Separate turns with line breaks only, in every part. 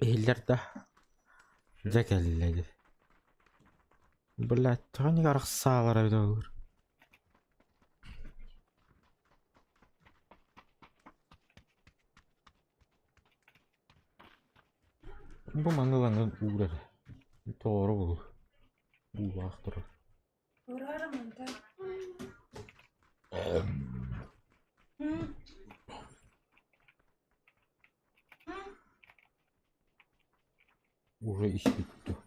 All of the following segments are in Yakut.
Иһиллэр да дьэ кэллэ дии. Блядь, тоҕо арахсаалара эбитэ буолур. Бу маны ылаҥҥын уур эрэ. Тоҕоро буолуо. Уулаах турар. Уже испит дуо?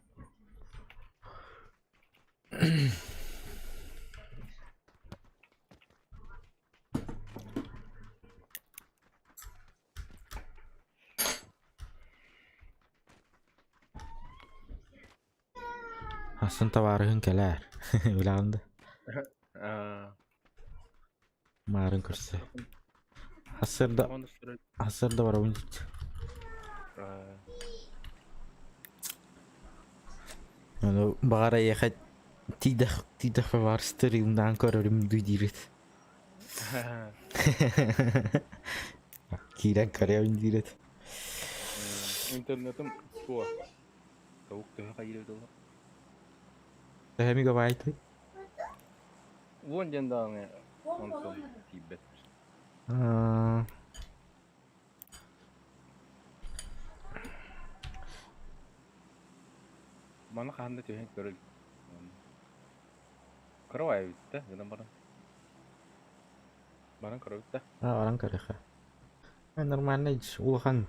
Ахсын табаарыһын кэлээр. Билэҕин да? Маарын көрсө. Сарсыарда сарсыарда барабын дии. Ону баҕар эйиэхэ тиийдэх тиийдэхпэ баар стримнаан көрөрүм дуу диирит. Киирэн көрөбүн диирит.
Интернетым суох. Тавык төһө хайыыр эбит
Төһө мегабайты?
Уон диэн даҕаны онтон тиийбэт. Маны хаһан да түһэн көрөл. Кыра эбит да гынан баран. Баран көрөбүт да.
Баран көрүөххэ. Нормальный улахан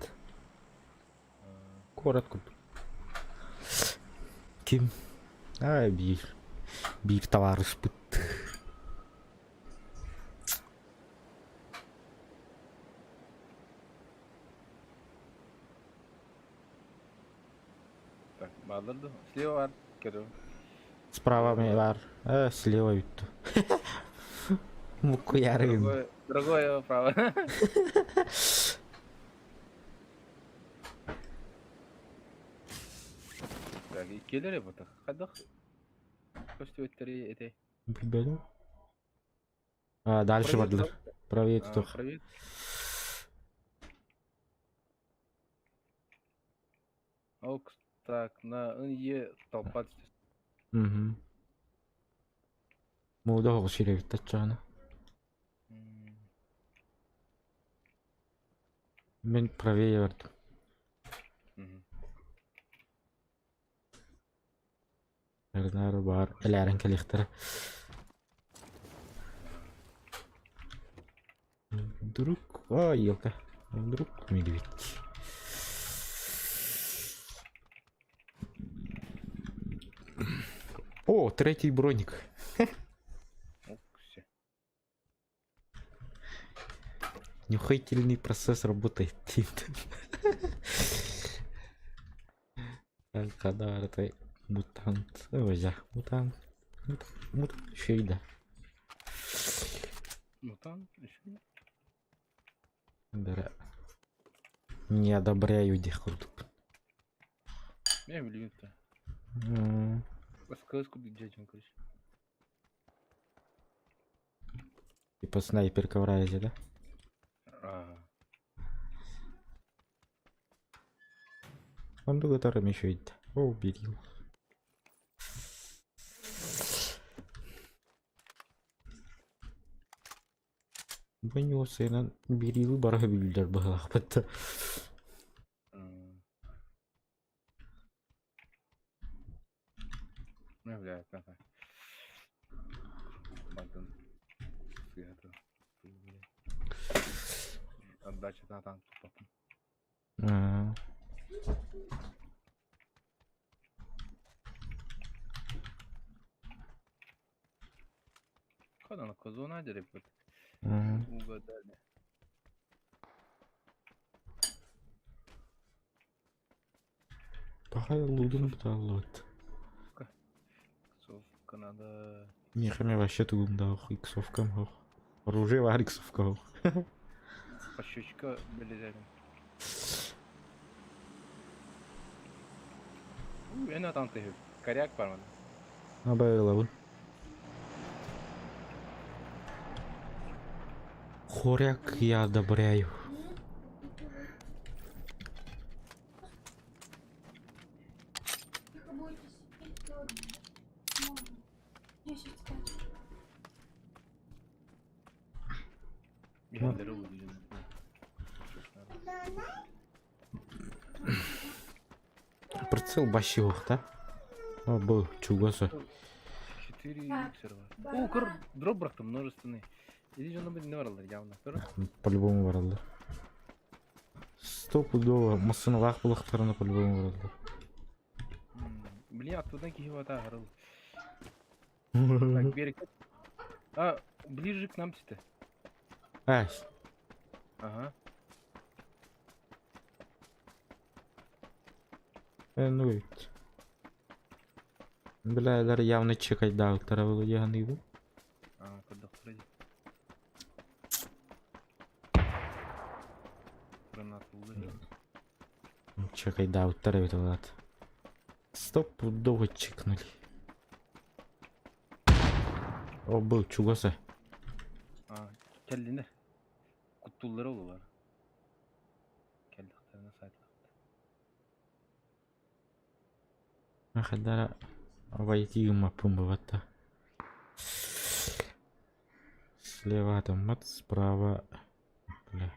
Куорат курдук. Ким? Аа, биир. Биир табаарыспыт.
Так, бааллар да? Слева бар, көрөм.
Справа бар. Слева бүттү. Муккуярым.
Другое, другое право. Так, иккилэр эбэтэх. Хайдах көстүбэттэрий этэй?
Билбэтим. А, дальше
Правее
бардылар. Правее
А,
тутуох.
правее. Ок, так, на НЕ толпа
Угу. Мууда оҕус киирэбит таччаҕына. Мин правее бардым. Эрнары баар элээрэн кэлиэхтэрэ. Вдруг... Ой, елка. Вдруг медведь. О, третий броник. Нюхательный процесс работает. Когда это мутант. Ой, я мутант. Мут, еще и да.
Мутант еще?
Да. Не одобряю диэх курдук.
Мен билбэт СКС курдук дьэ короче.
Типа снайперка в разе, да?
Ага.
Он которым еще и... О, уберил. Бу ньуосайынан бириилы бара билдер быһалаахпыт.
Отдача там тупо. Когда козу надели, угадали.
Пахай лудун буталлот.
Иксовка надо.
Миэхэ вообще тугум да иксовкам хох. Оружие бар иксовка хох.
Пощечка вылезали. Энэ там ты коряк бар
Абайлабын. Хоряк я одобряю.
Иһэллэрэ улуйан.
Прицел бащилых, да? О, был чугаса.
4 иксер бар. О, көр, дроп бырахтым множественный. Или дьоно не бараллар явно. Көр.
По-любому бараллар. Стопудово массыналаах булахтарына по-любому бараллар.
Блин, оттудан киһи бата харыл. Так, берег. А, ближе к нам сюда.
Ай,
Ага.
Ну ведь. Бля, явно чекайдаабыттара буолуо дии саныыбын.
А, көрдөхтөрө дии. Гранатылы.
Чекайдаабыттар эбит олаат. Стопудово чекнули. О, был чугаса.
А, кэллинэр. Куттууллара олулар. Кэллэхтэринэ сайтла.
Хадара войти маппын быватта. Слева автомат, справа... Бля.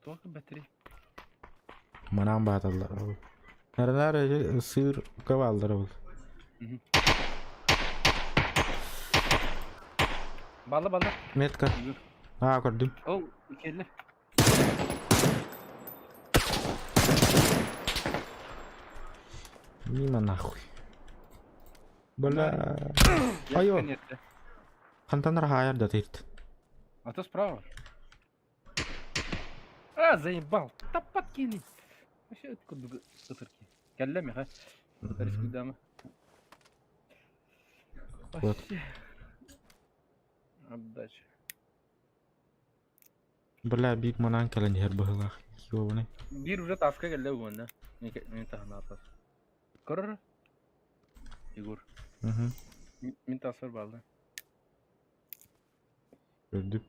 Туох бэтэрий?
Манан бааталлар. Нарынар сыр кабааллар ол.
Балла балла.
Метка. Аа, көрдүм.
Ол кэллэ.
Мимо нахуй. Бля. Айо. Хантан хаайар да тейт.
А то справа. А, заебал. Да подкини. Вообще откуда ытырки. Кэллэ миха. Рискуйдама.
Вот.
Отдача.
Бля, биир манан кэлэн иһэр быһыылаах. Ёбаный.
Биир уже таска кэллэ уонна. Мин таһынаатар. Көрөр. Егор.
Угу.
Мин тасыр балды.
Көрдүм.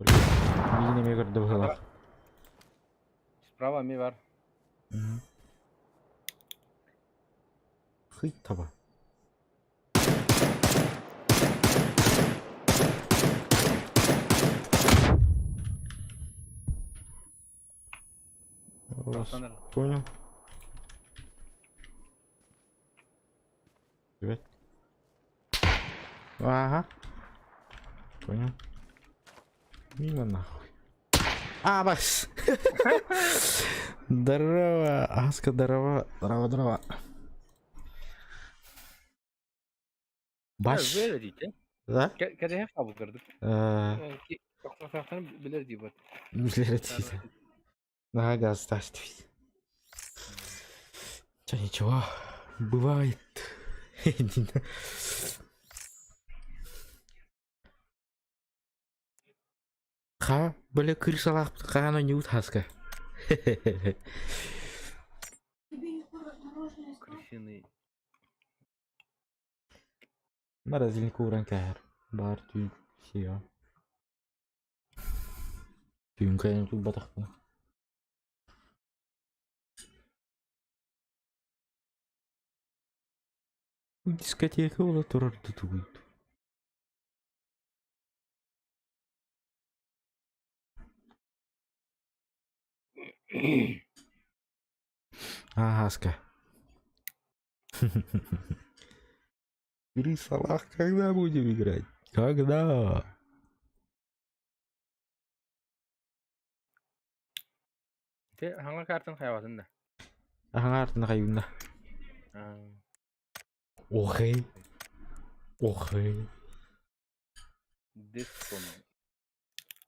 Миигин эмиэ көрдө быһыылаах.
Справа ми бар.
Угу. Хый таба. Понял. Привет. Ага. Понял. Мимо нахуй. А, бас! Здорово, Аска, здорово. Здорово, здорово. Баш. Да?
Кэдэһэ хаалбыттар. Билэр дии бат.
Билэр дии. Ага, здравствуйте. Че, ничего, бывает. Ха, бля, крысалаах хаан ойнуут хаска.
Крысиный.
Морозильник ууран кээһэр. Баар түүн сиэҕим. Түүн кыайан утуйбатахпына. Дискотека буола турар тутугуй. Ааска. Крысалах когда будем играть? Когда?
Те хаҥа картын хайабатын да.
Аҥаартын хайыына. Охей. Охей.
Дескон.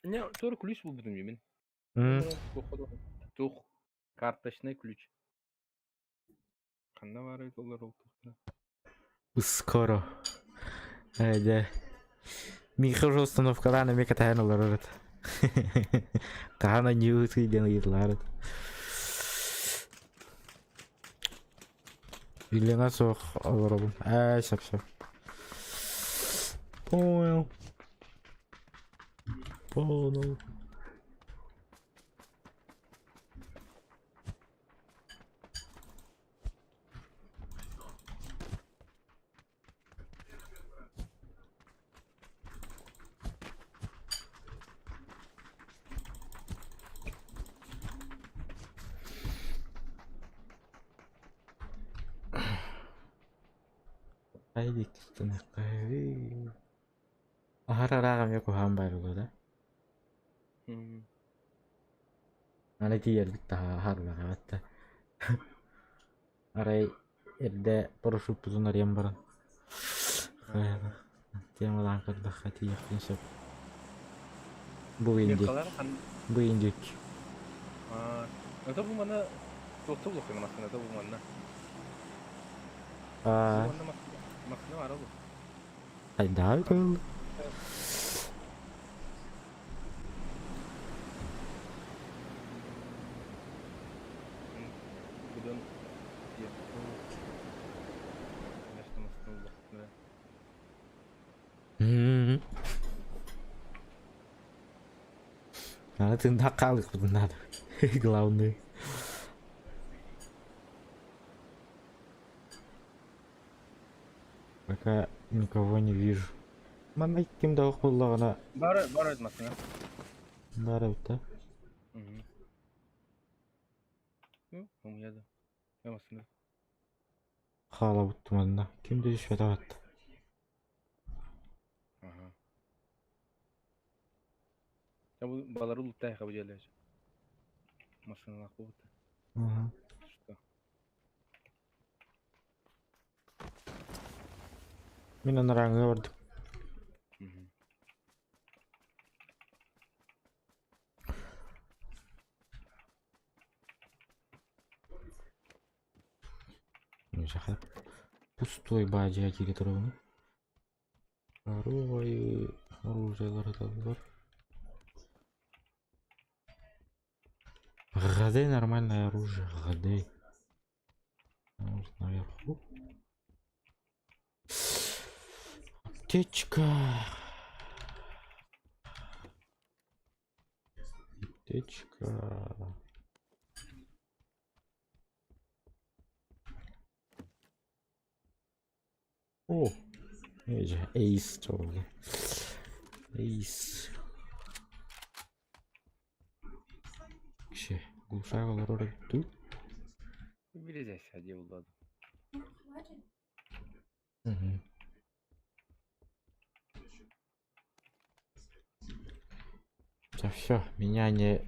Не, тур ключ булбутум мин. Тух карточный ключ. Ханна баар доллар ол
Скоро. Эдэ. Миэхэ уже установкалаан эмиэ кэтэһэн олорор этэ. Хаһан анньыыбытый диэн ыйыталаһар этэ. Илиҥэ суох олоробун. Ээ, сөп сөп. Понял. Понял. Хайа диэки ыстаныахха Аһар араах эмиэ куһаҕан баар да? Аны тиийэрбит таһаар да. Арай эрдэ парашюппутун арыйан баран темалаан көрдөххө тиийиэхпин сөп. Бу индик. Бу индик.
Это бу манна туохта булуоххун массыыната бу манна. Массыына баара бу.
Хайдаа кыл.
Будун Конечно, массыына булуохпун.
Аны тыыннаах хаалыахпытын наада. Главный. Пока никого не вижу. Манна ким да ох буоллаҕына
Бар, бар массыына.
баар эбит да.
Умуйа да. Массыына.
Хаалабыт манна. Ким да түспэтэх атта.
Ага. Балары улуттайха бу дьиэлэр. Массыыналаах буолбута. Что?
Мин анарааҥҥа бардым. Пустой баадьыга киирэ турабын. Оружие, оружиелар ыталлар. ГД нормальное оружие, ГД. Может наверху? Аптечка. Аптечка. О, Эйс чоҕулла. Эйс. Кше, глушак олорор эбит дуу?
Билезэс дии булла
Мгм. Да все, меня не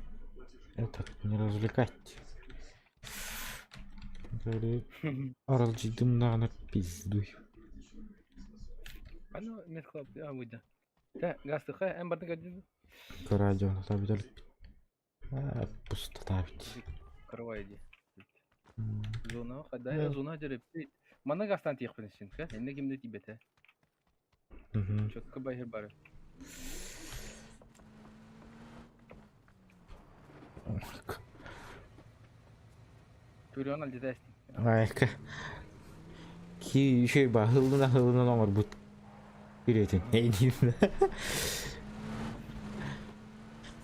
этот не развлекать. Говорит, аралдьыйдым пиздуй.
Аны метклап выйда. Гастыха эн бардын кадин.
Радио табит пустота ведь.
Карвай ди. Зона хада зона жереп. Мана гастан тиехпин син, ха? Энне кимде тибете. Четко байыр бары. Түрүөн алдьата эстин.
Айка. Ки еще баһылына хылынан оҥорбут күрүөтүн. Эйдиин.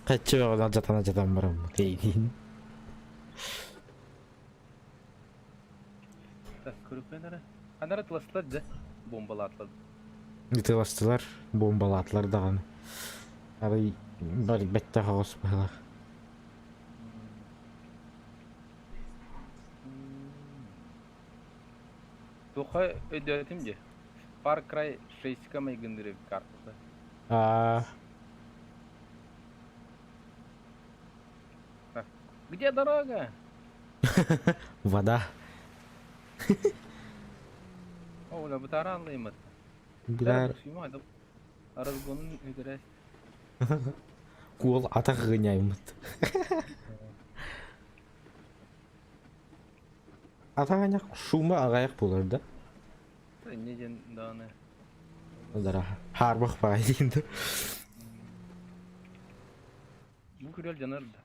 Хаччы бөҕөнөн жатана жатан бараммыт эйдиин.
Так, көрүппүн Анара тыластылар дьэ. Бомбалаатылар.
Ытыластылар, бомбалаатылар даҕаны. Арай бар бэттэх оҕус быһылах.
Туха өйдөөтүм дии. Far Cry 6-ка майгындыр эбит картата.
А
Так, где дорога?
Вода.
О, оля бытара анлаймат.
Бытар.
Разгонун үтэрэ.
Куол атах гыняймыт. Атах аняк шума аҕайах буолар да?
Инне диэн даҕаны.
Удара хаарбах баҕай диин да.
Бу күрэл дьанар да.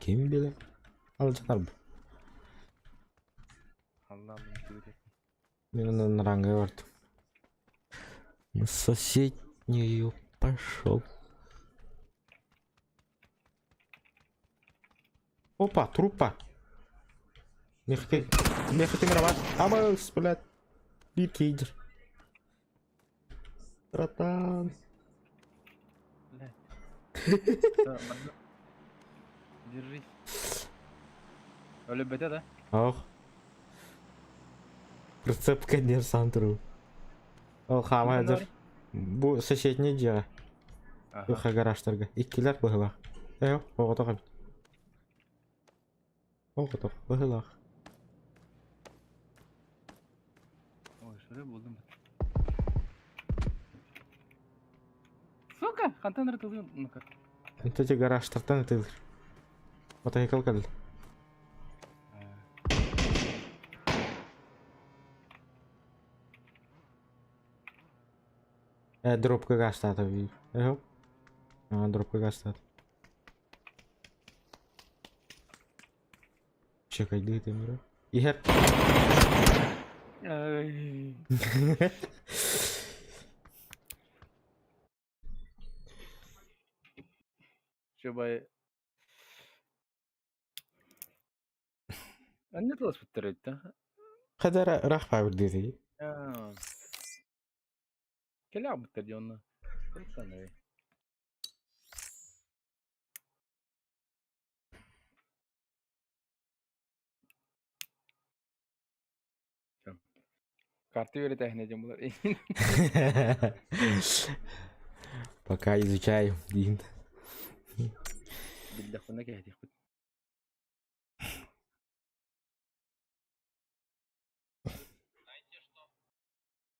Ким билэр? Алдьанар бу.
Аллаам
Мин онон ранга бардым. На соседнюю пошел. Опа, трупа. Не хотим, не хотим рвать. Амос, блядь. Бикидер. Братан.
Блядь. Держись. Өлөбөтө да?
Ох. Прицепка диэн саан туруу. Ол хаама
Ханна
сылдьар. Бу соседний дьиэҕэ.
Аха.
Туха гаражтарга. Иккилэр быһылаах. Ээ, оҕотох эбит. Оҕотох быһылаах.
Ой, шыры булдум. Сука, хантан ырытылыын ну-ка.
Эти гаражтартан ытылыр. Мотоцикл кэллэ. Дропка гаастаата бии. Дропка гаастаата. Чекайдыы тимири. Иһэр.
Ай. Чубай. Анне тыласпыттар эбит да.
Хадара ыраах баабыр диэтий.
Кэлэ аҕалбыттар дии онно. Туруктан Карты үөрэтээһинэ диэн булар.
Пока изучаю диин.
Биллэхпинэ кэһэтиэхпит.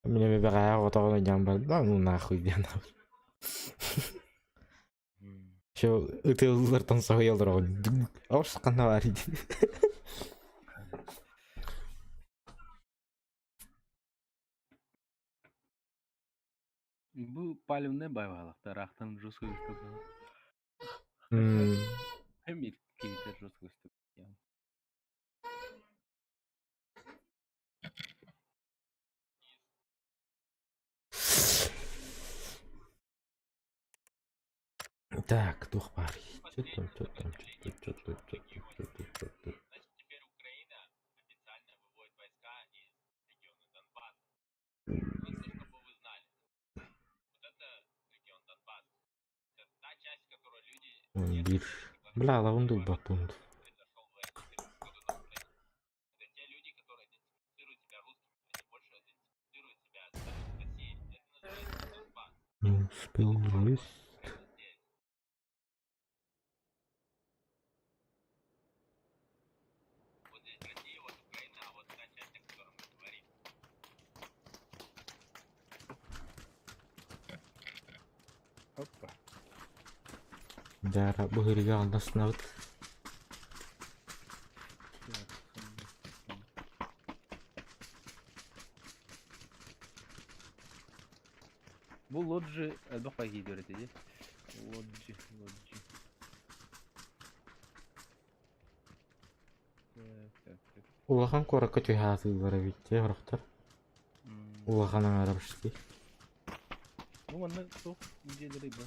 Меня бэҕэһээ оҕотоҕун дьаан барда, ну нахуй диэн. Еще ытыаллартан соһуйа олороҕун. Ос ханна баар диэн.
Бу палевная байбалахта ыраахтан жестко көстөр. Эмир киһитэ жестко көстөр.
Так, туох баарый? Что там, что там, что тут, что тут, что тут, что тут, что тут. Биир. Бля, лаванду баппун. Не успел лист.
Опа.
Дара быһырыга алдаснабыт.
Бу лоджи элбэх киһи этэ дии. Лоджи, лоджи. Так, так, так.
Улахан куоракка түһэ эбит дии сорохтор. Улахан аҥара почти.
Ну, манна суох дьиэлэри ба.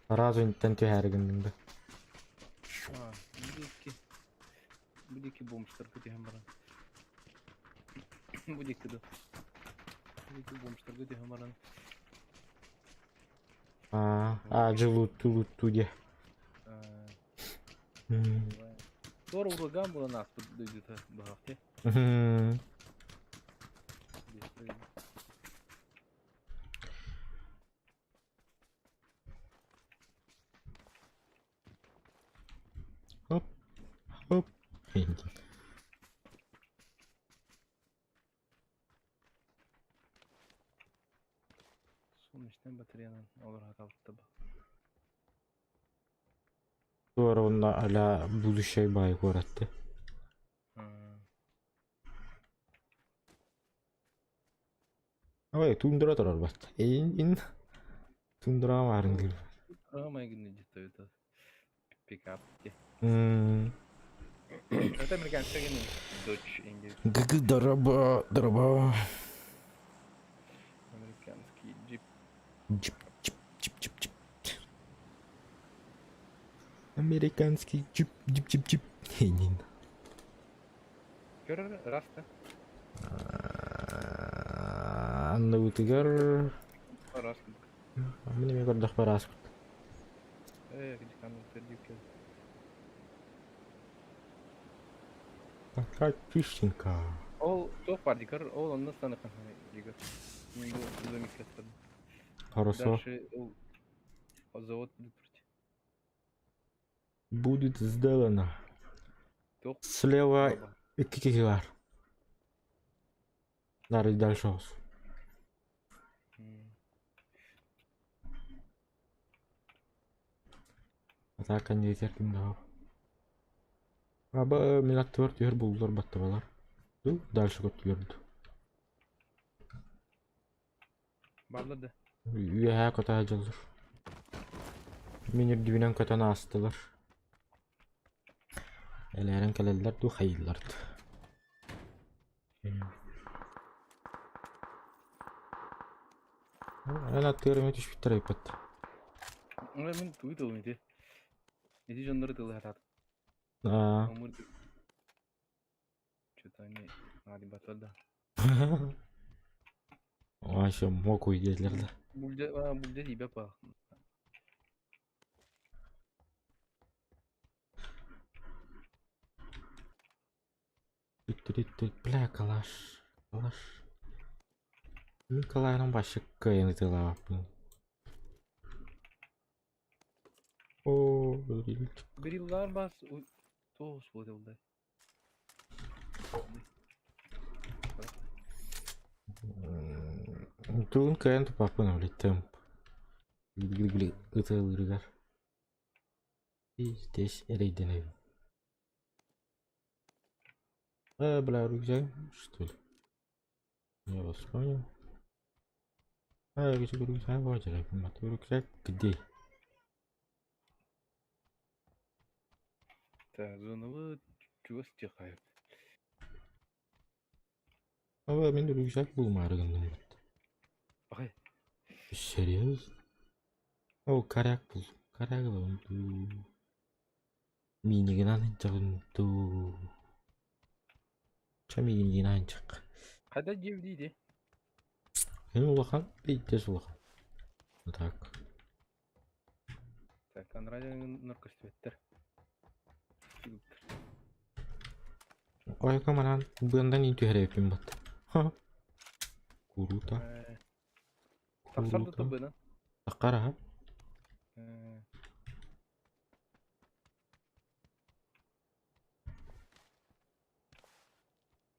Сразу интен түһээри гынныҥ да.
А, бу икки. Бу диэки бомжтарга түһэн баран. Бу диэки да. Бу диэки бомжтарга түһэн баран.
А, а, дьылутту лутту диэ.
Туора ураган буолан ааспыт дойдута быһах дии.
Хоп, хоп.
Солнечная батареянан олор хаталытта ба.
Туора онно аля будущай баай куоратты. Ой, тундра турар бат. Ин ин тундра баарын дир.
Рамай гынны дьитта это пикап те.
М.
Это американский гынны. Дочь Индии.
Гг дороба, дороба.
Американский джип.
Джип, джип, джип, джип, джип. Американский джип, джип, джип, джип. Хейнин.
Көр раста.
Анна утыгар.
Раста.
Мин эме көрдөх бараас.
Э, где там интервью.
Такая чистенькая.
Ол туох баар дикар, ол онно станыхан дикар. Мен бу домикка станым.
Хорошо.
Дальше ол завод будет против.
Будет сделано.
Туох
Слева
баба.
икки киһи бар. Дары дальше olsun. Атака не ким да. Аба мин аттыбар түһэр буллар баттабалар. Ду дальше көттүлөр.
Бааллар да.
Үөһээ көтө сылдьаллар. Мин үрдүбүнэн көтөн аастылар. Элээрэн кэлэллэр дуу хайыыллар дуу. Эн аттыгар эмиэ түспүттэр эбиппит.
Мин тугу тылым ити? Ити дьоннору тылы хатаатым.
Аа.
Что-то они наадыйбаттар да.
Вообще мокуй диэтилэр да.
Бульдя, бульдя тиийбэт баа.
Бля, калаш. Калаш. Мин калаһынан вообще кыайан ытыалаабаппын. Оо,
Гриллар бас тоғыз болды.
Тугун кыайан туппаппын блядь, темп. Гли ытыалыырыгар. Здесь эрэйдэнэбин. Бля, рюкзак, что ли? Я вас понял. А, рюкзак, рюкзак, вот, рюкзак где?
Так, зоновы чугас тихает.
А, мин рюкзак булмаары гынным.
Ай.
Серьезно? О, коряк был. Коряк был. Минигин анчагын туу. Ча минигин анчак.
Қайда жем дейді?
Эми улахан, бейттес улахан. Так.
Так, анрадио нұркөстүбеттер.
Ойка манан быандан ин түһэрээппин бат. Ха. Круто.
Тахсар да
Круто.
тобына.
Таккара.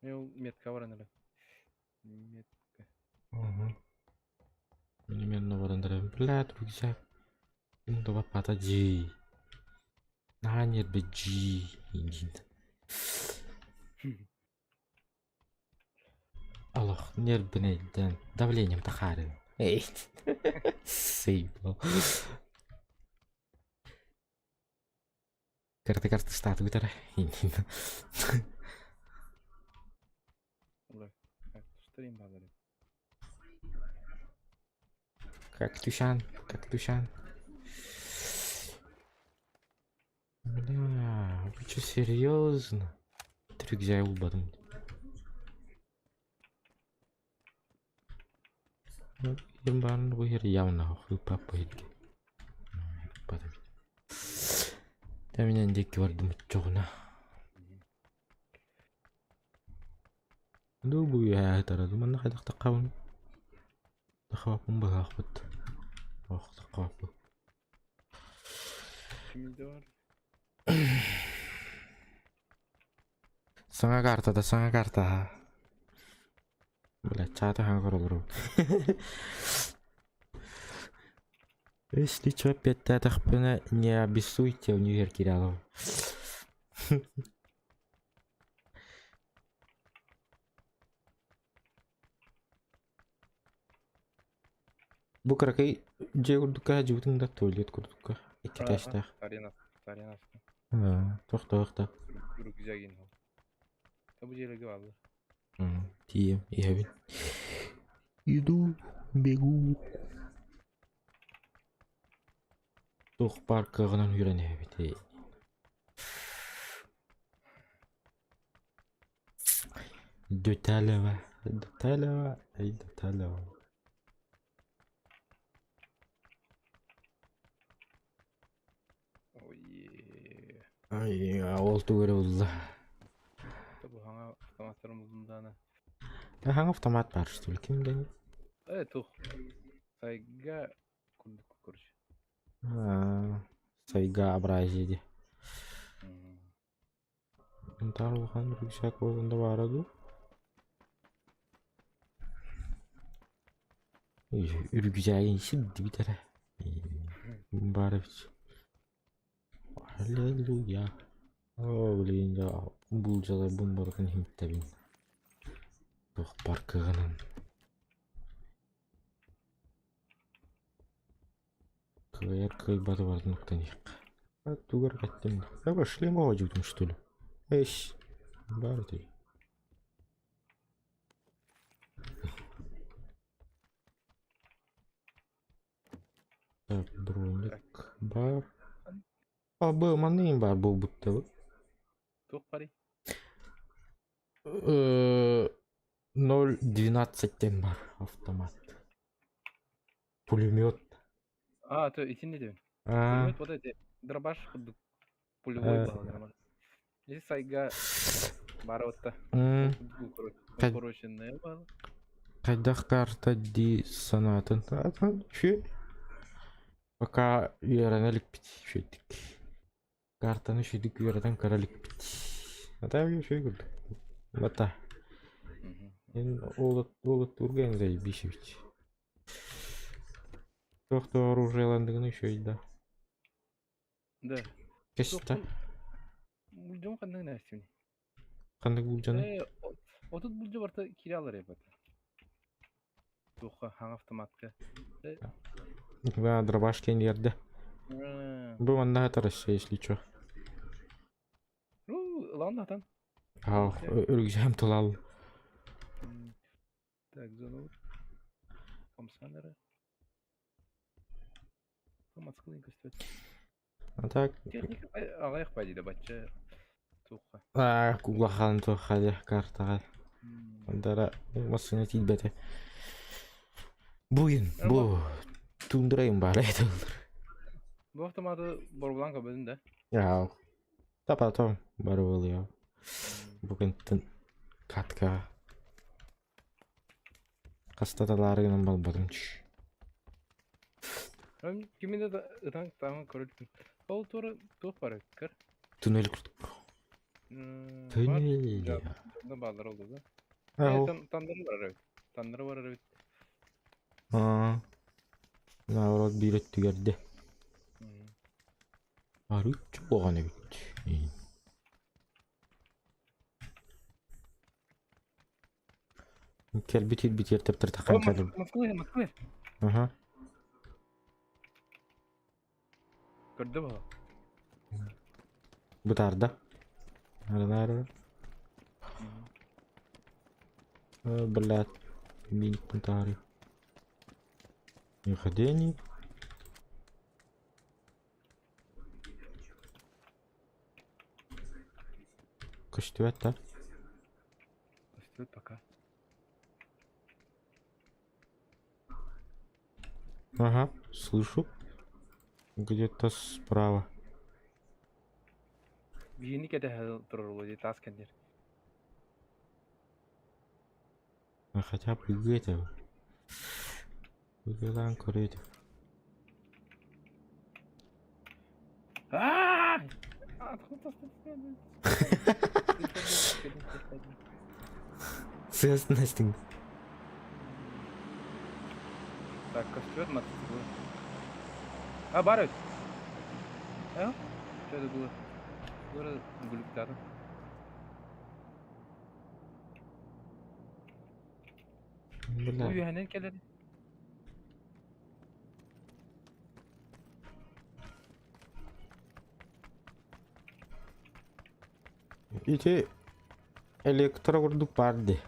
Мен метка бар анара. Метка.
Угу. Мин баран Бля, рюкзак. Ким да пата жи. На нет бы жи. Индин. Аллах, нервнейден. Давлением тахарын. Эй. Сейбл. Карты карты стату гутара. Индин.
Тустарим базары.
Как тушан, как тушан. Бля, вы что, серьезно? Рюкзак улбадым. Баарын бу хер явно хыпап бу. Та меня диэки бардым чоҕуна. Ду бу яа тараду манна хайдах таққабын. Таққабаппын быһаахпыт. Ох таққабаппын.
Кимде бар?
Саҥа картада, саҥа карта. Бля, чата хаҥа көрөлөрү. Если чё, петтэтахпына не обессудьте, универ киралов. Бу кыракый дьиэ курдукка дьыбытын да туалет курдукка. Икки этажтаах.
Арена. Арена.
Тохто
Рюкзагин. Табу жерге барды.
Тием, иһэбин. Иду, бегу. Туох паркаҕынан үрэн иһэбит. Деталева, деталева, эй, деталева.
Ой.
Ай, ол тугары булла.
Автоматтарым булдум
Хаҥ автомат баар что ли? Ким дэнь?
Э, тух. Сайга курдук короче.
Сайга абразия ди. Ынтаар улахан рюкзак буоланда баара дуу? Үргүзээгин сирдибит эрэ. Баар эбит. Аллилуйя. Оо, блин, дьэ булдьаларбын барытын иһиттэбин. Туох паркыгынан. Кыайар кыайбаты барытын уктан иһиэххэ. А тугар кэттим. А шлем оҕодьуутум что ли? Эш, баар этэй. Так, броник баар. А, бу манныйын баар буолбут да
Туох барый?
0.12 тен бар автомат. Пулемет.
А, то итинни диэн. Пулемет вот эти дробаш курдук пулевой баллар. Ити сайга баар отта. Укороченная бал.
Хайдах карта дии санаатын үчүгэй. Пока үөрэнэ иликпит үчүгэйдик. Картаны үчүгэйдик үөрэтэн көрө иликпит. А так үчүгэй курдук. Бата. Эн уолаттуурга эн заебись эбит. Туох да оружиеландыгын үчүгэй да.
Да.
Кэста.
Булдьум ханнык нээстимий?
Ханнык булдьаны?
Э, отут булдьу барта киирэ алар эбит. Туохха хаҥ автоматка.
Да, дробаш кэнниэрдэ. Бу манна Россия, если чё.
Ну, ылан атан.
Аа, үргүсэм тулал.
Так, зону. Комсанеры.
А так
Техника аҕыйах бадьыда бачча туохха.
Аа, улахан туохха дьэ картаҕа. Дара массыына тиийбэтэ. Буйун, бу туундрайым баар этэллэр.
Бу автоматы боруобалаан көрбөтүн да?
Аа, да потом боруобалыам. Бүгүнтэн катка Хаста талаары гынан балбатым
Кимин да ытан таҥан көрүлтүм. Ол туора туох баар көр?
Туннель курдук. Туннель.
Дьонно бааллар ол да. Э, тандыры барар эбит. Тандыры барар эбит.
Аа. Наоборот биир өттүгэрдэ. Арыт буолан эбит. Кэлбит ирбитиэр тэптэр тахан кэлим.
Москва, Москва.
Аха.
Көрдө бу.
Бытаарда. Арынаар. Блядь. Миник бунтары. Выходение. Көстүбэт да?
Көстүбэт пока.
Ага, слышу. Где-то справа.
Биһини кэтэһэ турар дии таас кэннир.
А хотя бы где-то. Выгылаан көрөөт. Сыас Настин.
Так, костер мотоцикл. А, бар эбит. А? Что это было? Было гулюктаатым.
Бля.
Үөһэнэн кэлэр.
Ити электро курдук баар дии.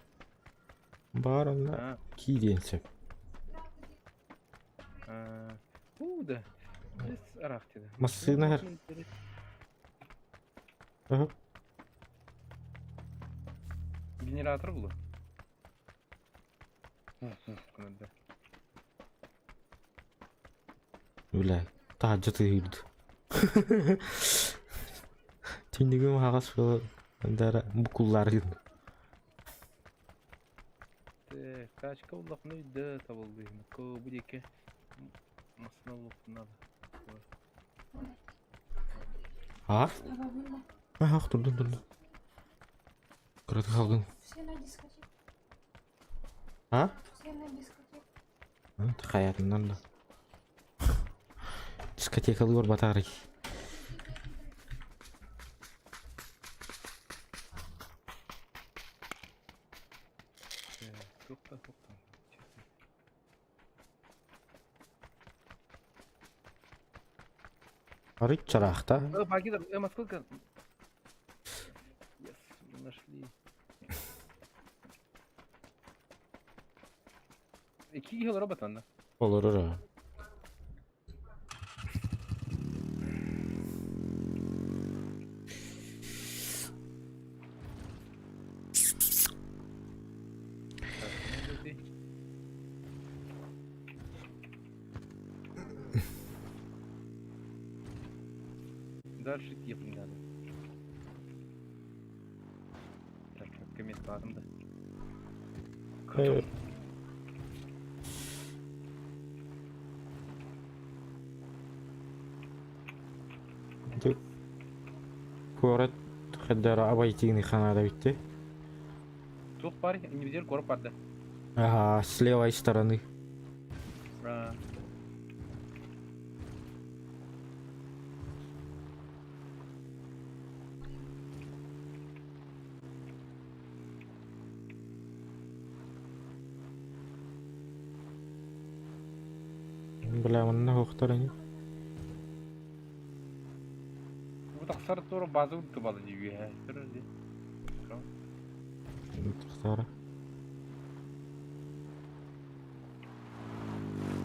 Баар онно киириэн сөп.
Уу да. Араахтыда.
Массыына иһэр.
Генератор булу.
Бля, таһырдьа тыаһыырды. Түннүгүм аһаҕас буолан, дара букуллаары гынна.
Тачка улахана өйдө табыллыыһына. Бу диэки массыына улахана.
А? Ах, турдун, турдун. Кыраты халгын.
Все на дискотеку.
А?
Все на дискотеку.
Хаятынан да. Дискотекалы барбатаарый.
Туохта, туохта.
Арыт чараахта.
Пакет, насколько? Yes, мы нашли. Икки киһи олоро батанна.
Олорор аа.
Дальше идти не надо. Так, коммент да.
Куорат хаддара абайтигни ханаада битти.
Туох бар, инибидер куорат барда.
Ага, с левой стороны. Бля, манна хоохтор ини.
Бу тахсар тура база тубалы дии үөһэ. Турар дии.
Тахсара.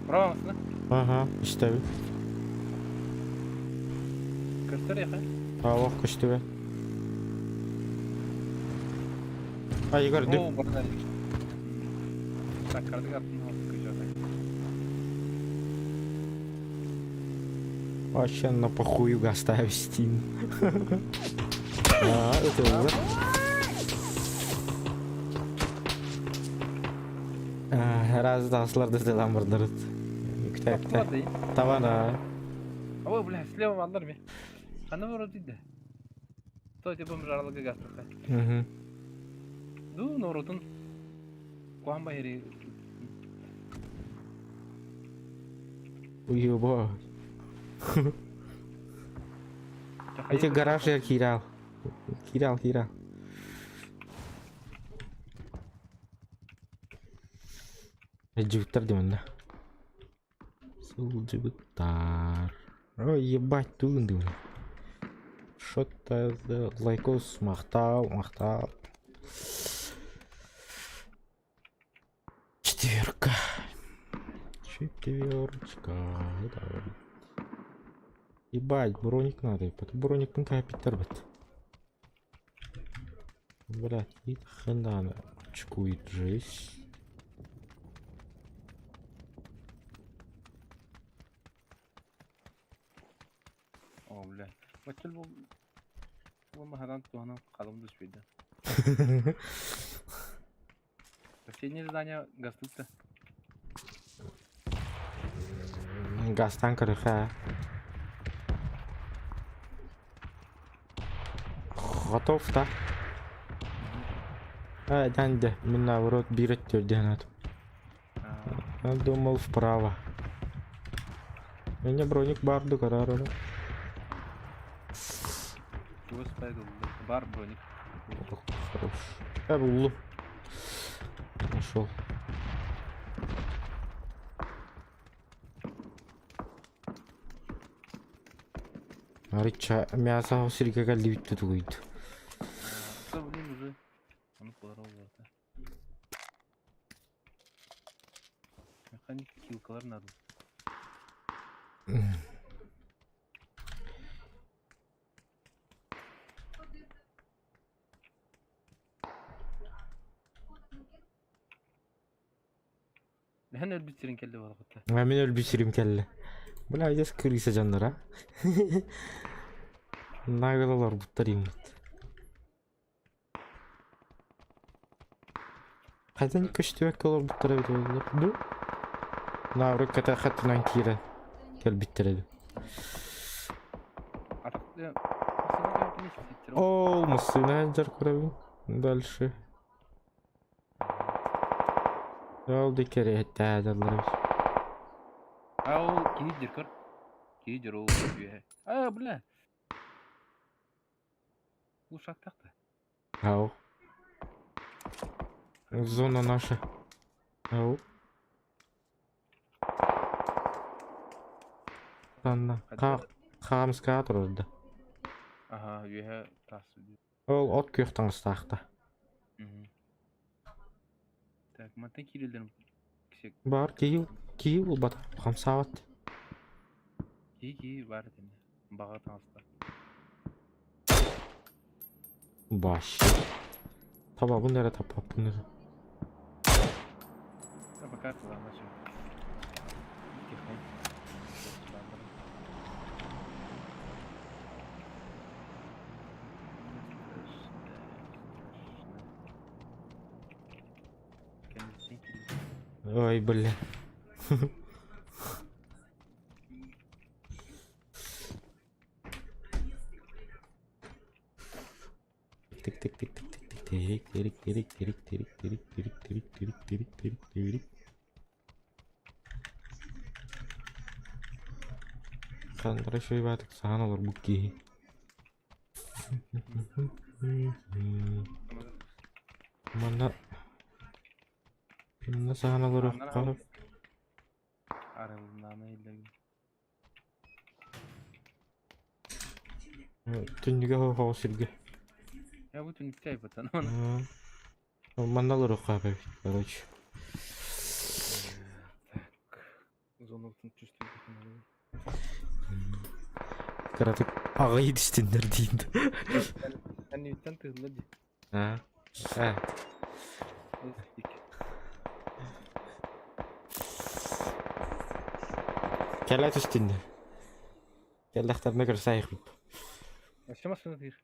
Право массына.
Ага, истэбин.
Көстөр яха.
Аах көстүбэт. А, Егор,
О, барда. Так, кардык аттын көчөтө.
Вообще на похую оставить Steam. А, это уже. Раз даслар да дылан бардырыт. Күтә күтә. Табана.
Ой, бля, слева баллар ми. Ханна бар диде. То типа бомжарлыгы гастыха.
Угу.
Ду норутун. Куан байри.
Уёба. Эти гараж я кирал. Кирал, кирал. Жігіттер деймін да. Сол жігіттер. Ой, ебать, тугын деймін. Что-то за лайкос мақтау, мақтау. Четверка. Четверочка. Давай. Ебать, броник надо. Ебать, броник капитар бит. Блять, и хрена очкует жесть.
О, бля. Баччал бу бу маһадан туһанан халым түспүйдэ. Соседнее здание гастытта.
Газтан көрүхэ. Готов да? А, да, мен наоборот биир өттүрден атым. Я думал вправо. Меня броник барды карар.
Бар броник.
Хорош. Я буллум. Нашел. Арыча мясо сирге кэлли бүттү тугуйт.
Блин, уже. Ону кулар болуорта. Механик килкалар надо. Хэн өлбүт сирин кэллэ буолбута.
Мин өлбүт сирим кэллэ. Бля, здесь крыса дьоннора. Наглолар буттар иммит. Хайдан көстүбэккэ олорбуттара эбитэ буоллар дуу? Наврык кэтэх хаттынан киирэн кэлбиттэрэ дуу? Ол массыына сылдьар көрөбүн. Дальше. Ол да кэриэттээтэллэр эбит.
А ол киһи дьир көр. Киһи дьир ол үөһэ. А, бля. Ушаттах да.
Ау. Зона наша. Ау. Анна. Хаамыскаҕа турар да.
Аха, үөһэ таас.
Ол от күөх таҥастаахта.
Так, мантан киирэллэрин
Бар киһи киһи булбата хамсаабат.
Киһи киһи баар этинэ. Баҕа таҥаста.
Вообще. Табабын эрэ таппаппын эрэ.
А пока ладно все. Тихо.
Ой, бля. Тик тик тик тик тик тик тик тирик тирик тирик тирик тирик тирик тирик тирик тирик тирик тирик. Хандара шөйбаатык саһан олорбут киһи. Манна манна саһан олоруохха
Арылыннаана иһиллэбин.
Түннүгэ хоһоҕо сиргэ.
Я бу түннүккэ айбатан.
Манна олоруохха эбит, короче.
Так. Зонабытын чувствую.
Кыратык аҕай түстүннэр диин.
Кэнниттэн тыылла дии.
А? А. Кэлэ түстүннэр. Кэллэхтэринэ көрсөйөхпүт.
Өссө массыына тыыр.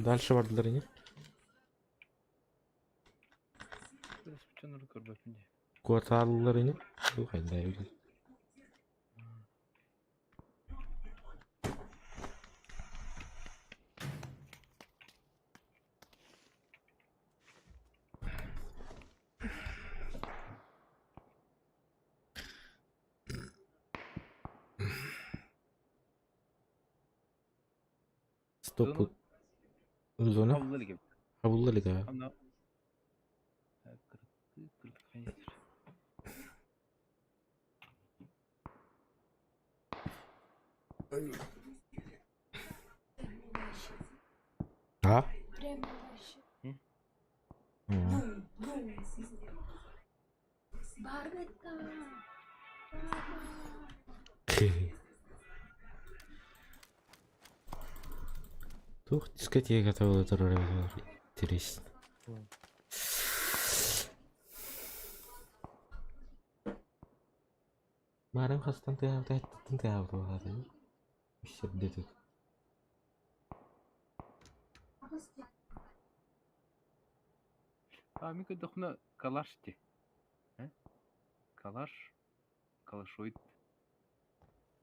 Дальше бардылар ини. Куотааллар ини. Бу хайда эбит. Стоп. Зона? Хабылла илик аа. А?
Прямо вообще.
М.
Бум, бум. Барбета. Барба.
Туох дискотека буола турар эбит интересно. Баарым хастан тыаһаабыта эттиттэн тыаһаабыта буолаатый Сирдэтик.
А мин көрдөхпүнэ калаш дии. Э? Калаш, калашоид.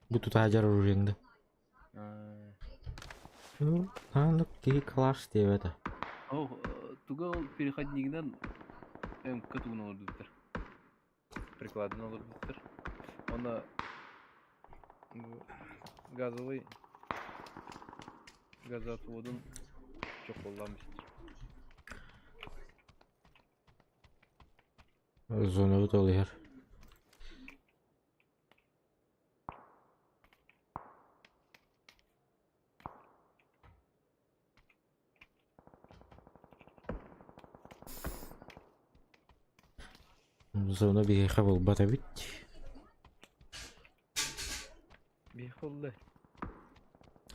Бу тутаадьар оружиенда.
Э,
Ну, анык киһи калаш диэбэтэ.
Оо, туга ол переходнигынан МК тугун олордубуттар. Прикладын олорбуттар. Онно бу газовый газоотводун чохолламмыт.
Зонабыт ол иһэр. Зона биһиэхэ буолбат эбит.
Биһиэхэ буолла.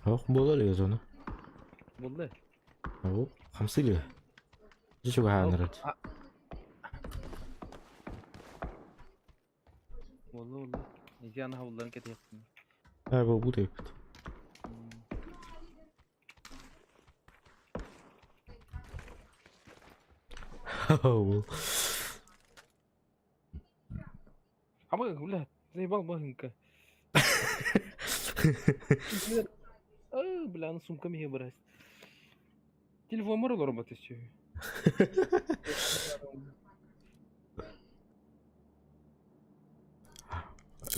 Ох, буола илигэ зона.
Буолла.
Оо, хамсыы илигэ. Дьэ чугаһаан эрэр.
Буолла буолла. Ити аны хабылларын кэтэһиэхпин.
Ээ, буолбут эбиппит. Ол.
Ама, бля, заебал баһыҥка. Бля, аны сумкам иһэ бырас. Телефоммар олорбот өссө.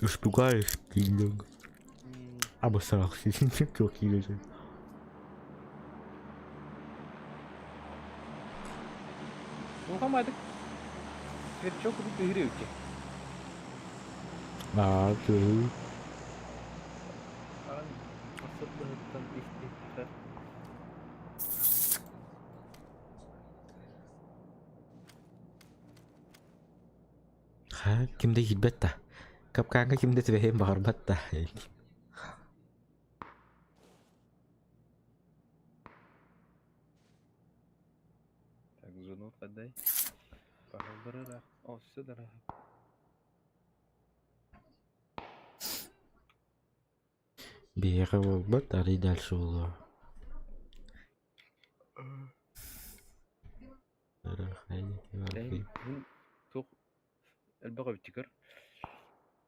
Испугаешь немного. Обосрался. Как или
Улахамматык сверчок курдук тыһыыр эбиккин.
Аа, тыһыы.
Аан асыр быһыттан истиэххэ.
Ха, ким да киирбэт да. Капкааҥҥа ким да түбэһиэн баҕарбат да.
Так, звонок отдай. Паһылларыраах. О, все дорого.
Биһиэхэ буолбат, арый дальше буолуо.
Мин туох элбэх эбитигэр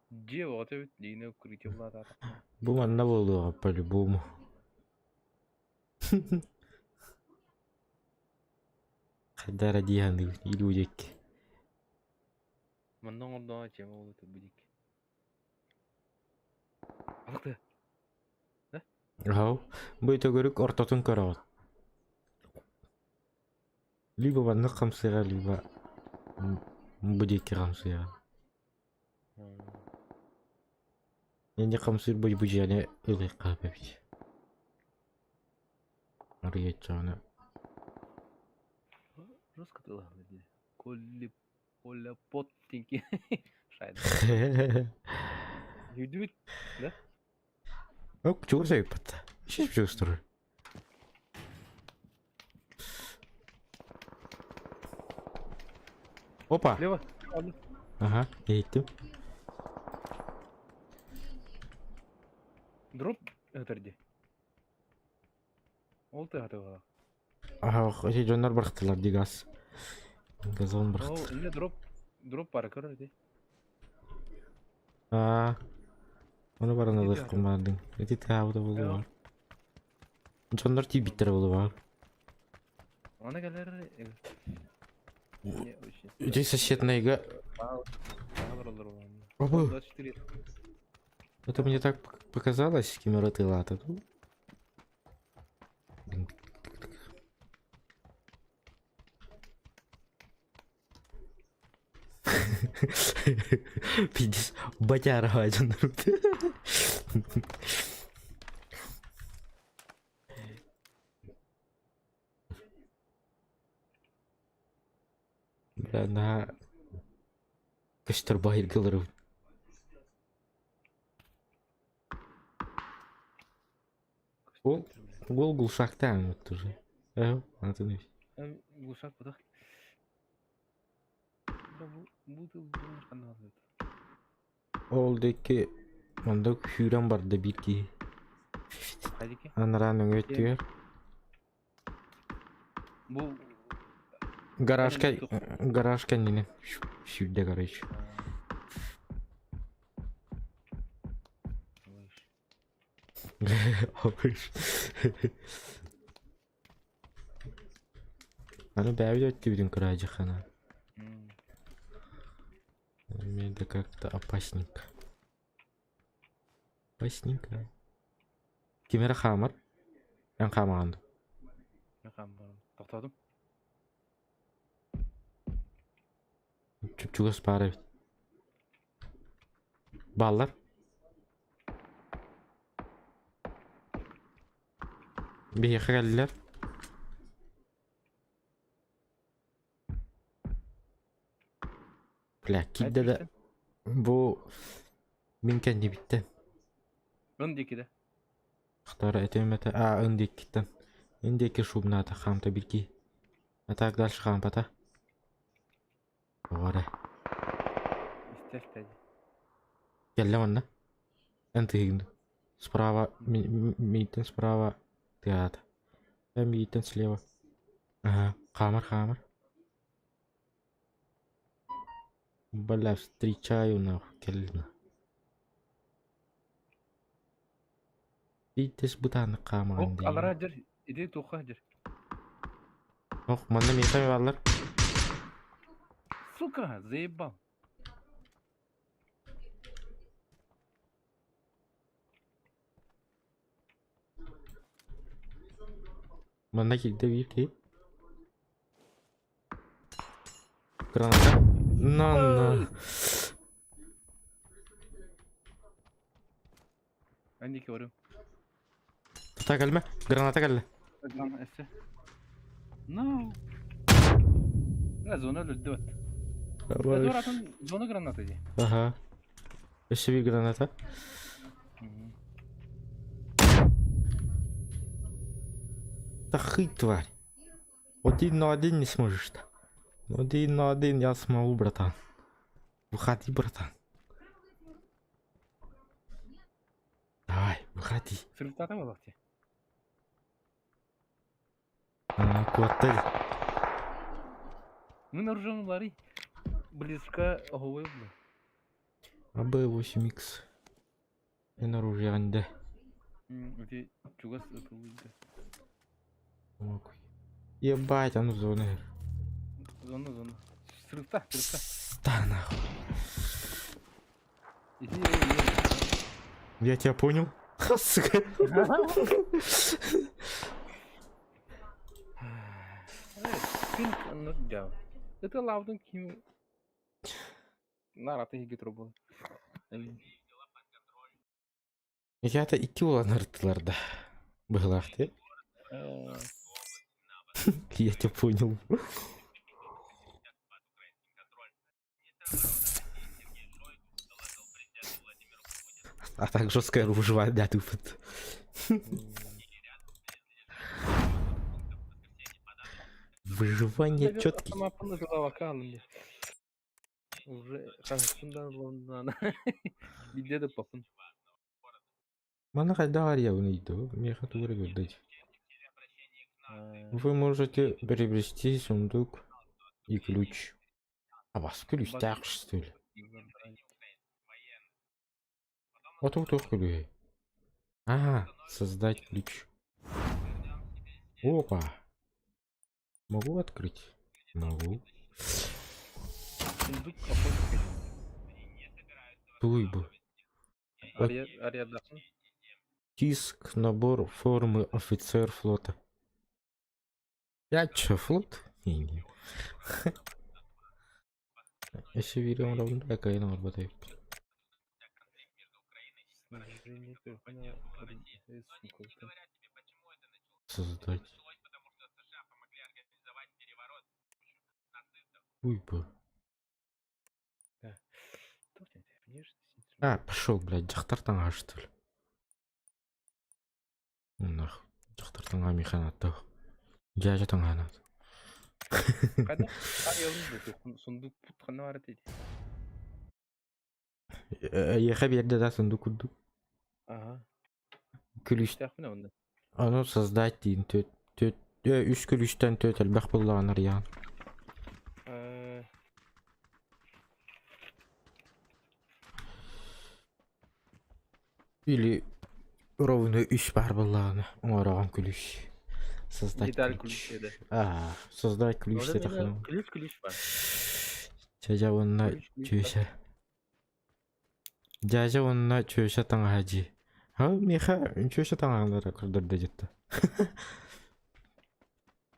дьиэ оҕото эбит диинэ укрытие улаатаатахпына.
Бу манна буолуоҕа по-любому. Хайда эрэ дии саныыбын илуу диэки.
Манна оҥордоҕо дьиэ буолуо бу диэки. Алыкты.
Аһау, бу төгүрүк ортотун көрөҕүт. Либо маннык хамсыаҕа, либо бу диэки хамсыаҕа. Инде хамсыыр бу бу дьиэни ылыахха эбит. Арыйаччаҕына.
Жестко тылаһалар дии. Колли Коля пот тинки. Шайда. Үйдүбүт, да?
Ок, чугас эбиппит. Ишиш чугас турар. Опа!
Слева.
Ага, иһиттим.
Дроп өтөр дии. Ол тыаһатыга.
Аха, эти дьоннор бырахтылар дии газ. Газон
Ол
бырахтылар.
инне дроп дроп бары көрөр дии.
Аа, ону баран
Ити
ылыаххын баардыҥ. Ити тыаһаабыта буолуо. Дьоннор тиийбиттэрэ буолуо.
Аны кэлэр
Ити соседнайга Оба.
24.
Это мне так показалось, кемеро тылата. Пиздец, батяра дьоннорбут. Бля, наһаа көстөр баһыйга олоробут. Ол ол глушактаан вот уже. Э, атын
Глушак бутах. Бу бу тыл ханна
Ол диэки онно сүүрэн барда биир киһи.
Хайдики?
Анараа нөҥүө өттүгэр.
Бу
Гаражка гараж кэннинэн сүүрдэ короче. Аны бэйэбит өттүбүтүн кыраадьыххана. Мне это как-то опасненько. Опасненько. Ким эрэ хаамар? Эн хаамаҕын дуо?
Мен хааммарым. Тохтоотум.
Чугас баар эбит. Бааллар. Биһиэхэ кэллилэр. Бля, киирдэ да бу мин кэннибиттэн.
Ын диэки да.
Хтара этим это а ын диэкиттэн. Ын диэки шубнаата хаамта бирки. А так дальше хаампата. Тоҕо эрэ.
Истэ
Кэллэ манна. Эн тыһыгын Справа, мииттэн справа тыаата. Эн мииттэн слева. Ага, хаамар, хаамар. Бля, встречаю нахуй, кэллин. Ииттэс бытааннык хаамаҕын
Ок,
дии.
аллараа дьэр, ити туохха дьэр.
Ох, манна миэхэ бааллар.
Сука, заебал.
Манна киирдэ биир киһи. Граната. На на.
Эн диэки барыам.
Тута кэлмэ. Граната кэллэ.
Граната өссө. No. Да, зона өлөрдүбэт.
Давай.
Зона зона граната дии.
Ага. Өссө биир граната. Тахы, тварь. Один на один не сможешь-то. Один на один я смогу, братан. Выходи, братан. Давай, выходи.
Сырыктаата буолуох дии.
А, куоттар.
Мин оружием ларый. Близко оһуой бу.
АБ8Х. Эн оружиеҕын да.
Ити чугас ытыллыйда.
Ебать, аны зона.
Зона, зона. Сырыкта, сырыкта.
Да нахуй.
Ити
Я тебя понял. Сука.
Пинг оннук дьаабы. Ыталаабытын ким нараты иһиги турбула.
Я-то икки улан ырыттылар да. Быһылаах дии. Я тебя понял. А так жесткое оружие, да, тупит. Выживание четкий.
Уже Билде да папын.
Мана хайдах арыйабын ыйду, миэхэ тугу эрэ көрдөй. Вы можете приобрести сундук и ключ. Абас күлүүстээх что ли? Оту туох күлүүһүй? А, создать ключ. Опа! Могу открыть? Могу.
Сундук какой
Туй бу.
Арыйардахын.
Тиск, набор формы офицер флота. Я чё, флот? Не-не. Өссө биир оҥоробун да кыайан оҥорбот эбиппин. Создать. Уй бы. А, пошел, блядь, дьахтар таҥаһа что ли? Нахуй. Дьахтар таҥаһа миэхэ наадтаах. Дьээдьэ таҥаһа наада.
Ханна сундук ханна баар этэй?
Эйиэхэ биэрдэ да сундук курдук.
Аха.
Күлүүс
Күлүүстээхпин онно.
Ону создать диин түөрт түөрт үс күлүүстэн түөрт элбэх буоллаҕына арыйаҕын. Или ровно үс баар буоллаҕына оҥороҕун күлүүс. Создать
Деталь
ключ.
ключ да.
Аа, создать ключ диэтэххинэ.
Ключ ключ баар.
Дьэ уонна
Ключ ключ баар.
чүөсэ. Дьээдьэ уонна чүөсэ таҥаһа дии. Ха, миэхэ чүөсэ таҥаһалара көрдөрдө дьиттэ.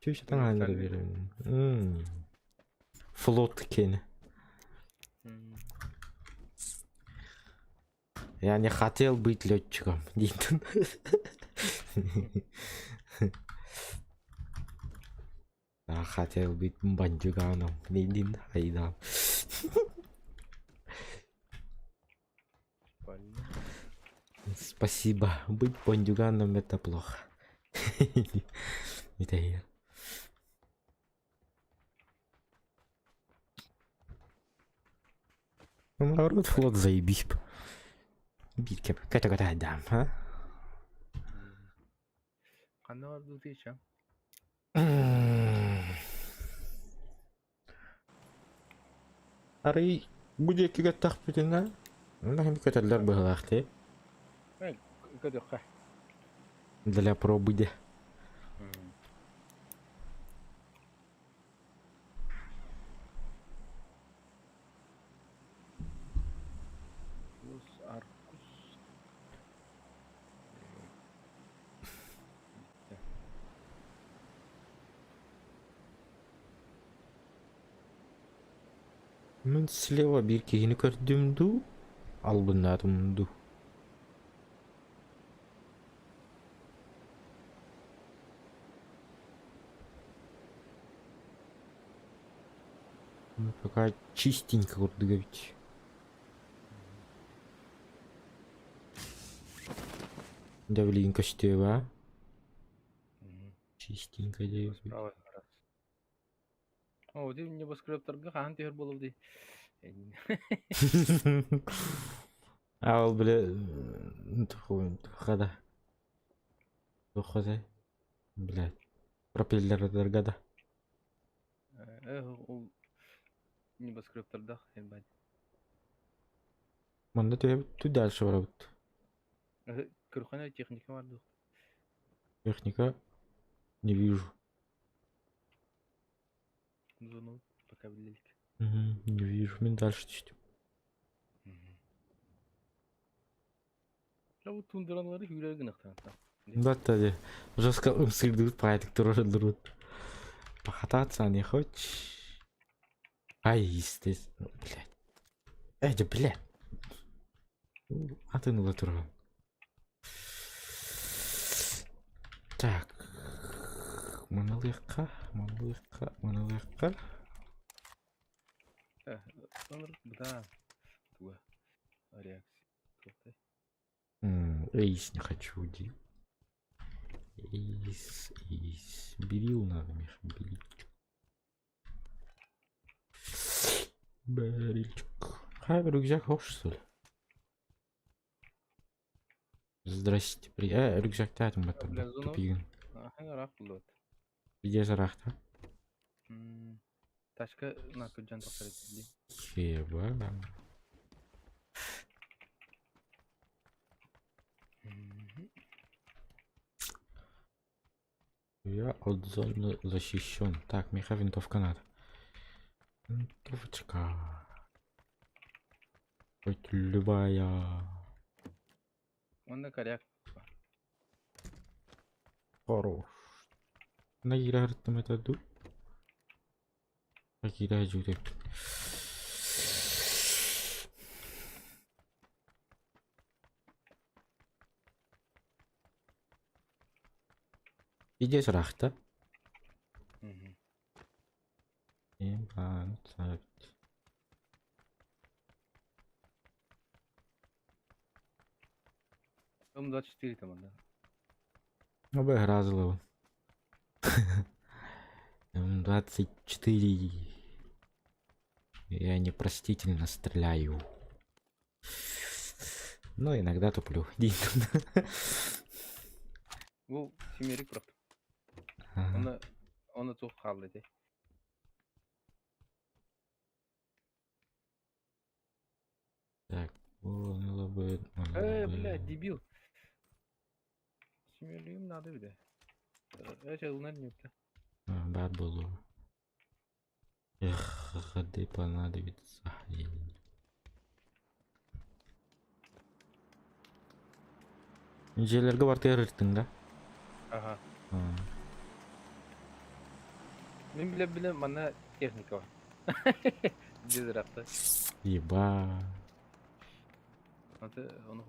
Чүөсэ таҥаһалара биэрэбин. Флот киэнэ. Я не хотел быть летчиком дийтин. Я хотел быть бандюганом диндин айдаан. Спасибо. Быть бандюганом это плохо. Это Ну, наоборот, флот заебись. Бииргэ көтө-көтө а?
Ханна бар дуу
Арый Бу диэки көттөхпүтүнэ, онно көтөллөр быһыылаах дии.
Көтөххө.
Для пробы де.
Плюс аркус.
Мин слева биир киһини көрдүм дуу, албыннаатым дуу. Ну, пока чистенько курдук эбит. Дьэ билигин көстүө баа. Чистенько диэбит.
Справа раз. О, ити небоскребтарга хаһан түһэр буолуо дии.
А ол бile хада туоххатай блядь пропеллердарга да
Ол небоскребтардаах ебать.
Манна түһэбит тут дальше барабыт.
Көрхөнө техника бар дуо?
Техника не вижу.
Зону пока билик.
Угу, не вижу. Мен дальше түстүм.
Я бу тундраналары hüyler гынахтан.
Да, да, жестко ымсырдыбыт паятык турар Покататься не хочешь? Ай, естественно, блядь. Эй, да, блядь. Атын ыла туран. Так. Маналыахха, маналыахха, маналыахха.
Да. Туга. Реакция.
Эйс не хочу, ди. Эйс, эйс. Берил надо, Миша, берильчик. Берильчик. Хай, рюкзак хочешь, что ли? Здрасте. При... Рюкзактаатым баттарда. Тупигин. Где жарахта?
Тачка на күджан тахсар дии.
Хеба. Я от зоны защищен. Так, меха винтовка надо. Винтовочка. Хоть любая.
Онно коряк.
Хорош. На киирэ это ду. Киирэ дьүүтэп. Иде сырахта. Ебан
М24 там, да.
Обыгразило. М24. Я непростительно стреляю. Но иногда туплю.
Бу семерик бырахтым. Оны оны туох хаалла ити.
Так,
Э, блядь, дебил. Семеригим надо бile. Э, ылынар ньюкта.
Баар буолуо. Эх, ходы понадобится. Дьиэлэргэ бартыгар ырыттыҥ да?
Аха. Мин билэ-билэ манна техника бар. Дьиэ ыраахта.
Еба.
Аты ону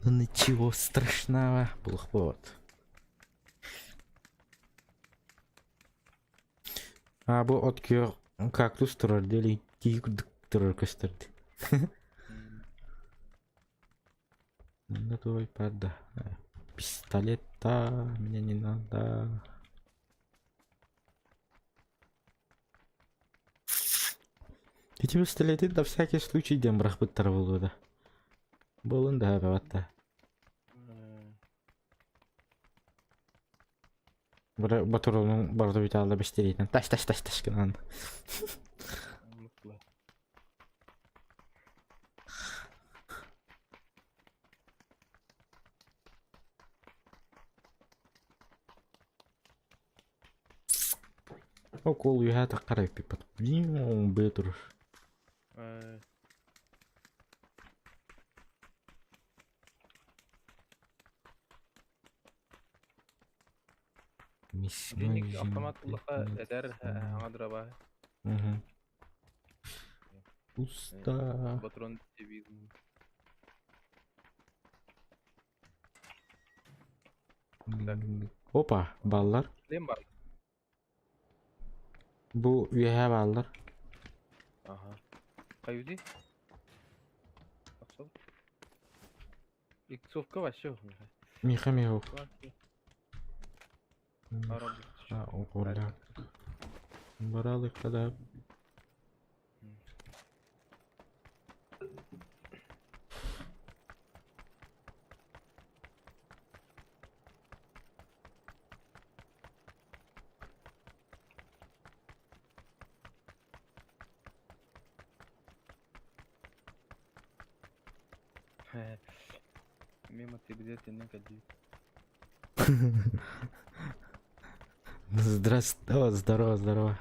Ну ничего страшного. Булах вот. А бу от күөх кактус турар диэли киһи курдук турар көстөр дии. На твой пада. Пистолета мне не надо. Эти пистолеты на всякий случай диэн бырахпыттара буолуо да. Буолун да бабатта. Батуронун барыта бүтэ бэстэриитин таш таш таш таш гынан. Окол үөһэ таххара эппиппит. Быа турар.
Денег автомат улаха эдэр аңа драба.
Пусто.
Патрон дебил.
Опа, баллар.
Нем бар?
Бу үөһэ бааллар.
Аха. Каюди? Иксовка вообще.
Миха Михов. Оҕолор. Баралыкка да.
Мимо ты где-то кэллии.
Здравствуй, о, здорово, здорово.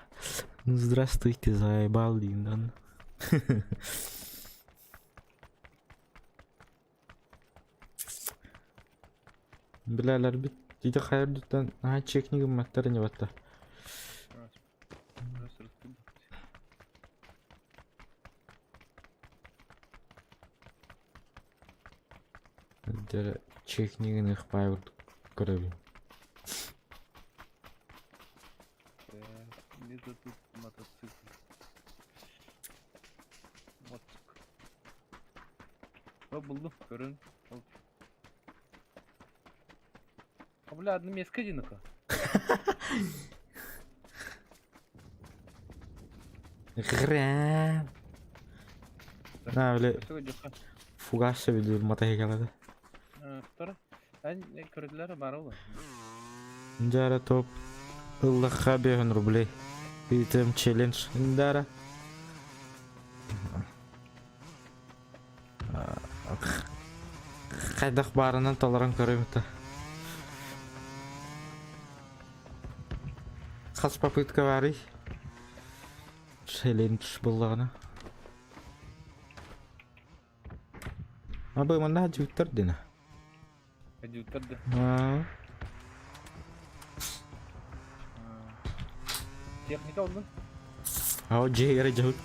Ну, здравствуйте, заебал, Линдон. Билэлэр бит ити хайырдыттан наһаа чекни гымматтар ини батта. Дьэ чекнигин ыхпай курдук көрөбүн.
Где-то тут мотоцикл. Мотик. О, булдум, көрөн. А, бля, одна меска одинака.
Грэн. На, бля, фугас сөбүлүүр мотоциклата.
Второй. Ань, көрүллэр бар ол.
Дьара топ ыллахха 5 рублей. Ыытым челлендж. Дара. Хайдах баарынан толорон көрөмүтэ. Хас попытка баарый? Челлендж буллаҕына. Абы манна дьүттэр дина.
Дьүттэр да. Техника oldu.
Ау дьиэгэр дьаһыт.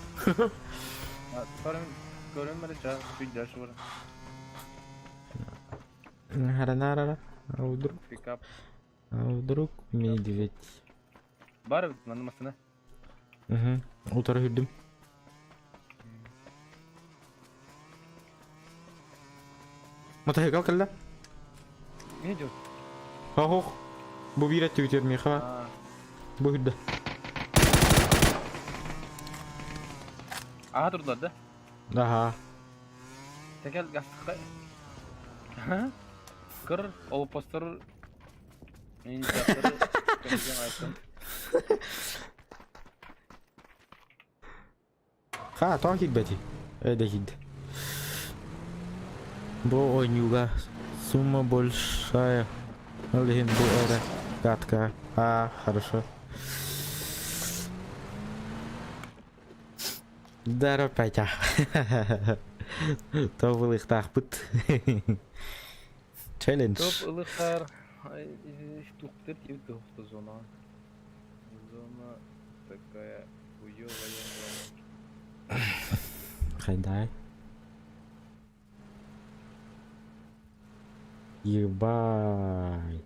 Көрөн көрөн бары ча видео шура.
Харанарара. А вдруг?
Пикап.
А вдруг медведь?
Бар манна машина.
Угу. Утары хүрдүм. Мотоцикл кэллэ.
Не идет?
Ох, бу биир өттүгүтүгэр миэхэ бу хүрдэ.
Аха турдулар да?
Аха.
Текел гастыкка. Кыр олоппостор ниндзялар
Ха, тоҕо киирбэтий? Э, да киирдэ. Бу оонньууга сумма большая. Ол иһин бу эрэ катка. А, хорошо. Здорово, Петя. Топ ылыхтаахпыт. Челлендж.
Топ ылыхтар тухтыр тип тухты зона. Зона такая хуёвая зона.
Хайдай. Ебать.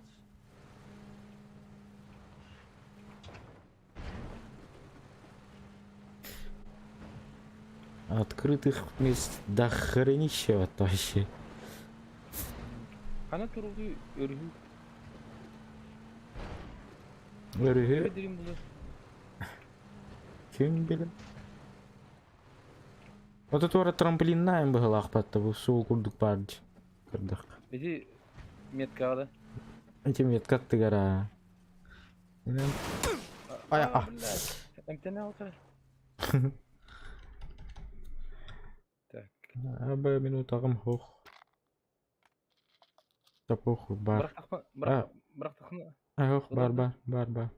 Открытых мест до хренища вот вообще.
Хана туругу өрүһү
Өрүһү
Диrim булur.
ким билэр? Ото туора трамплиннаан быһылаахпатта бу суол курдук баар дии көрдөххө.
Ити меткаҕа да.
Ити метка аттыгар аа. Ай, а.
Блядь. Эмтэнэ алтара. Так.
Аба минутаҕым суох. Да похуй бар.
Бырахтахпына бырах бырахтахпына
Суох бар бар бар бар.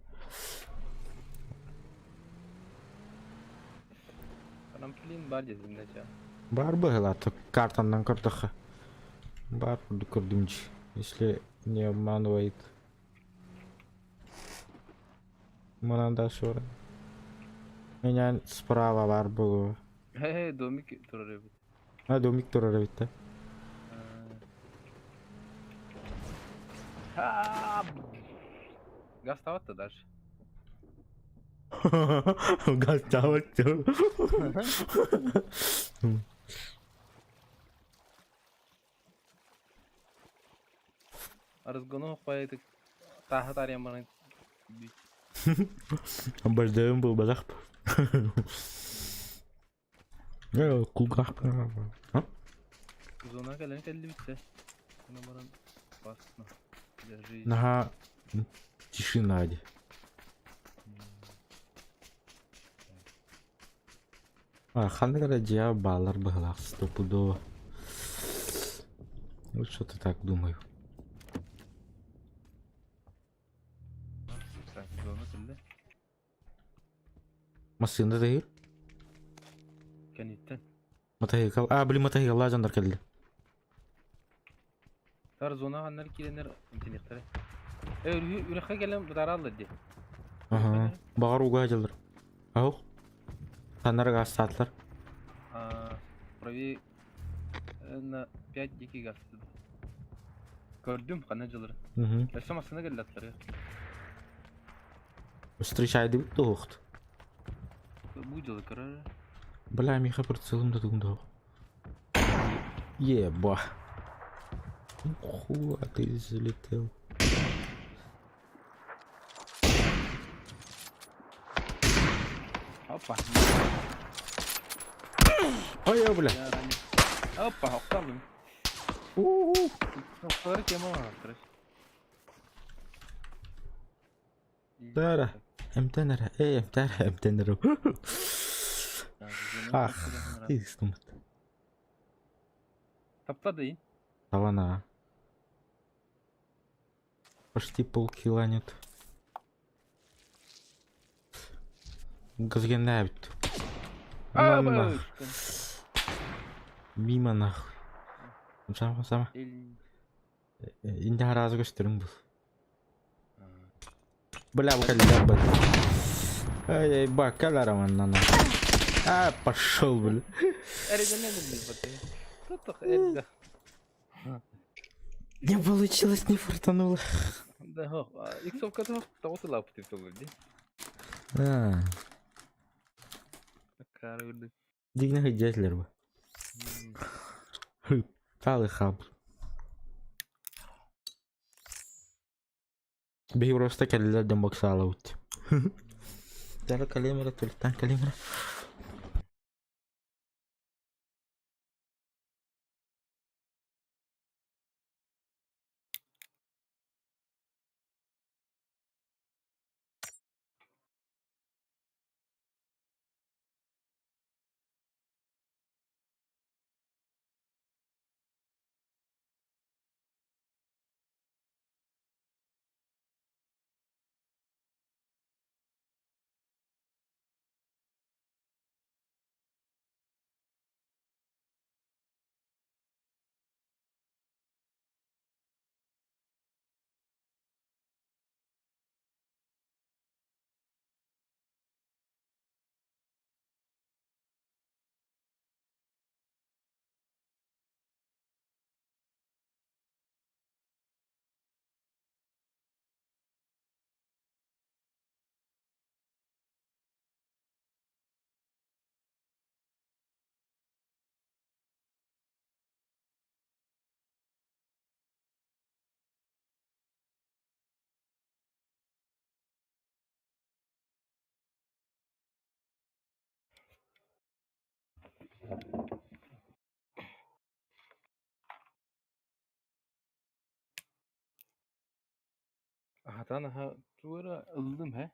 Трамплин бар дедим да.
Бар быһыылаах картаннан көрдөххө. Бар курдук көрдүм дии. Если не обманывает. Манан да суора. Меня справа бар было.
Хе домик турар эбит.
А, домик турар эбит да.
А, Газ да дальше.
Газ
Разгону поедет. Таха тарьям бана.
Баждаем был базах. Кулгах. А?
Зона кэлэн кэллибитсе. Она баран опасно. Для жизни.
Наһаа тишина дии. А, ханнык эрэ дьиэ бааллар быһыылаах стопудово. Вот что-то так думаю.
Так, зона кэллэ.
Массыына тахыр.
Кэнниттэн.
Мотоцикл. А, блин, мотоцикллаах дьоннор кэллэ.
Тар зона ханнар киирэннэр интенехтэрэ. Э, үрэххэ кэлэн бытарааллар дии.
Ага. Баҕар ууга дьыллар. Ах. Ханнары гаастаатылар.
А, правее на 5 дикий газ. Көрдүм ханна дьыллар.
Угу.
Өссө массыына кэллэттэр.
Встречай туохт.
Бу дьылы көрөр.
Бля, миэхэ прицелым да тугум да. Еба. Хуа ты залетел.
Опа.
Ой, бля.
Я ранен. Опа, охталым.
У-у-у.
Охталары тема бар.
Дара. Эмтэнэр. Эй, эмтэр, эмтэнэр. Ах, ты стумат.
Таптады.
Тавана. Почти полкила нет. Газгеннабит.
А,
нах. Мимо нахуй. Сама, сама. Инде разы көстөрүң бұл. Бля, bu кэллэр бат. Ай, бакалар манна. А, пошел, бля. Не получилось, не фартануло.
Да, иксовка того лапты толуди.
А,
Карырды.
дигнэ хыдьэтлер бу. Талы хаб. Биһи просто кэллилэр дэн боксаалабыт. Тара калемера, төлтан калемера.
Аһатан аһа тугу эрэ ыллым һэ.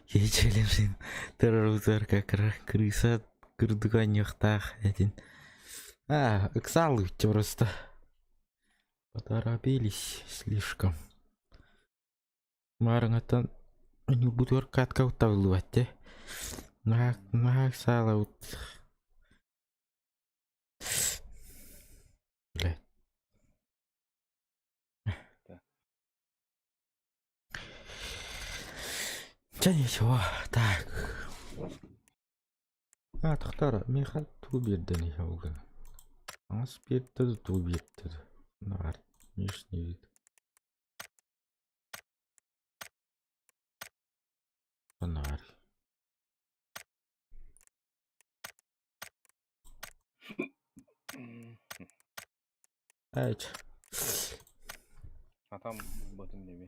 Киһи терроризер как крыса кырдык оонньуохтаах этин. А, ыксал просто. Поторопились слишком. Маарыҥаттан ньурбутугар катка уттабыллыбат дии. Наһаа наһаа ыксаалабыт. Блядь. Чэ ничего, так. А, тохтоор, миэхэ тугу биэрдэ ничего гына. Ас биэрдэ да тугу биэрдэ да. Наар, внешний вид. Фонарь. Эч.
Атам булбатым деми.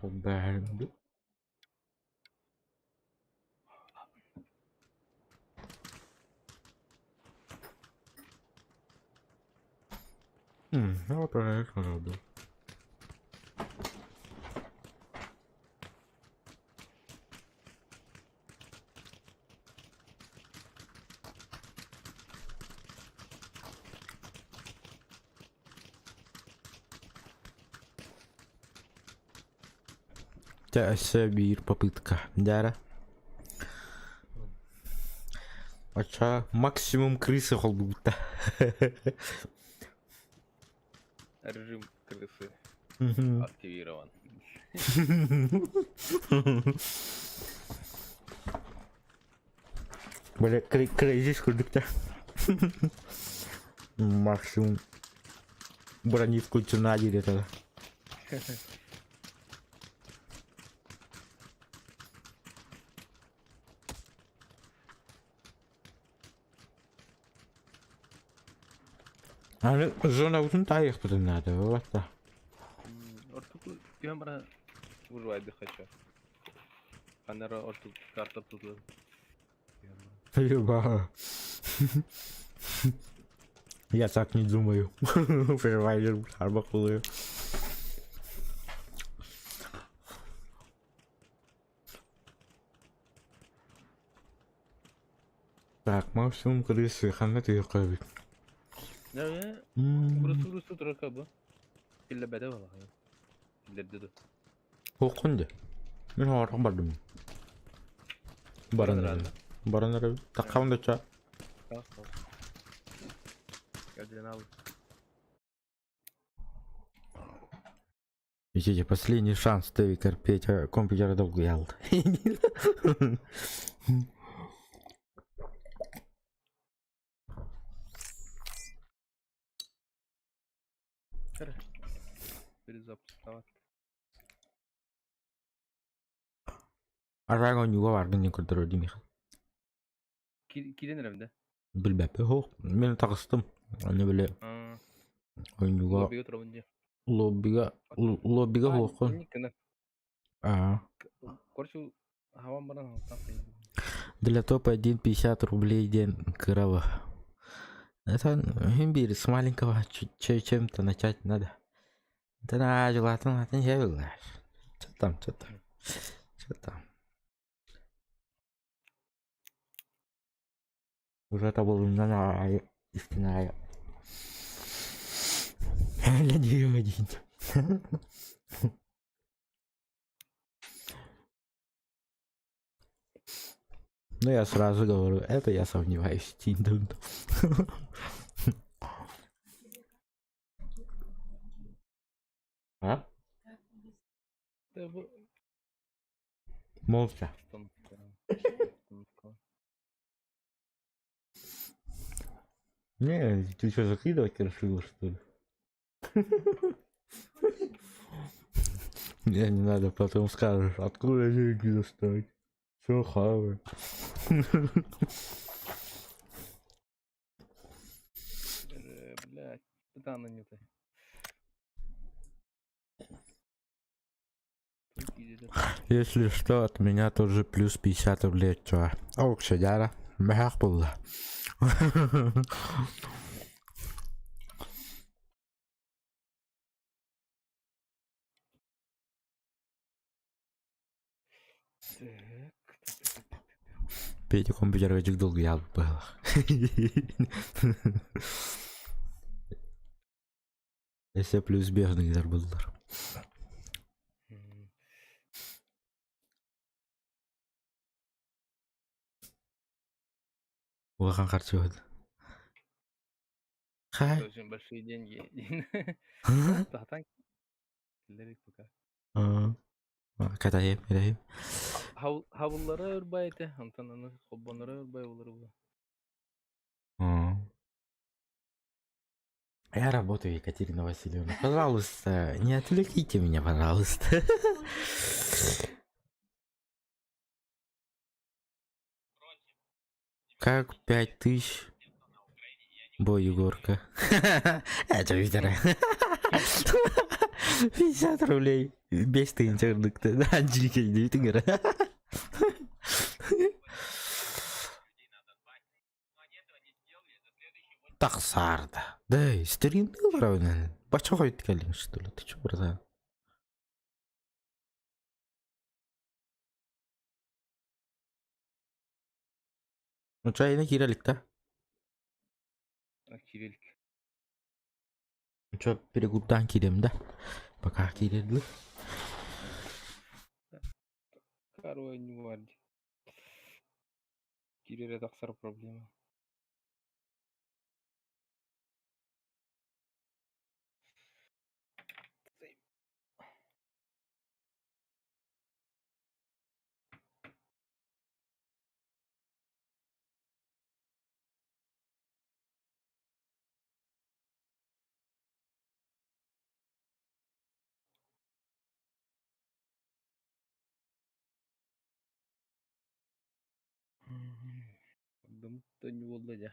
Бәрімді. Ну, правильно роблю. Дьэ өссө биир попытка дьара. Оччо максимум крысы холбуубута.
Режим крысы активирован.
Бля, крейзис курдук Максимум брони включена диир Аны зонабытын таайыахпытын наада буолбатта.
Ортуку түһэн баран урвайды хочу. Ханара ортук карта тутулар.
Люба. Я так не думаю. Survivor арбақылы. Так, максимум крысы ханна тыйыкка эбит.
Урусу турар бу. Киллэбэтэ балаҕа. Киллэрдэ ду.
Суоххун дии. Мин оҕорох бардым. Баран эрэ. Баран эрэ. Таххабын да ча. Видите, последний шанс ты Петя компьютер долгуйал.
Перезапуск.
Арай оонньууга бааргын диэн көрдөрөр дии Михаил.
Киирэн эрэбин да?
Билбэппин суох. Мин таҕыстым. Аны били оонньууга
Лоббига турабын дии.
лоббига лоббига суоххун. Аа.
Короче, хаван баран
Для топа 1,50 рублей диэн кыраба. Это иһин биир с маленького чем-то начать надо. Да на желательно атын Что там, что там, что там. Уже табылыннан аайы истин аайы Ледио один. Ну, я сразу говорю, это я сомневаюсь. А? Молча. Не, ты что, закидывать решила, что ли? Не, не надо, потом скажешь, откуда деньги достать. Все хаваю.
Блядь. Сатаан анньытай.
Если что, от меня тоже плюс 50 рублей, чё. Ок, сидяра. Мехах было.
Так.
Петя компьютерга дьугдулгуйаабыт быһыылаах. Өссө плюс бежныйдар буллар. Улахан харчыбыт. Хай.
Очень большие деньги. Тахтан киллерик пока.
Катайым, катайым.
Хабыллара ырбай этэ, онтон аны холбонноро ырбай олар була.
Я работаю, Екатерина Васильевна. Пожалуйста, не отвлеките меня, пожалуйста. Как 5000? Бой, Егорка. Это Виктора. 50 рублей. Без ты интернет. Да, дикий, Тахсарда. Да, стерин равен. Бача ходит кэлин, что ли? Ты чё, братан? Ну, чайна киралик, да?
Кирилик.
Ну чё, перегубдан кирем, да? Пока кирилли.
Корой не варди. Кириле тахсар проблема. Дым не буолла дьэ.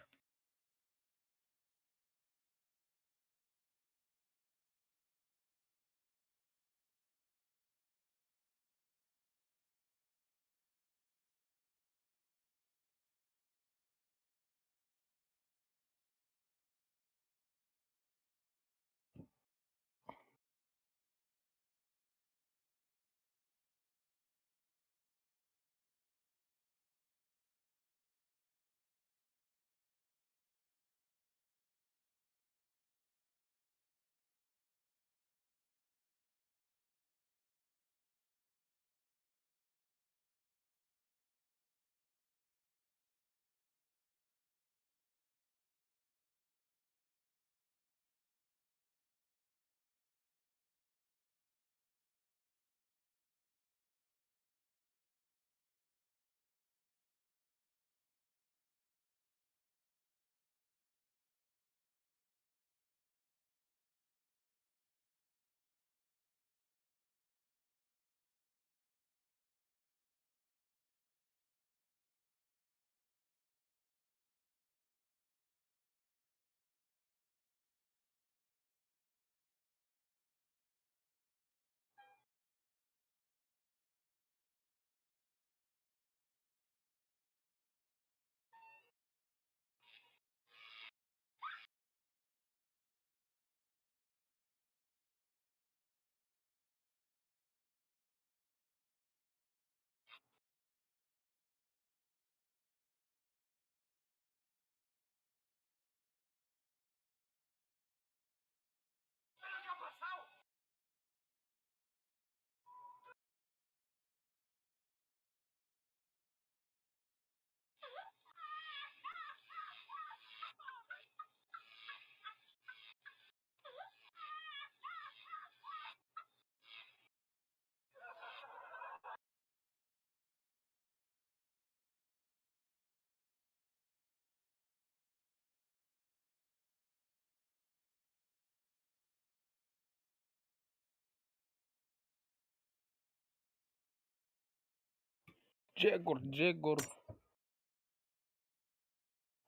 Джегур, Джегур.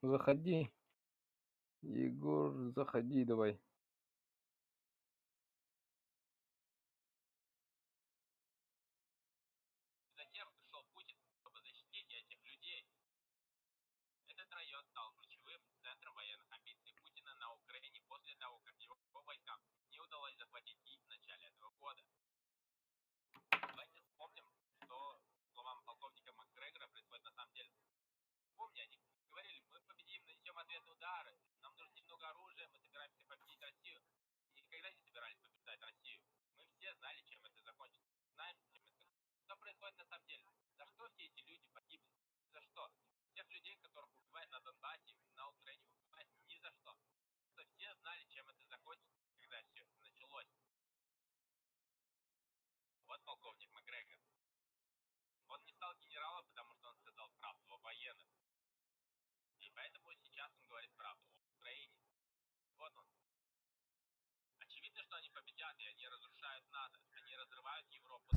Заходи. Егор, заходи давай.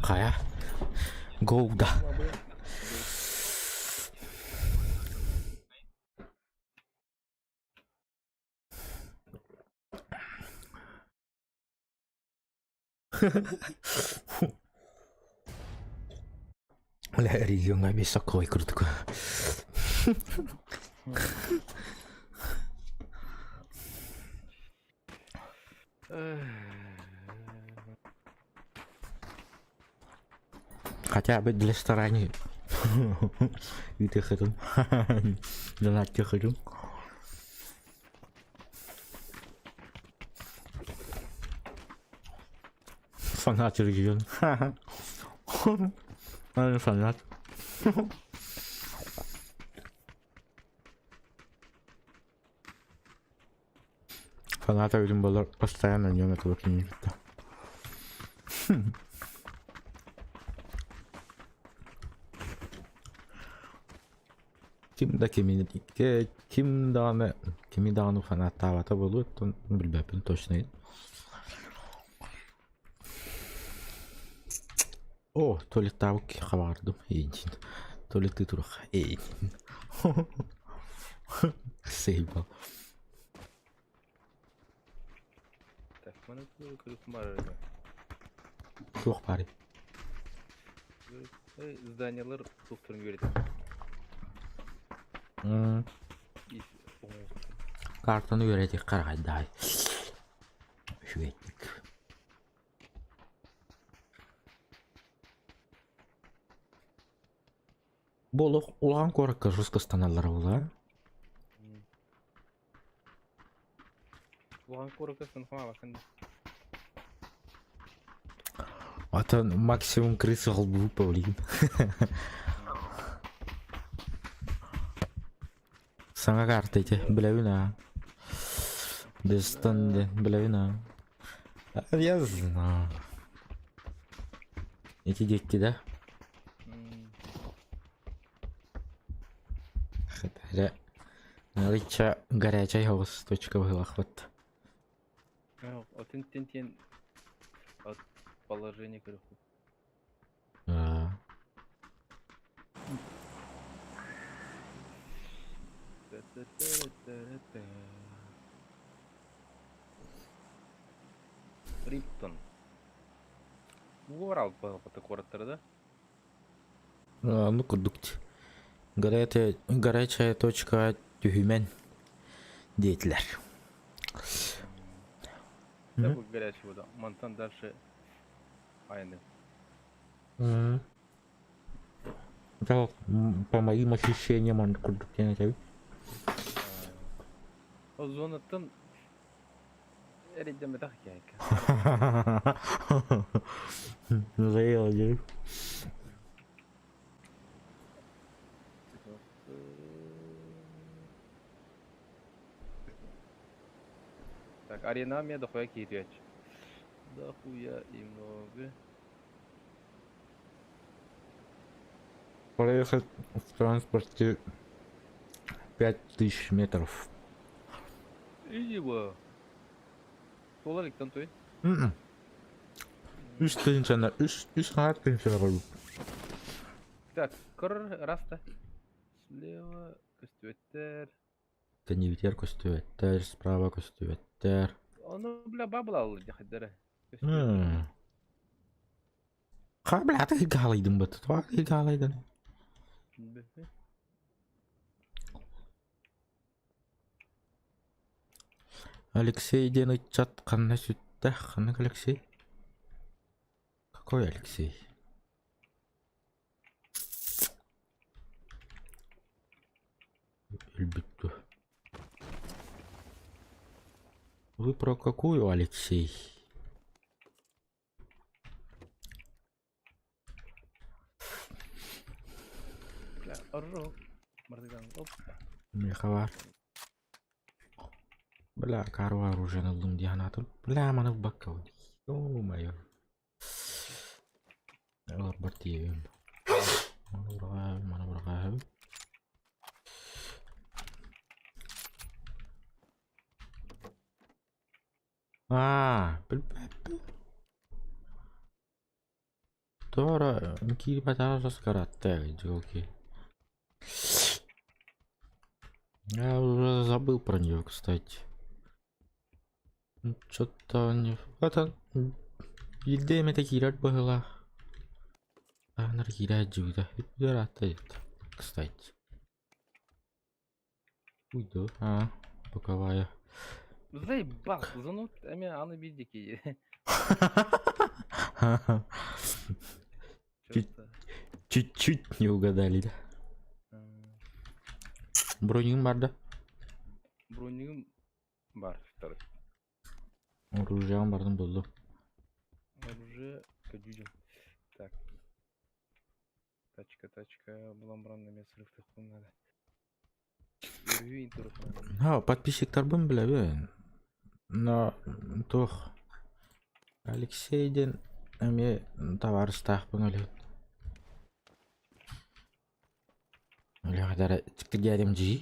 Хайа? Гоуда. Бля, регионҥа эмиэ соккуой курдук. Хотя бы для стараний. Ыытыаххытын. Донаттыаххытын. Фанат регион. Фанат. Фаната өзүм буоллар постоянно ньүөмэ тула кинини кытта. Ким да кимини ким даҕаны кими даҕаны фанаттаабата буолуо оттон билбэппин точно. О, туалеттаабыт хабаҕардым эйиин. Туалеттыы туруох эйиин. Сейбал.
Так, маны көрүк баар
Суох баарый.
Зданиялар суохтарын үөрэтэр.
Картаны үөрэтиэххэ эрэ хайдаҕай. Үчүгэйдик. Бу олох улахан куоракка жестко ыстаналлара буолар.
Улахан куоракка ыстанахмаабаккын
Атын максимум крыса холбуу павлин. Саҥа карта ити, билэбин аа. Дестан диэн билэбин аа. Я знаю. Ити диэкки да? Эрэ налычча горячай соҕус точка быһыылаахпыт.
Отын тин от положение көрөхпүт.
Аа.
Риптон. Уорал баҕата куораттара да?
Ну курдук горячая, горячая точка түһүмэн диэтилэр.
Да бу горячий вода. Мантан дальше айны.
Так, по моим ощущениям, он курдук диэн этэбин.
Ол зонаттан эрэйдэммэтэх киһи.
Надоело, дии.
Так, арена мне дохуя киирүөч. Дохуя и много.
Проехать в транспорте 5000 метров.
Иди бу. Туолар иктэн туй.
Үс тыһыынчаны, үс, үс хаат тыһыынчаны көрбүт.
Так, көр раста. Слева көстүбэттэр.
Кэннибитигэр көстүбэттэр, справа көстүбэттэр.
Ону бля бабла дьахайдара.
Хаа бля аты гаалайдым бат. Тоҕо гаалайдын? Алексей диэн ыччат ханна сүттэ? Ханнык Алексей? Какой Алексей? Өлбүт дуо? Вы про какую, Алексей?
Бля, орро. Мардыган, оп.
Миэхэ баар. Бля, кару оружиены ыллым дии санаатым. Бля, маны ылбакка Ё-моё. Ыларбар тиийэбин. Маны быраҕаһабын, маны быраҕаһабын. Аа, билбэппин. Тоҕо киирбэтэҕэ соскаратта елки. Я уже забыл про нее, кстати. Что-то не... Это... Биирдэ эмэтэ киирэр быһыылаах. Таһынар киирээт дьүгүтэ. Кстати. Уйду. А, боковая.
Заебал, зону эми аны биирдики. Чё-то.
Чуть-чуть не угадали, да? Бронигым бар да?
Бронигым бар, второй.
Оружием бардым булду.
Оружие көдьүдүм. Так. Тачка, тачка, булан баран эмиэ сырыктыахпын наада. Өрүһүү интуруһунан.
Ha, подписчиктарбын билэбин. Но туох Алексей диэн эмиэ табаарыстаахпын өлүн. Өлүөхтэрэ тигээдим дии.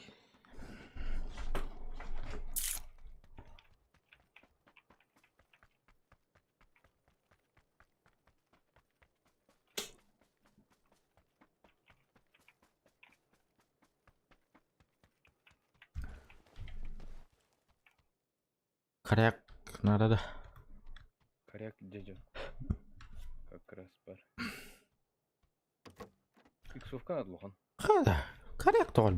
Коряк надо да.
Коряк дядя. Как раз бар. Иксовка надо лохан.
Хада, коряк тоҕо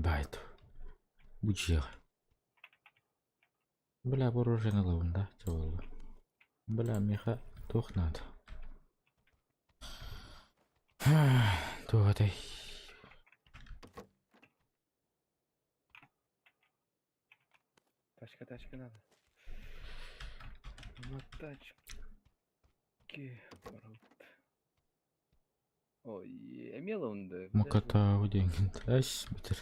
Бу дьиэҕэ. Бля, вооружение ылабын да, чэ буолла. Бля, миэхэ туох наада? Туох этэй?
Тачка, тачка надо. На тачке. Ой, эмиэ ылынды.
Макатау диэҥҥин эс бүтэр.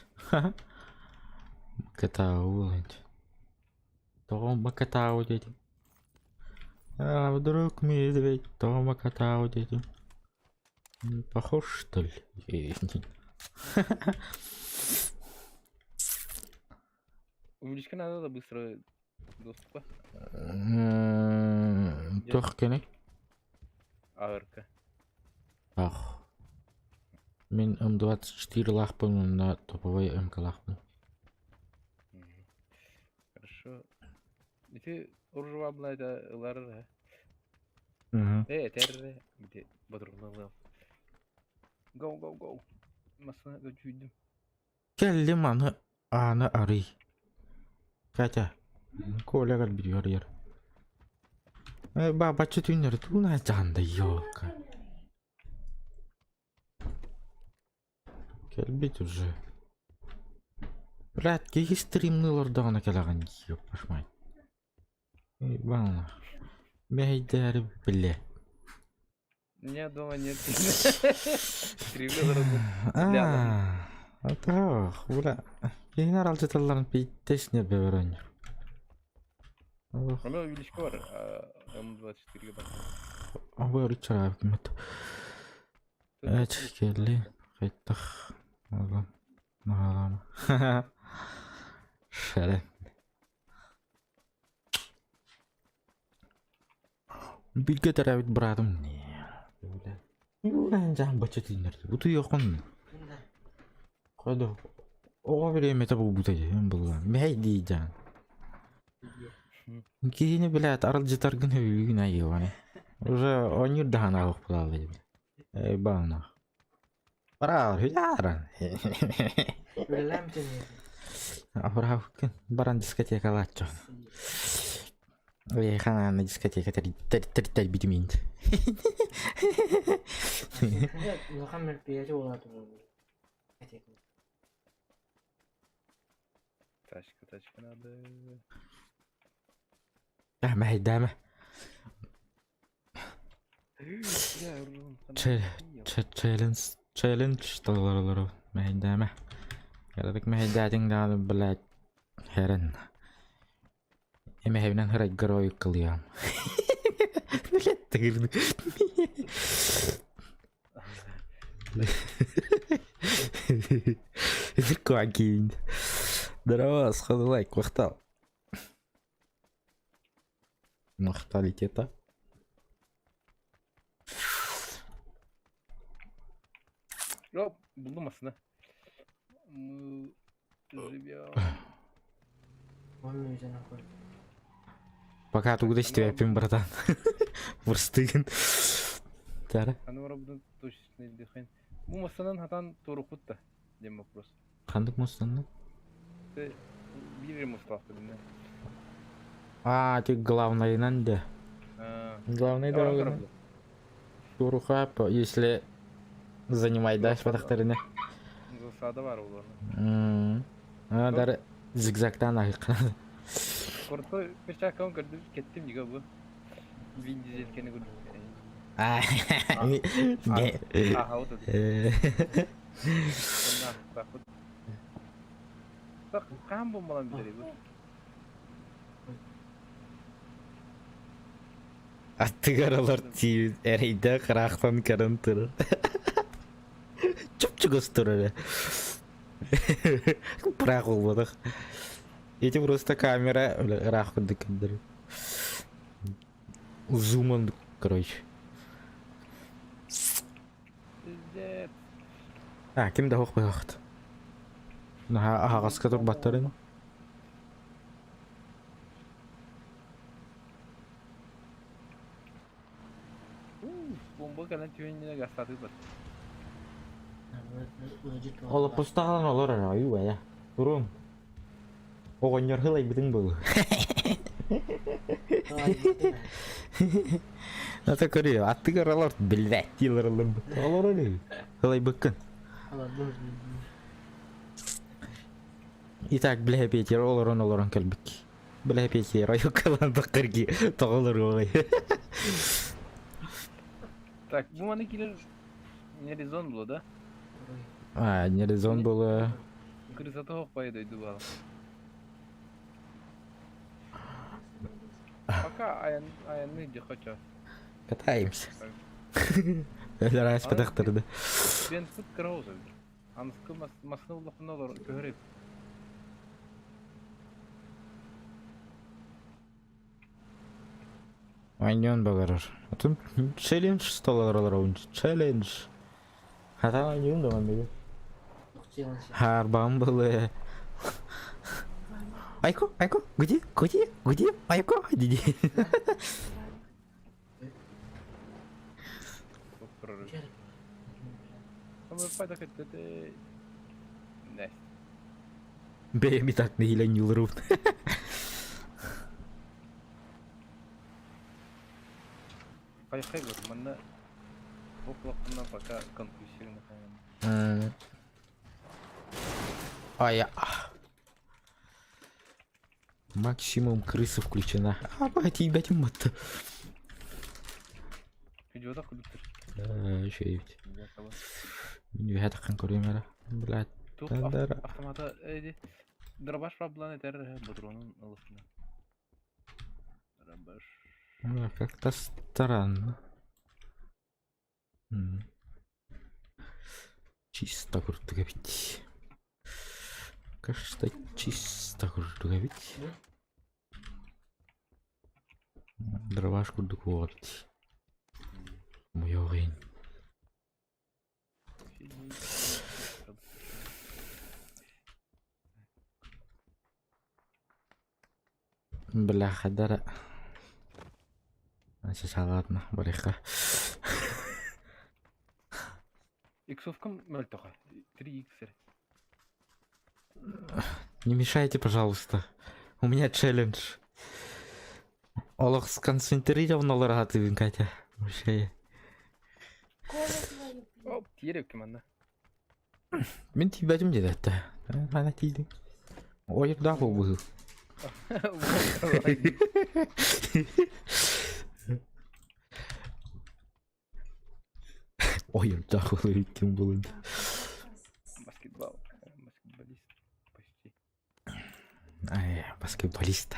Макатау буолан. Тоҕо Макатау диэтим? А вдруг медведь тоҕо Макатау диэтим? Похож что ли?
Увеличка надо да быстро доступа.
Туох кини?
АРК.
Ах. Мин М24 лаахпын уонна топовай МК-лаахпын.
Хорошо. Ити уржуа это ылар Э, этэр где бодургуналыам. Go, go, go. Массына көчүйдүм.
Кэллим аны ааны арый. Катя, Коля кэлбит арыйар. Э, бабаччы түүннэри тууна дьаанда ёлка. Кэлбит уже. Блядь, киһи стримныы олордоҕуна кэлэҕин ёппаш мать. Ебана. Мэһэйдээри билэ.
Меня дома нет. Стримлю
Аа, атах, бля. Киһини аралдьыталларын пийтесне бөбөрөннөр.
У меня увеличка бар, М24 бар.
Абы чараабыкмыт. Эч келли хайтах. Ола. Наалама. Шәрә. Бииргэ төрөөбүт быраатым бачча тииннэрдэ утуйуоххун Ходу оҕо бириэмэтэ буолбута дии буоллаҕа мэһэй дии дьаан Киһини билээт аралдьытаргын сөбүлүүгүн айыаҕын уже оонньуур да санаабах буолаалла дии Эй баанах Бараар хүлааран Абыраабыккын баран дискотекалааччы. Эйиэхэ на дискотека тэрийбитим иһин.
Улахан мероприятие буолан
Тачка, тачка надо.
Мэһэйдээмэ. Челлендж, челлендж толоролору мэһэйдээмэ. Кыратык мэһэйдээтиҥ даҕаны, блядь, херен. Эмэһэбинэн ырайгар ойуккалыам. Блядь, тыгырды. Квакин. Здорово, сходу лайк, махтал. Махтал итета.
Yok, buldum aslında. Мы живем.
Пока тугу да истибэппин, братан. Вырстыгын. Тара.
Аны барабытын точно илдихин. Бу массанан хатан туорукпут да диэн вопрос.
Ханнык мустанна?
Биир мустаахпыт инне.
А, ты главныйынан да. Главный дорога. Туруха, если занимай дальше батахтарына.
Засада бар олорно.
А, даже зигзагтан ахыккана.
Крутой перчаткам көрдүм, кеттим дига бу. Вин Дизелькени көрдүм.
А,
Аха, вот это. Хаан бомбалан бүтэрий бу?
Аттыгар олор тиийбит эрэйдээх ыраахтан көрөн турар. Чуп-чугас турар. Быраах буолбатах. Ити просто камера ыраах курдук көрдөрөр. Зуман, короче.
Пиздец.
А, ким да суох быһахт. Наһаа аһаҕаска турбаттарын.
Бомба кэлэн түһүннүнэ гастатыы бар.
Олоппустаҕынан олор эрэ ойуу эйэ. Турун. Оҕонньор һылайбытыҥ буолуо. Ата көрүө, аттыгар олор, блядь, диэлэр олорбут. Олорор үһү. Һылайбыккын. Итак, бля, Петер олорон-олорон кэлбит. Бля, Петер, ойуккалан таххарги тоҕолоруоҕай.
Так, бу маны киирэр не резон было, да?
А, не резон было.
Крысата хоппай дойду бала. Пока аян аянны иди хочу.
Катаемся. Өлөр аспатахтарды.
Бен сыт кырауза. Аныскы масны улахына олор көһөрөп.
Ойнуон баҕарар. Атын челлендж столар челлендж. Хата ойнуун да манныгы. Харбам было. Айко, Айко, где, где, где, Айко, диди. Бэйэм и так нэһиилэ ньылырыбын.
Хайхай манна пока конкурсированный.
Ай, Максимум крыса включена. А, ебать, мат.
Видеода кудуптур.
Еще ведь. Мин таххан көрүм эрэ. Блядь.
Автомата эди. Дробаш пробланы тер патронун ылыфна. Дробаш.
Как-то странно. Чисто курдук эбит. Кажется, чисто курдук эбит. Дробаш курдук буолар. Муйоҕин. Бля, хадара. Ладно, барыха.
Иксовкам мөлтөҕө. 3 икс.
Не мешайте, пожалуйста. У меня челлендж. Олох сконцентрирован олоро сатыыбын, Катя. Вообще.
Кола твою пью.
Оп, тиийэр эбиккин манна.
Мин тиийбэтим диэтэттэ. Хана тиийдиҥ? Ойурдаах буолбуһу. Ойурдаах буолуо ким булун.
Баскетбол. Баскетболист. Почти.
Ай, баскетболист.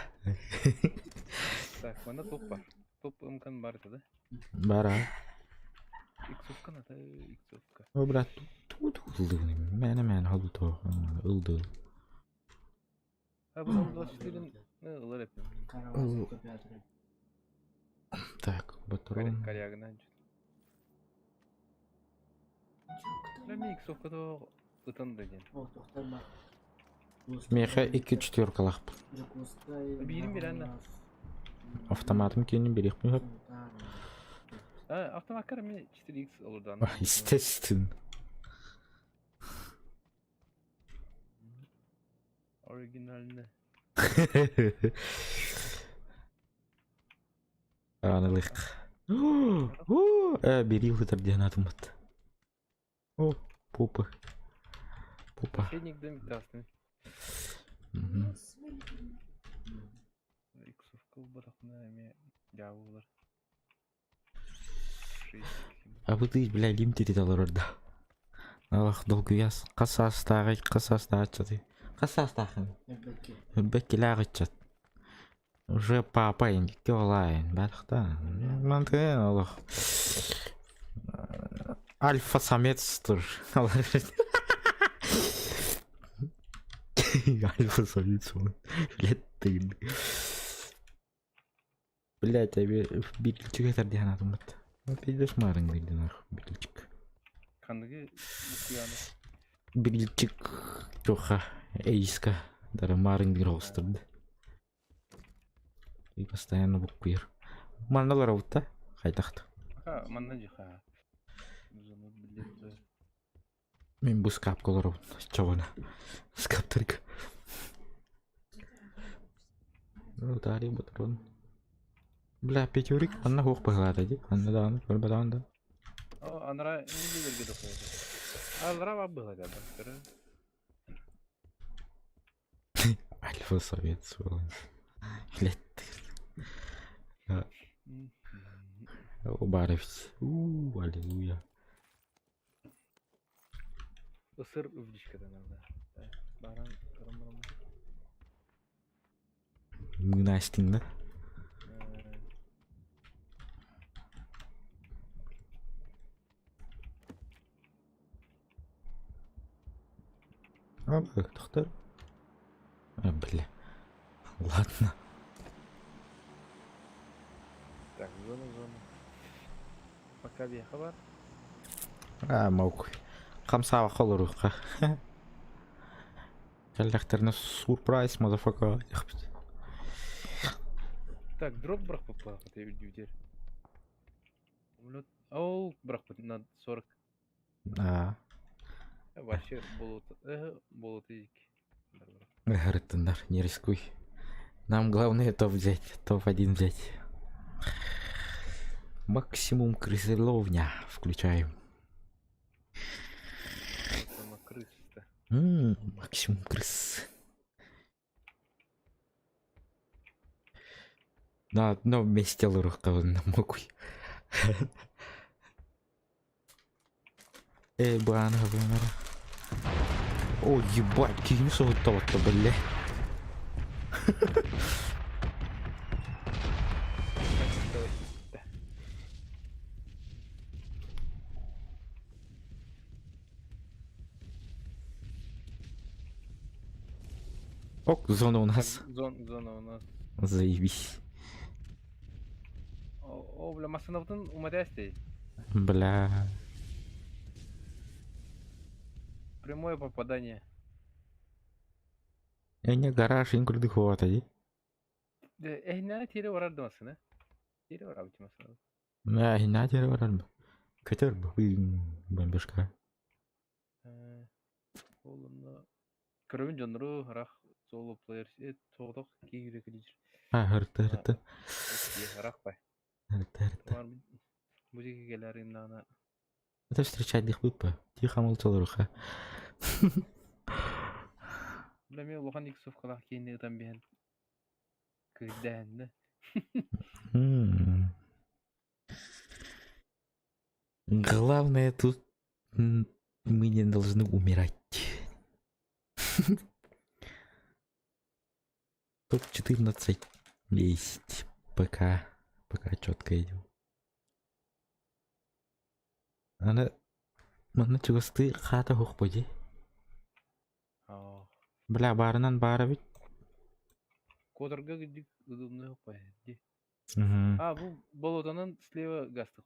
Так, манна топ бар. Топ ымкан бар да?
Бара.
Иксовка надо, иксовка.
О, брат, тут ылдыгын. Мээнэ мээнэ холбутоо ылды.
А потом 24 ылар эппин.
Так, батарон.
Корягынан. Лами иксовка то ытан да диэн.
Миэхэ икки четверкалаахпын.
Биирин бирээн да.
Автоматым киэнин бириэхпин сөп.
А, автомаккар ми 4x олордан.
Естественно.
Оригинально.
Аналык. Бери хытар диэн атыммыт. О, попа. Попа.
Последний дым красный.
Мгм.
Иксовка ылбатахпына эмиэ дьаабылар.
А бу тыый, бля, лим тирит олорор да. Алах долгуйас хас саастааҕый, хас саастаах ыччатый? Хас саастааххын? Өлбөккилээх ыччат. Уже папа икки оҕолоойун барахта. Мантыгын олох альфа-самец тур. Альфа-самец он. Блядь, ты. Блядь, я бирличик этэр диэн атыммыт. Пиздец маарыҥ диэн нах бирличик.
Ханныгы букуяны?
Бирличик туха эйска дара маарыҥ диир оҕустурда. И постоянно буккуйар. Манна олоробут хайдахт.
Аха, манна дьиха. Зону билет.
Мин бу скапка олоробун чоҕуна. Скаптарга. Ну, таарый ботурун. Бля, пятерик анна хуох быһылаата дии. Анна даҕаны, көрбөтөҕүн да.
О, анара иннилерге дохуйда. Алра ба быһылаата да.
Альфа совет сволочь. Блядь. О, Барович. У, аллилуйя.
Ысыр өвдүшкеден алда. Баран баран
Мынастың да? А, тохтор. А, бля. Ладно.
Так, зона, зона. Пока биэхэ бар.
А, маук. Хамсаабакка олоруохха. Кэллэхтэринэ surprise, motherfucker.
Так, дроп бырахпыппаахыт үрдүүтэр. Ол бырахпыт на 40.
Аа.
Вообще болот болот ик.
Ыһырыттыннар, не рискуй. Нам главное топ взять, топ-1 взять. Максимум крысоловня включаем.
Крыс-то.
Максимум крыс. На одном месте лурухтабын мокуй. Эй, баана баана. О, ебать, киһини соһуттабатта, бля. Ок, зона у нас.
Зон, зона у нас.
Заебись.
О, о бля, массыынабытын уматээстэй.
Бля.
Прямое попадание.
Эне гараж иҥ курдук хуота дии.
Эһиннэҕэ тиэрэ барар да массыына. Тиэрэ барабыт массыына.
Э, иһиннэҕэ тиэрэ барар бу. Көтөр бу бомбежка.
Ол онно көрөбүн дьоннору харах Solo player соҕотох киирэ кэлиир.
А, һырты һырты.
Рахпай.
Һырты һырты.
Бу диэки кэлэр иннаана.
Это встречать дихпыппа. Тихо молчаларуха.
Бля, мен улахан иксовкалаах киинни ытан биһэн кыйдаһынна.
Главное тут мы не должны умирать. Топ-14 есть. Пока. Пока четко идем. Аны манна чугастыы хаата суох дии. Бля, баарынан баара эбит.
Куотарга кырдьык удобно дии. А, бу болотанан слева гастык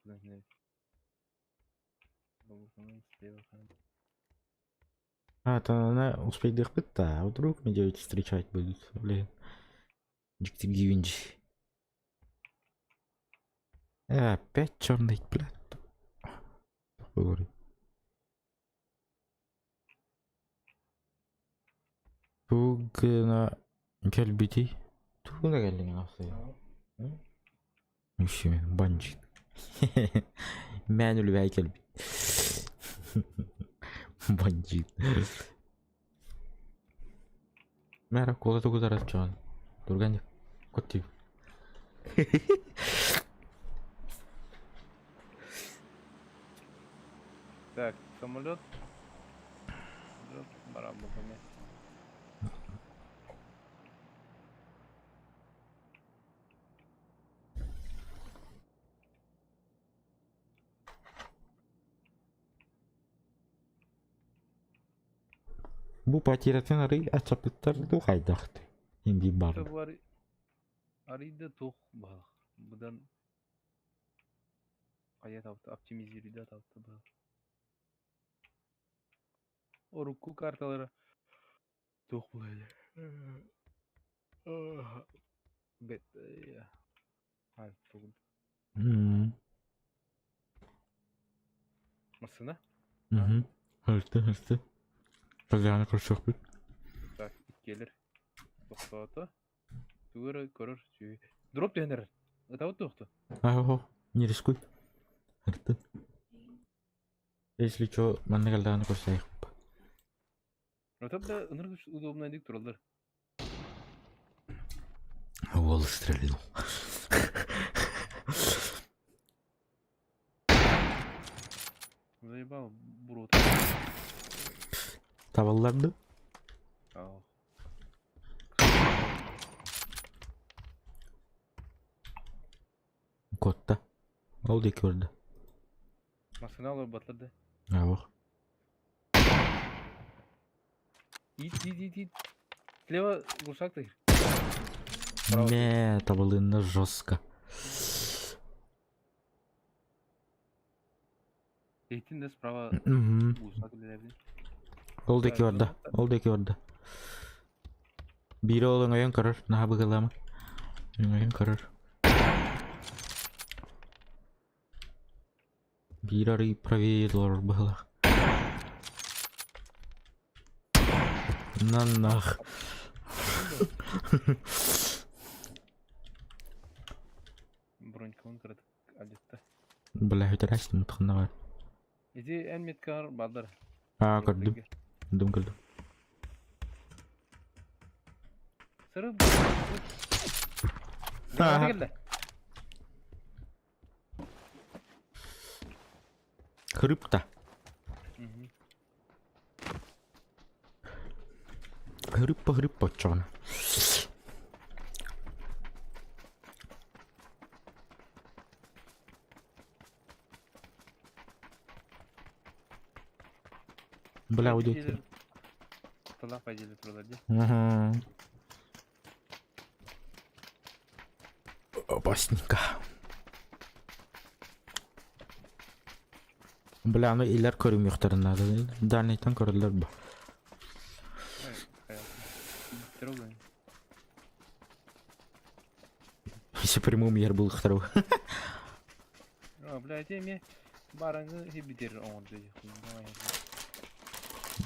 Болотанан слева.
А, то она успейдыхпыт да, а вдруг меня ведь встречать будут, блин. Дьиктигиинж. Опять черный, блядь. Говори. Тугна кэлбитий? Тугуна кэллиҥ ахсый? Үсү бандьыт. Мээн үлүбээй кэлбит. Бандьыт. Мэра куола тугу тарат дьон. Турган коттив.
Так, самолет. Самолет барабан.
Бу потерятын арый ачапыттар дуу хайдахты? Инди барды.
Арыйда туох баһылык быдан хайа табыта оптимизируйда табыта баһылык. Урукку карталара туох буолай Бет Массыына?
Һырты һырты. Казаны көрсөхпүт.
Так, иккиэлэр. Тохтоото. Тугу эрэ көрөр сүүй. Дроп түһэн эрэр. Ытабыт туохту?
Аһо, не рискуй. Һырты. Если чё, манна кэлдэҕинэ көрсөйөхпүт.
Ытап да ынырык удобнайдык тураллар.
Уол стрельнул.
Заебал бурут.
Табалларды?
Ау.
Котта. Ол диэки барда.
Массыына олорботлар да.
Аах.
Ит, ит, ит, ит. Слева глушак ты.
Мэ, табылынна жестко.
Эйтин да справа глушак үлэлээбит.
Ол диэки барда. Ол диэки барда. Биирэ ол өҥөйөн көрөр, наһаа быгылаама. Өҥөйөн көрөр. Биир арый правее олорор быһыылаах. На-нах.
Бронькалын кыратык алдьатта.
Бля, бүтэрээччи мутханна бар.
Ити эн меткаар бааллар.
Аа, көрдүм. Көрдүм, көрдүм.
Сыры
Аа.
кэллэ.
Хрипта. Хриппа хриппа оччоҕуна. Бля, уйдете.
Тылах пойдели туралар дии.
Угу. Опасненько. Бля, аны илэр көрүмүөхтэрин наада. Дальнайтан көрөллөр бу. Если прямым ер булыктар
А, бля, эти эми бараңы хибитер оҥорду.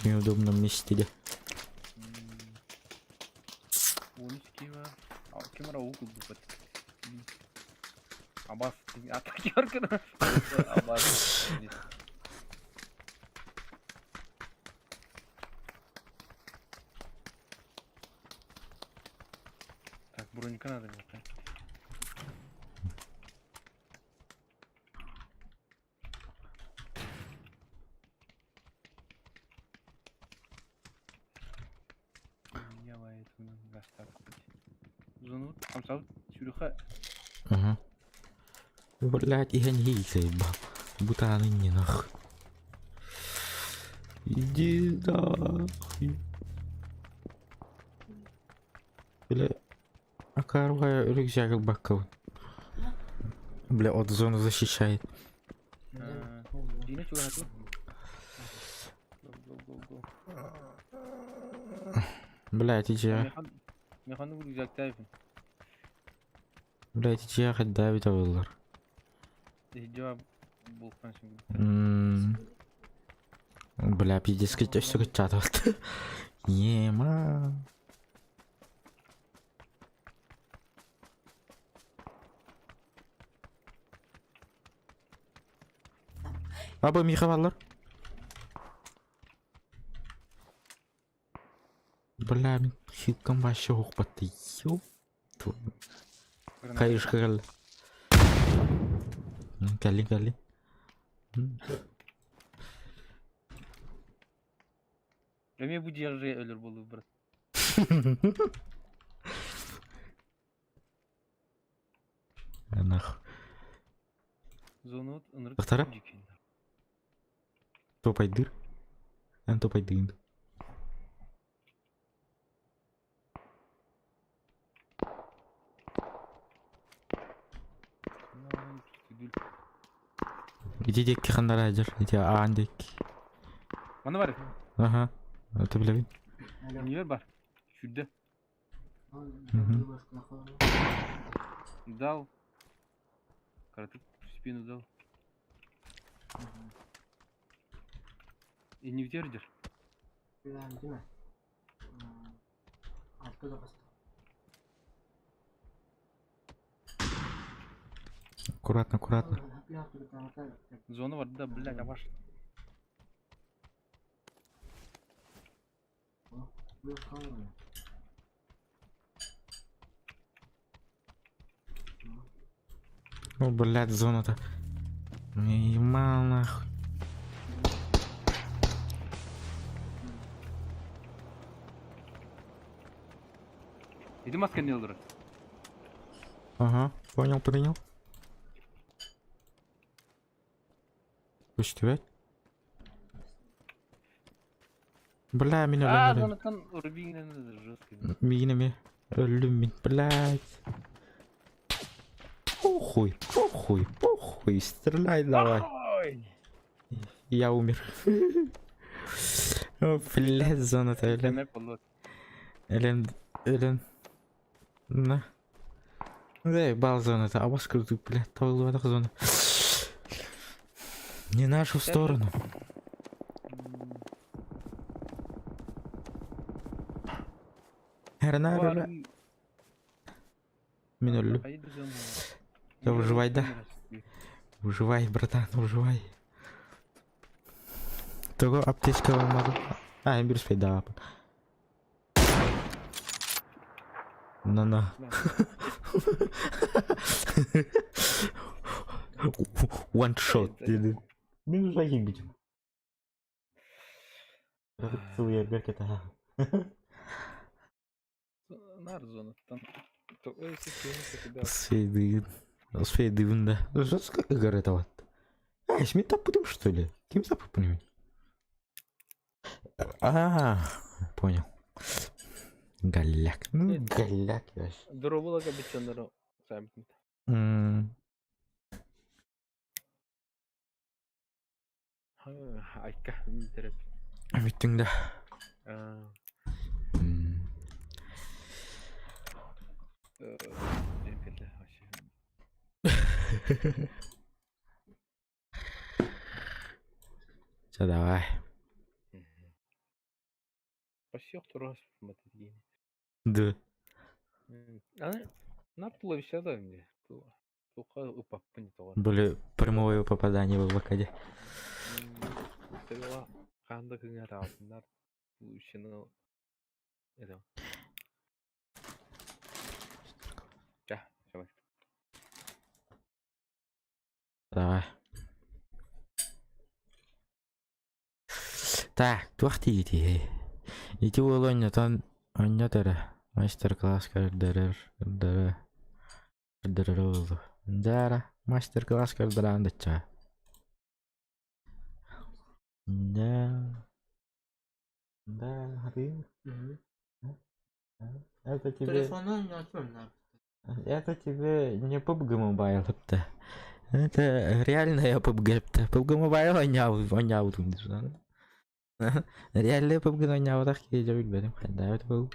Неудобном месте де.
Кима. Ким ара уу курдук Абас. Атакер гына. Абас. Так, бронька надо мне.
Ага. Блять, я не заебал. Бутаны не нах. Иди нахуй. Бля, а карва рюкзак бакал. Бля, от зоны защищает. Блять, иди. Блять, иди, хоть давить авыллар. Бля, пиздец, все чат. Ема. Аба Миха баллар. Бля, мин хилкам вообще охпатты. Ёп. Кайышка кэллэ. Кэлли кэлли.
Эмиэ бу дьиэҕэ өлөр буолуу брат.
Нах.
Зонут ынырык
Тахтара? Топайдыр. Эн топайдыын. Ити диэки ханнара сылдьар, ити аан диэки.
Манна бар.
Аха, это билэбин.
Ньүөр бар. Сүүрдэ. Дал. Кыратык в спину дал. Иннибитигэр дьэр.
Аккуратно, аккуратно.
Зона барда, блядь, а ваш.
О, блядь, зона-то. Ема нахуй.
Иди маска не ылдырар.
Ага, понял, принял. Көстүбэт. Бля, мин
А,
өлөн эрэр.
зонаттан рубигинен жесткий.
Миигин эмиэ өллүм мин, блядь. Похуй, похуй, похуй, стреляй давай.
Ой!
Я умер. О, блядь, зоната өлөн.
Дэмэ болот.
Өлөн, өлөн. На. Да, бал зоната, а вас круто, блядь, табылбатах зона. Не нашу сторону. Херна, Мин өллүм. Да выживай, да. Выживай, братан, выживай. Того аптечка алмадым. А, я беру да. На-на. One shot диди. Мин уже битим. Суербер кета.
Нар зонаттан.
Сфейдыгын. Сфейдыгын да. Жестко игр это вот. А, с таппытым что ли? Ким таппытым? А, понял. Голяк. Ну, голяк вообще.
Дорогулага биччоннору саабытын. Айка тереп.
Бүттүң да.
Вообще.
Всё, давай.
Почти турас матыгини.
Да.
Аны нар туловище да дии. Туохха ыппаппын тоҕо.
Были прямое попадание в блокаде.
Төбөҕө хаан да кыҥаатаҕытыннар туловищены это Ча, давай.
Давай. Так, туох диигитий? Ити уолу онньотон онньот эрэ. Мастер-класс көрдөрөр, көрдөрө, көрдөрөрө буолуо. Дьэ эрэ, мастер-класс көрдөрөөн дачча. Дьэ, да, хатыым. Это тебе...
Телефону оонньоотум наабыта.
Это тебе не PUBG Mobile это. Это реальная PUBG это. PUBG Mobile оонньообутум дии Реальная PUBG оонньообутах киһи дьэ билбэтим хайдаабыт был.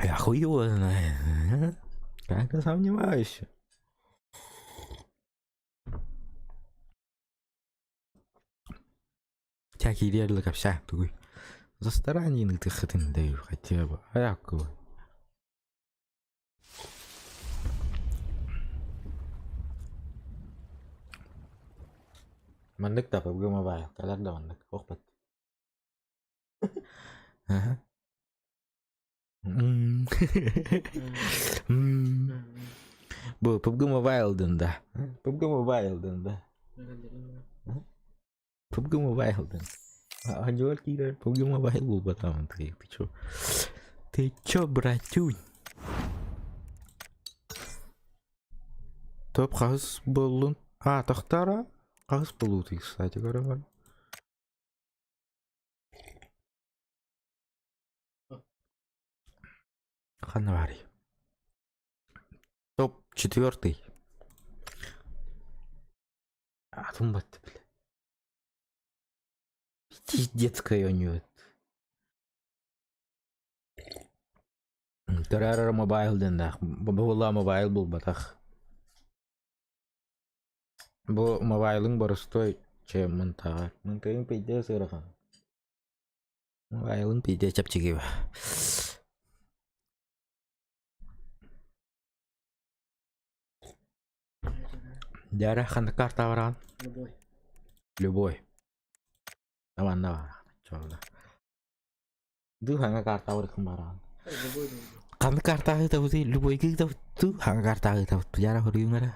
Я хуй его знает. Как я сомневаюсь. Всякие реально вся тугуй. За старание ты хытын даю хотя бы. А якого? Маннык да PUBG Mobile, кэлэр да маннык, охпат. Аха. Бу PUBG Mobile да. PUBG Mobile да. PUBG Mobile дын. Оонньуур киирэр PUBG Mobile буолбатаҕын ты ты чё? Ты чё, братюнь? Топ хаһыс буоллун? А, тохтара? Хаһыс буолуутуй, кстати, көрөмөр. Ханна баарый? Топ четвертый. Атын батты, бля. Детская оонньуу. Төрөөр мобайл диэннээх. Була мобайл булбатах. Бу мобайлыҥ боростуой чэ мынтаҕар. Мынтыгыҥ пиздец ыарахан. Мобайлыҥ пиздец чэпчэки. Дьэ ханнык карта бараҕын?
Любой.
Любой. Манна бараҕын. Чуолла. Дуу хаҥа карта барыхын бараҕын.
Любой любой.
Ханнык картаҕа ыытабытый? Любойга ыытабыт дуу? Хаҥа картаҕа ыытабыт. Дьара хоруйуҥ эрэ.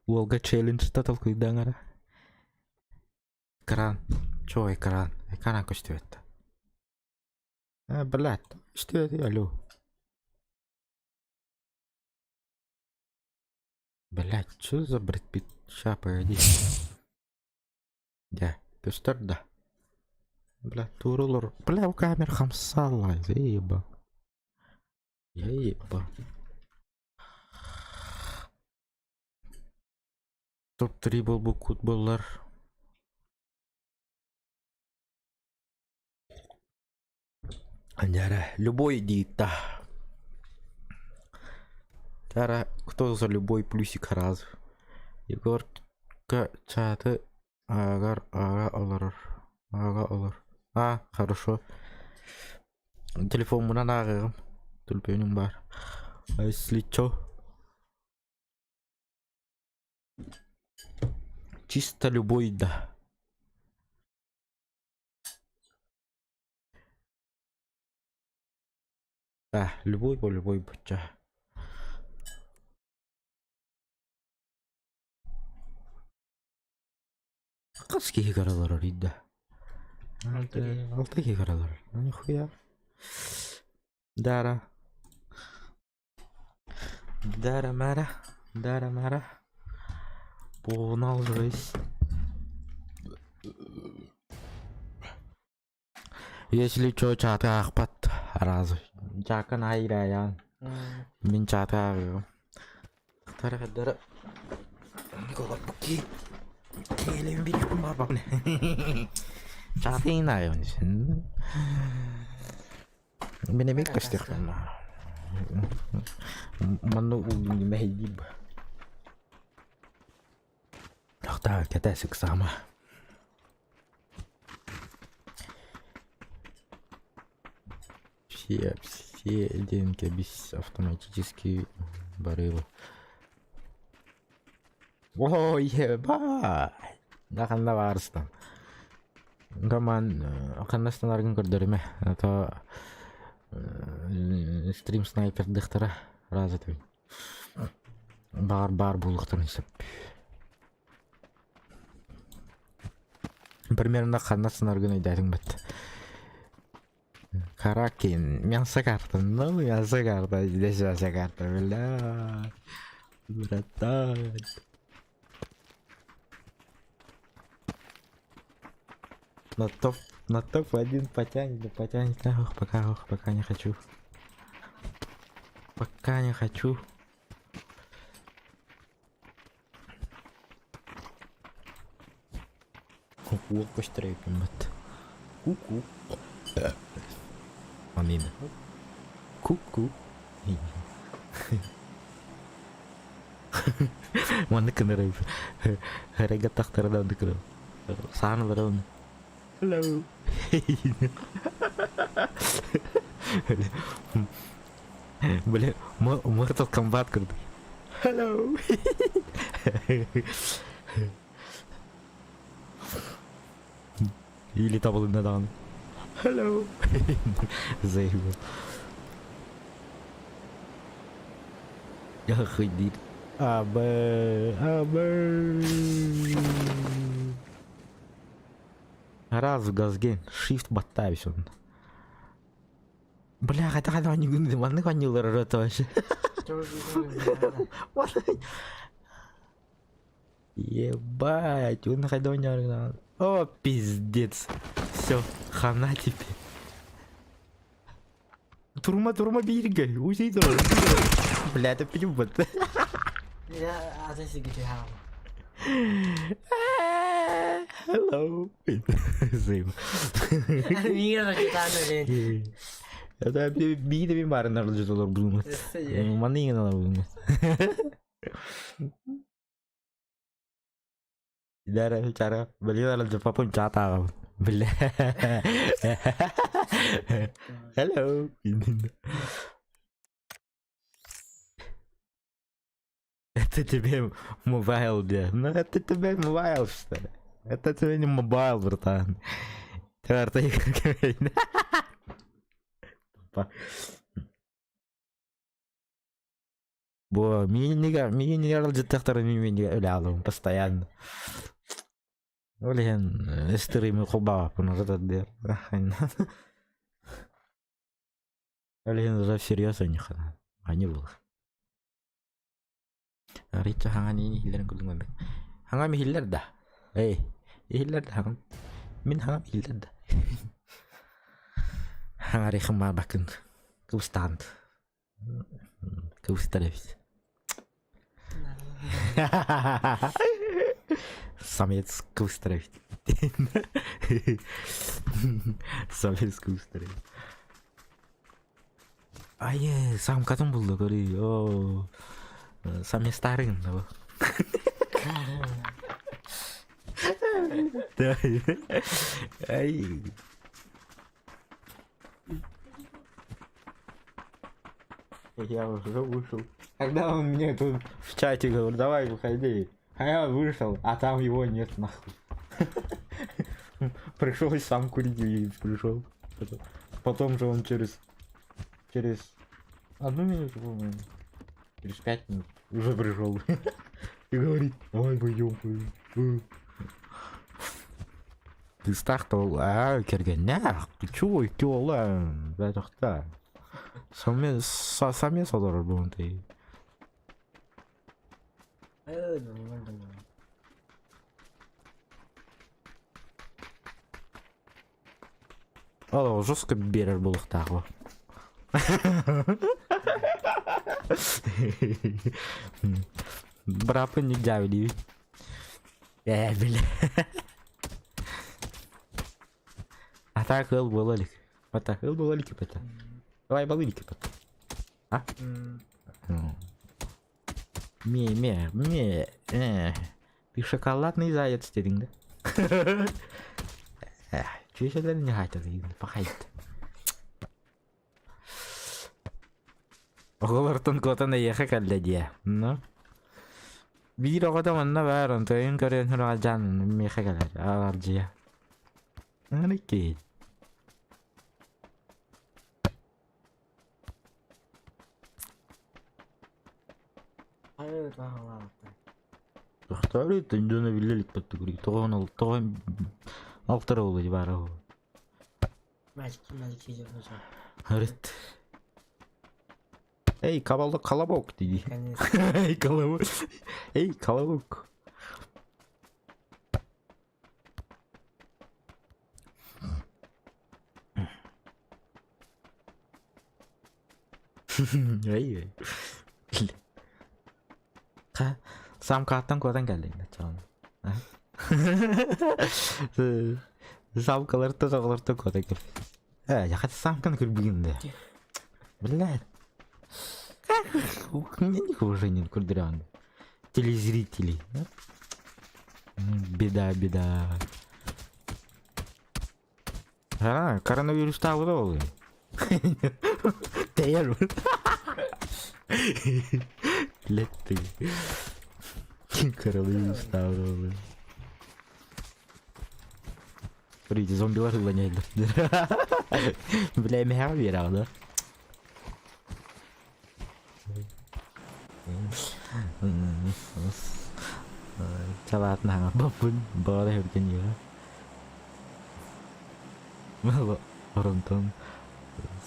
Уолга челленджта толкуйдаан эрэ. Экран. Чё экран? Экран көстүбэт. А, блядь, что это, алло? Блядь, что за Брэд Питт? Ща, погоди. Да, көстөр да. Бля, турулар. Бля, у камер хамсала, заеба. Заеба. Топ-3 буолбуккут буоллар. Дьара, любой диета. Дьара, кто за любой плюсик раз. Егор чаты аагар ага олорор. Ага олор. А, хорошо. Телефоммунан ааҕыаҕым. Төлөпүөнүм баар. А если чё? Чисто любой да. Да, любой по любой буча. Хас киһи каралар да.
Алта киһи.
Алта киһи каралар. Ну нихуя. Дара. Дара мара. Дара мара. Погнал жесть. Если чё, чаты аахпат разы. Чаакын айраян. Мин чаты ааҕыам. Тара Николай Киэлэбин бириэхпин баҕарбаппын. Чаатын ааҕыам син. Мин эмиэ көстүөхпүн Манна мэһэйдиир ба. Тохтоо кэтээ сыксаама. Все, все диэн кэбис автоматически барыба. О, ебать! Да ханна баарыстан. Роман, ханна станаргын көрдөрүмэ. А то стрим снайпердыхтара раза түн. Баар баар буолуохтарын сөп. Примерно ханна станаргын өйдөөтүҥ бат. Каракин, мясо карта, ну мясо карта, здесь мясо карта, бля. Братан. На топ, на топ один потянет, да потянет, нахуй, пока, ох, пока не хочу. Пока не хочу. Уол көстөр эбиппин Ку-ку. Манина. Ку-ку. Маннык гынар Эрайга тахтара да оннук гынар. Саан ылара онно. Hello. Бля, Mortal Kombat курдук. Hello. Или табылынна даҕаны. Hello. Заебал. Охуй диир. Абы, абы. Раз в газген, shift баттаабис онно. Бля, хайдах хайдах оонньуугун маннык оонньуулар ырыата вообще. Ебать, он хайдах оонньоорун О, пиздец. Все, хана тебе. Турма, турма бииргэ, усей тур. Бля, это пиздец.
Я атын сиргэ түһэҕин.
Hello. Заебал.
Миигин ракетаан өлөйүн.
Это биир да баарын арылдьыт олор булумат. Манны иҥэн алар булумат. Дара чара блин арылдьы папым чаатааҕабын. Бля. Hello. Это тебе мобайл, бля. Ну это тебе мобайл, что ли? Это тебе не мобайл, братан. Карта Бо, мини аралдьыттахтара мини үлэ постоянно. Ол иһин стримы холбаабаппын уже диэр. Ол иһин уже всерьез у них они был. Арыйча хаҥан иин иһиллэрин курдук маннык. Хаҥам иһиллэр да? Эй, иһиллэр да хаҥам? Мин хаҥам иһиллэр да? Хаҥарыйхым баарбаккын. Кыбыстаан. Кыбыстар эбит. Самец кыбыстар эбит. Самец кыбыстар эбит. Айы, самкатын булду көрүй. О, самец старый да. Ай. Я уже вышел. Когда он мне тут в чате говорит, давай выходи. А я вышел, а там его нет нахуй. Пришел сам курить и пришел. Потом же он через через одну минуту, по-моему, через 5 минут уже пришел. И говорит, давай пойдем. Кыыстаах аа кэргэннээх, ты чего икки уола бэтэхтэ. Самец олорор буолан
Э, нормально.
Ол жестко биэрэр буолуохтаах бу. Бырааппын ньидьаабы диибин. Ээ, бile. А так ыл буола илик. Бата ыл буола илик бата. Давай балы илик бата. А? Ме, ме, ме, э. Ты шоколадный заяц диэтиҥ да? Чүөчэлэр не хотят, пахайт. Оҕолортон куотан эйиэхэ кэллэ диэ. Ну. Биир оҕото манна баар, онтойун көрөн сүрэҕэлдьээн миэхэ кэлэр, аалардьыйа. Аны киһи.
Хайа таһалаабыттар.
Тохтоору дьоно биллэ илик баттыгыр. Тоҕо тоҕо алтара буолуо баара буолуо.
Мальчик, мальчик идет назад.
Говорит. Эй, кабалык колобок дии.
Конец.
Эй, колобок. Эй, колобок. Эй, эй. Ха, Самкаттан куотан кэллиҥ да Самкалартан оҕолортон куотан кэл. Э, я хотя самканы көрбүгүн да. Блядь. Как них уже не көрдөрөҕүн. Телезрителей. Беда, беда. А, коронавирус таабыта буолуо. Тэйэр Блядь ты. Коронавирус таабыта буолуо. Смотрите, зомбилар ылланяйдыр. Бля, мэһэҕэ биэрэҕин да? Чалаатын хаҥарбаппын, баҕар эһэргэниэҕэ. Оронтон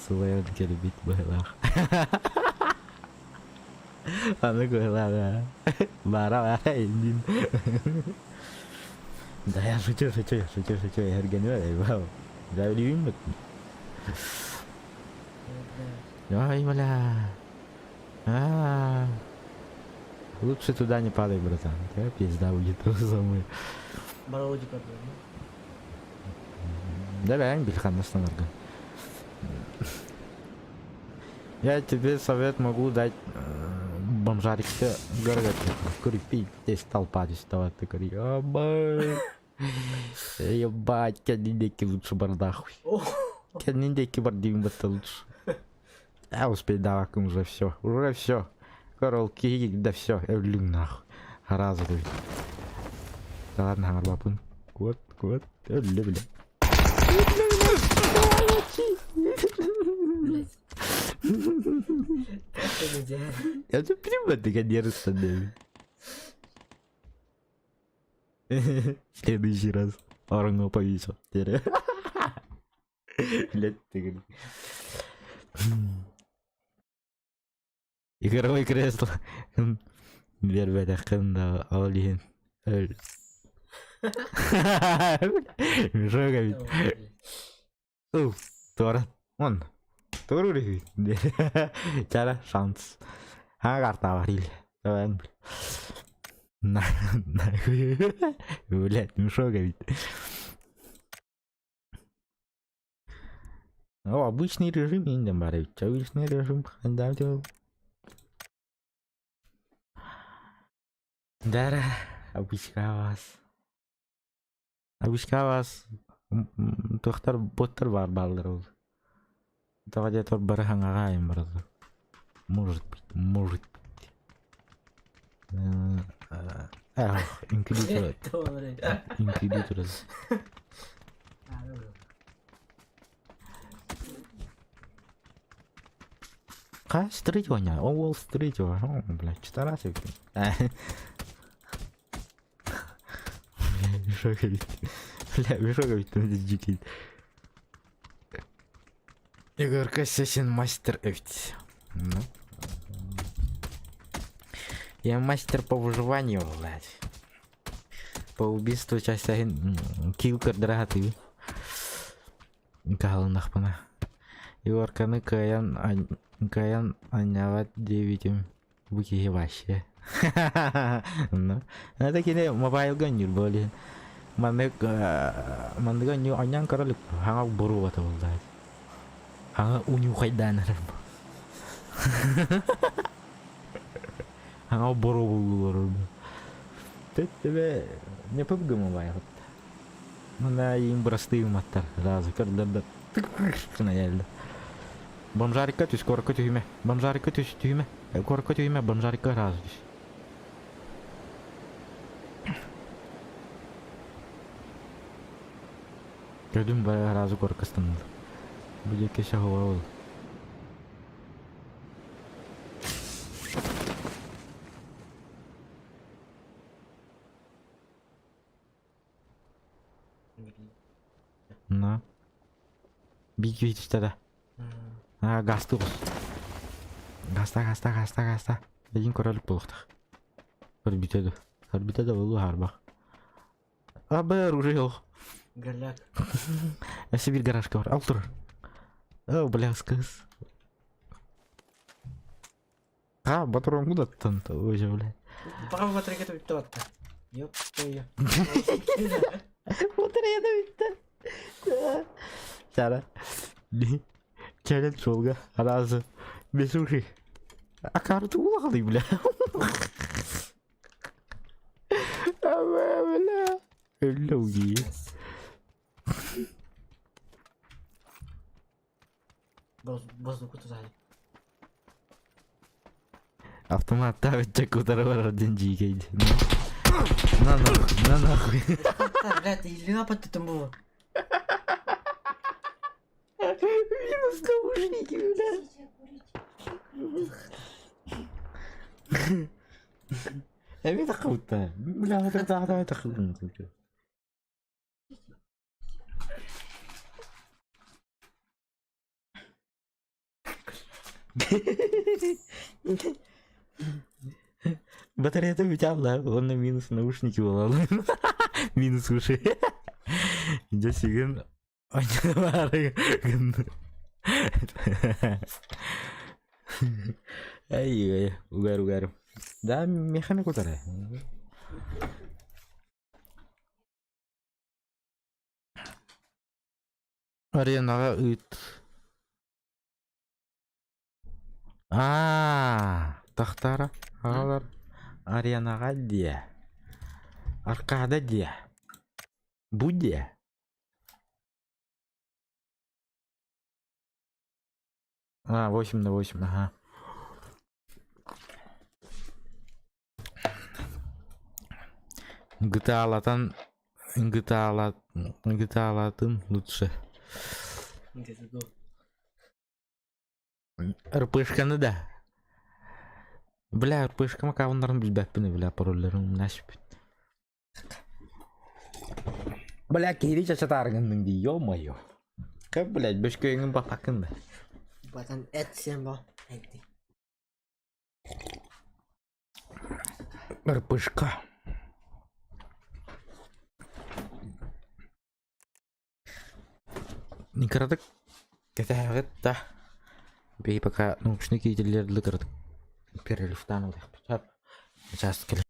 сылайан кэлбит быһыылаах. Аны быһыылаах ээ. Баара баара иннин. Да я шучу, шучу, шучу, шучу, эһэргэниэ Да билибин Ай, бля. А, Лучше туда не падай, братан. Тебя пизда будет самый.
Бароудик
Давай, бильхан остановка. Я тебе совет могу дать бомжарик город крепить здесь толпа здесь давай ты говори ебать кэнниндеки лучше бардахуй кэнниндеки бардыым это лучше а успей давай уже все уже все Королки, да все, өллүҥ нахуй. Аразы ты. Да ладно, хаҥарбаппын. Куот, куот, өллө бля.
Блять.
Я же прямо ты нервно. Следующий раз ороҥҥо повесил. Блять, ты. Игровой кресло. Биэрбэтэххин да ол иһин өл. Мешок эбит. Ыл, туора. Он. Туоруур үһү. Чара шанс. Хаҥа картаабар ил. Блять, мешок эбит. О, обычный режим инден бар эбит. Обычный режим хандаабыт Дара, обычка вас. Обычка вас туохтар боттар баар бааллар ол. Тоҕо диэтэр бары хаҥаҕа айан бараллар. Может быть, может быть. Эх, инкубатор. Инкубатор. Хас третьего дня? О, Уолл третьего. О, блядь, 14. Бля, мешок ведь. Бля, мешок ведь дикий. Егор Ассасин мастер эбит. Ну. Я мастер по выживанию, блядь. По убийству часть килл көрдөрө Каалыннахпына. Егорканы кыайан кыайан анньаабат диэбитим бу киһи вообще. Ну, это кини мобайлга оонньуур буолуо. Маннык маннык оонньуу оонньоон көрө илик хаҥа буруота буоллаҕа. Хаҥа унюхайдаан эрэр Хаҥа боруобулуулар Төттөбө не PUBG Mobile. Мына ең простые маттар. Сразу көрдөрдө гына geldi. Бомжарикка түс, куоракка түһүмэ. Бомжарикка түс, түһүмэ. Куоракка түһүмэ, бомжарикка сразу түс. Көрдүм бары сразу куоракка ыстаннылар. Бу диэки шахова ол. На. Биир киһи да. А, газты оҕус. Газта, газта, газта, газта. Эйин көрөлүк буолуохтаах. Көрбүтэ да. Көрбүтэ да буолуо хаарбах. А, бэр уже yok.
Голяк.
Өссө биир гаражка бар. Ал тур. О, бля, кыз. А, батароҥҥу даттан. Ой, бля.
Пока батарейка бүттэ батта. Ёп, твою.
Батарея бүттэ. Сара. Кэлэн суолга араас бесуши. А карту улахалый, бля. Бля. Өллөги.
Воздуху туда.
Автоматтаабыт утары барар диэн дьиикэйди. На нахуй, на нахуй.
Блядь, или апат было.
Минус наушники, бля. Эми тахыбытта. Бля, давай тахыбытта. Батареята бүтэ уонна минус наушники буолаллар. Минус уши. Дьэ сүгүн Ай, угар угар. Да, механик утары. Аренаҕа ыыт. Аа, тахтара аҕалар аренаҕа диэ. Аркада диэ. Бу диэ. А, 8 на 8, ага. GTA-латан GTA-латын лучше. РПшканы да. Бля, РПшка аккауннарын билбэппин, бля, парольларын умнашпын. Бля, киһи чачатааргынныҥ дии, ё-моё. Как, блядь, бөшкөйүҥүн баппаккын да.
Батан эт сиэн бо. Эти.
РПшка. Кыратык кэтэһэҕит да. Бей пока наушник иитиллиэр дылы кыратык перерывтаан ылыахпыт. Сейчас кэлэ.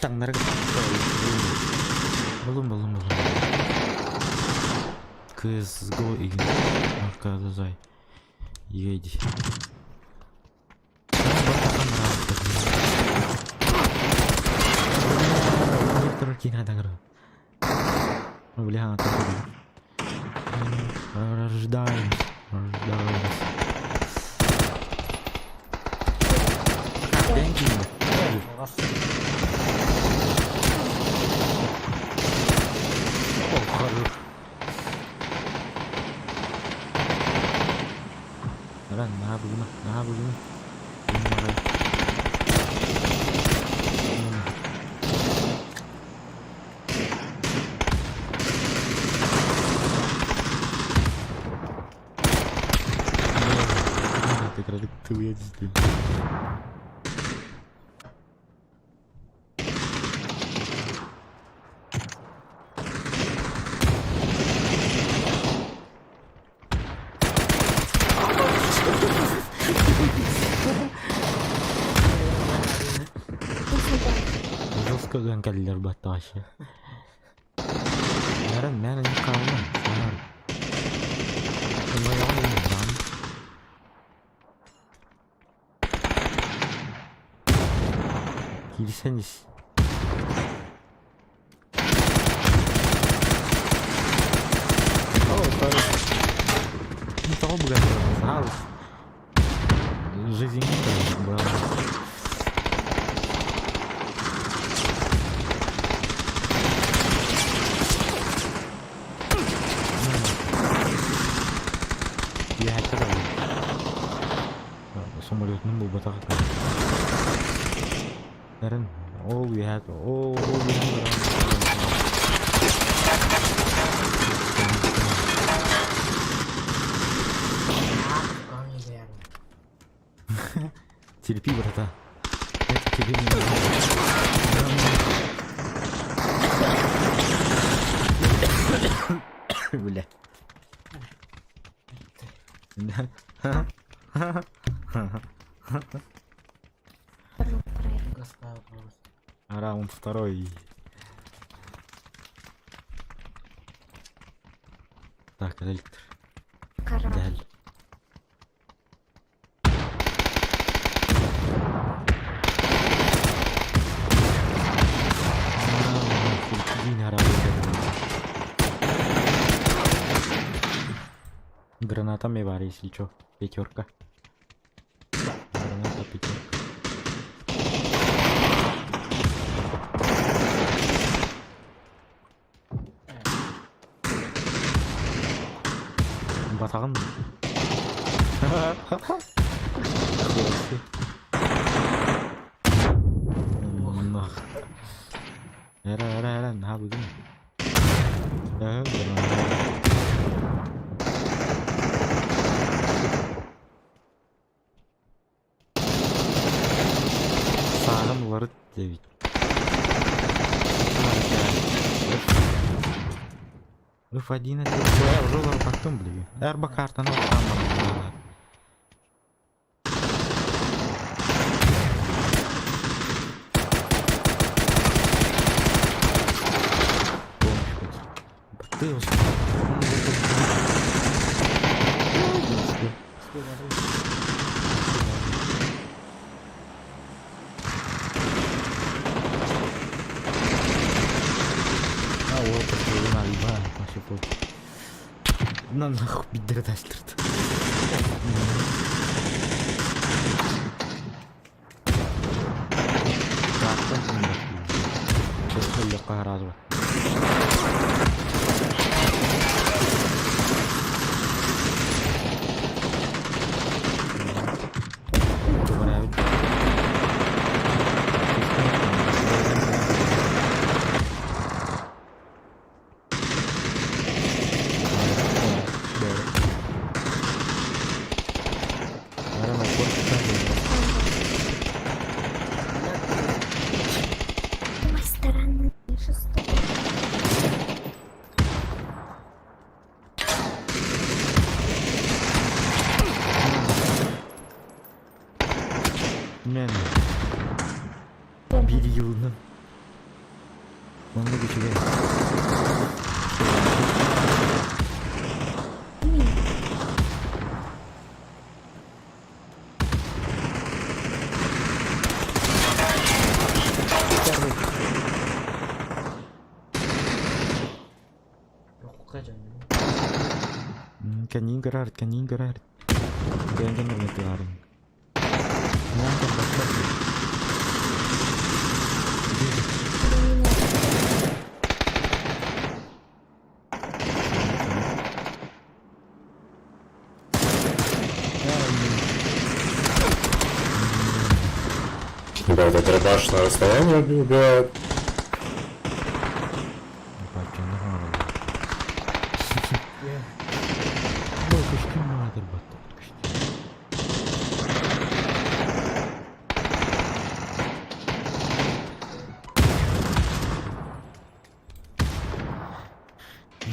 Таҥнары Булун булун булун. CSGO игин. Аркада зай. Еди. Бля, Рождаемся. Рождаемся. Деньги. О, хорош. Ран, наһаа бугуна, наһаа бугуна. Тылыйа түстүм. Жестко ган кэллэр баттаҕашы. Нарын мен хаалла. Киирсэн ис. О, второй. Ну, того бы готовился. Жизнь не была. Я хотел. Самолетным был батах. Нарын, all we had, all we had. Терпи, брата. Это тебе не надо. Бля. Раунд второй. Так, электр. Даль. Граната мне варя, если чё. Пятерка. Граната пятерка. Батаҕын. Нах. Эра эра эра наһаа бүгүн. Сааҕын уларыт диэбит. F11 уже уларыппаттым билигин. Эрба картаны оттаан Ты А вот это На нахуй биддердастырды. Разва.
Моей стороны шестой.
Укка дьон.
Кэнниин көрөр, кэнниин көрөр. Кээн дьоннорун тыгарын.
Ребята, дробаш на расстоянии убивает.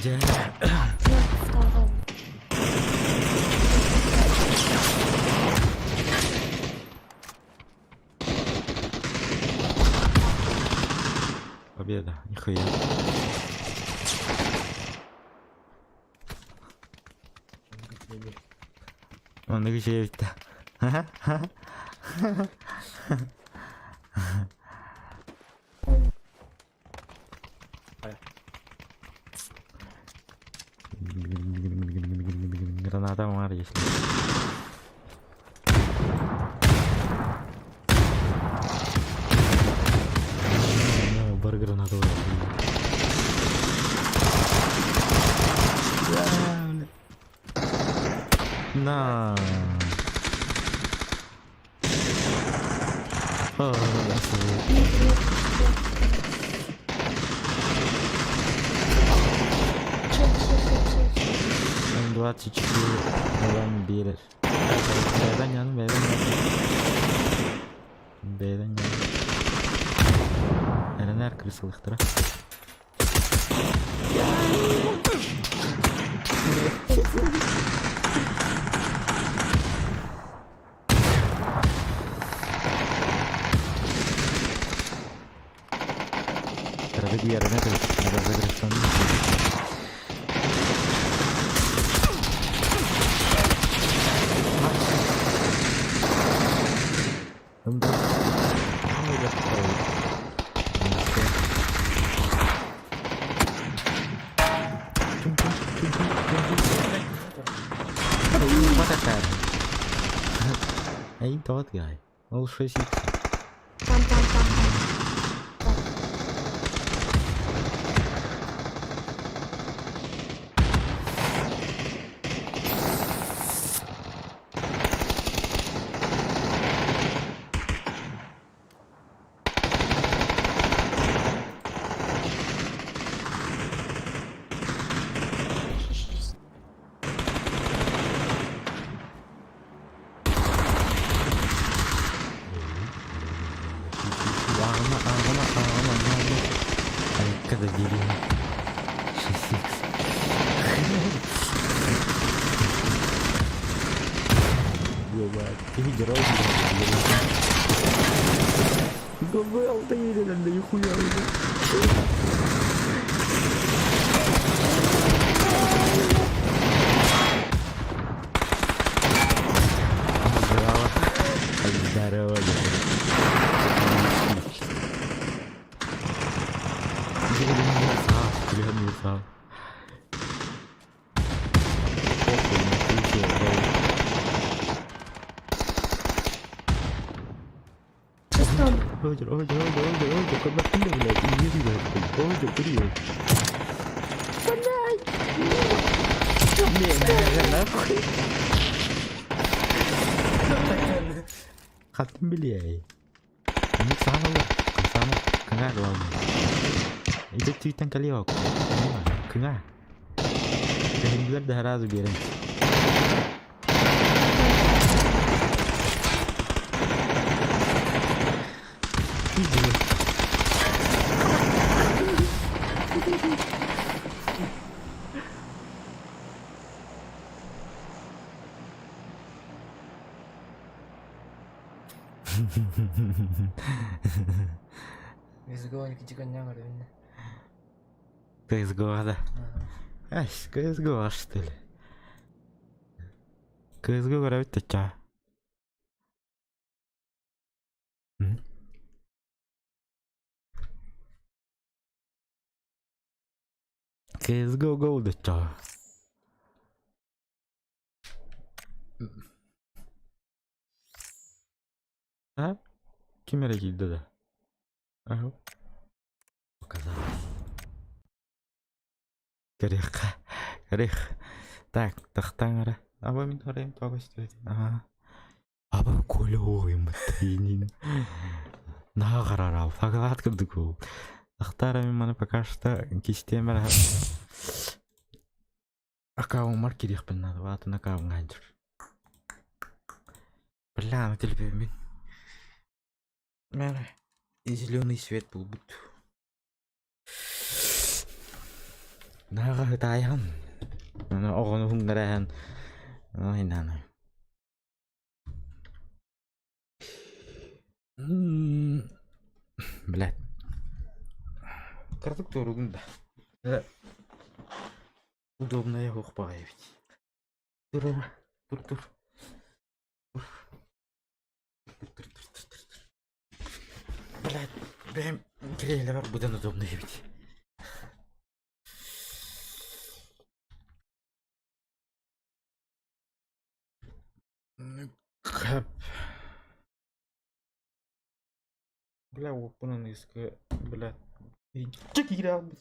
Дьэ, победа, нихуя. Оннук үчүгэй Граната var если. Бар граната var. На. О, М24 М1. Бэйдэн ян, бэйдэн ян. Бэйдэн ян. Эрэнэр крысылыктара. Кыратык үөрэнэ түс. Ain't that guy. All 6
Там, там, там, там.
Ағына, ағына, ағына, ағына. Айка да деревья. 6 Ебать, ты герой, Габел, ты да нихуя Здорово. Здорово. Универсал. Похуй, не включил, да.
Шестом.
Ой, ой, ой, ой, ой, куда ты, блядь, иди, блядь, ой, привет. Блядь! Не, нахуй. Хаттым билей. Не самого, самого, кыңа главное. Ити түйтен калиок. Кыңа. Кehindilер да сразу берем.
CSGO кичиканнан көрөбүн.
CSGO, да. Ай, CSGO, что ли? CSGO көрөбүт ча. CSGO Go доччоҕо. А? Ким эрэ киирдэ да? Аһы. Показалось. Көрүөххэ. Көрүөх. Так, тахтаҥ эрэ. Аба мин харайым тоҕо көстүбэт. Аха. Аба Коля оҕуймут иинин. Наһаа харарал. Фагалаат курдук ол. Тахтаара мин маны пока что кистиэм эрэ. Аккаунмар кириэхпин наада. Атын аккаунҥа сылдьар. Бля, аны телефоммун. Мэр зеленый свет булбут. Наҕа ытаайаҕын. Аны оҕону уһуҥнараһан айнааны. Блядь. Кыратык туоругун да. Удобная суох баҕайы эбит. Тур тур тур. Тур тур тур тур тур. Блядь, бэйэм кириэһилэбэр быдан удобный эбит. Кап. Бля, уоппун аныгыскы, бля, иччэ киирэ хаалбыт.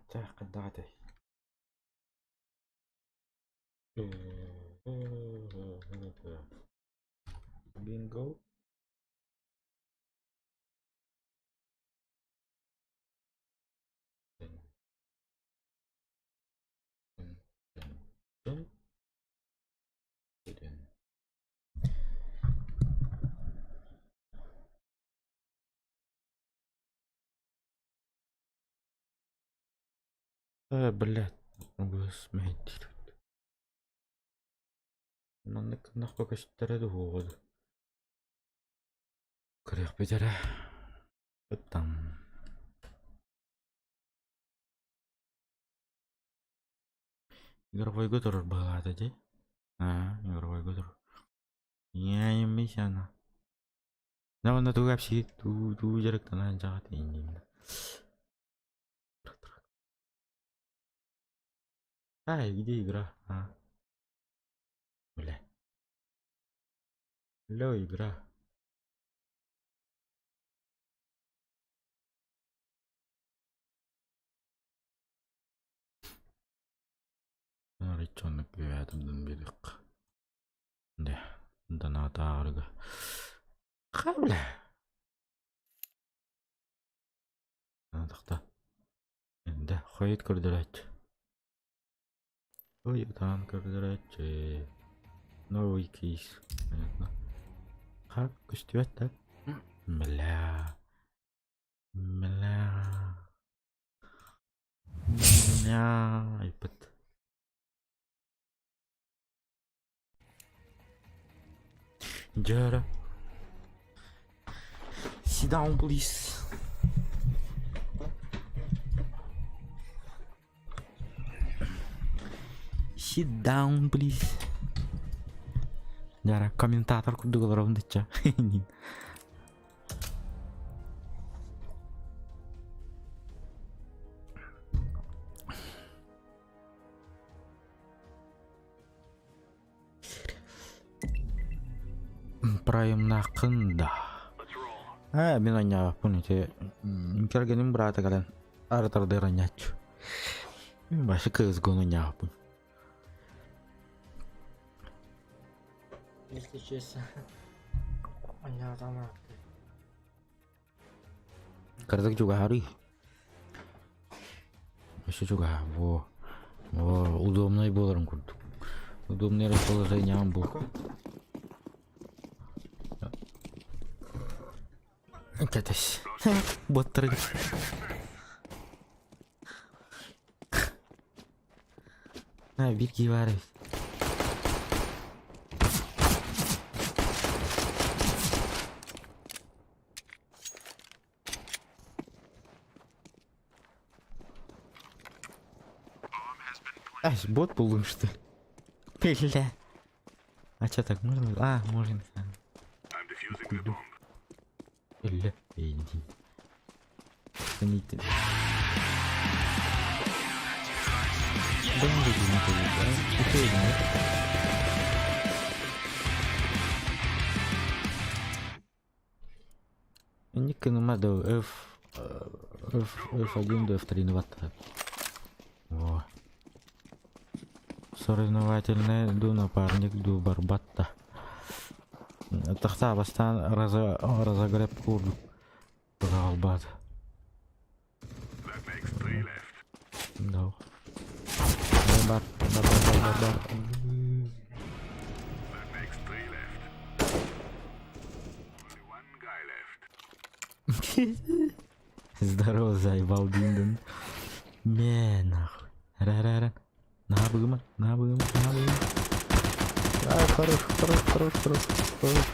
Так, хайдах этэй? Бинго. Э, блядь, угас мэһэйдиир. Маннык гыннахха көстөрө дуо? Көрүөхпүт эрэ. Ыттан. Игровойга турар быһыылаата дии. Аа, игровойга турар. Ийээ, На уонна тугу кэпсиир, туу туу дьарыктанан дьаҕат иинниин. Ай, где игра? А. Бля. Алло, игра. Речонок үөһээтин биэриэххэ. Дэ, донатаарга. Бля. Тохто. Дэ, хойут көрдөрөөччү. Ой, ытаан көрдөрөөччү. Новый кейс. Понятно. Как көстүбэт да? Бля. Бля. Бля. Айпыт. Дьэ Sit down, please. Sit down, please. Дьара, комментатор курдук олоробун дычча. Праймнааххын да. Ээ, мин оонньообоппун ити кэргэним быраата кэлэн ары-тардыар оонньооччу. Мин вообще CS:GO-ну оонньообоппун.
Если честно, оонньоотоҕум ыраатта.
Кыратык чугаһарый. Өссө чугаһа, во. Во, удобнай буоларын курдук. Удобнай эрэ положениеҕын бул. Кэтэс. Боттары. А, биир киһи баар эбит. Ай, бот буллуҥ что ли? Бля. А чё так можно? А, можно. Бля, иди. Оцените. Да не видно, да? Теперь нет. Инник гыныма да F, F, F1 до F3 баттар. О. Соревновательный ду напарник ду барбатта. Тахта бастаан разогрев курдук быраҕылбат. Да. Бар, бар, бар, бар, бар. Здорово, заебал Диндон. Ме, нахуй. Ра-ра-ра. На быгыма, на быгыма, на быгыма. А, хорош, хорош, хорош, хорош, хорош.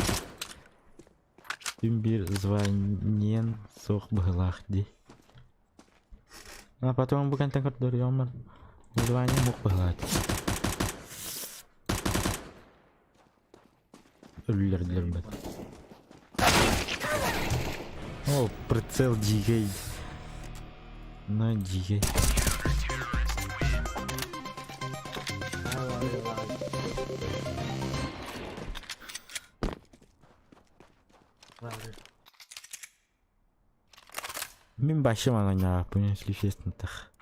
Ким биир званиен суох быһыылаах дии. А потом бу кэнтэн көрдөрүөм звание мух быһыылаах. Өллөрдүлэр бэт. О, прицел дьиикэй. На дьиикэй. Мин башым ананьааппын, если честно так.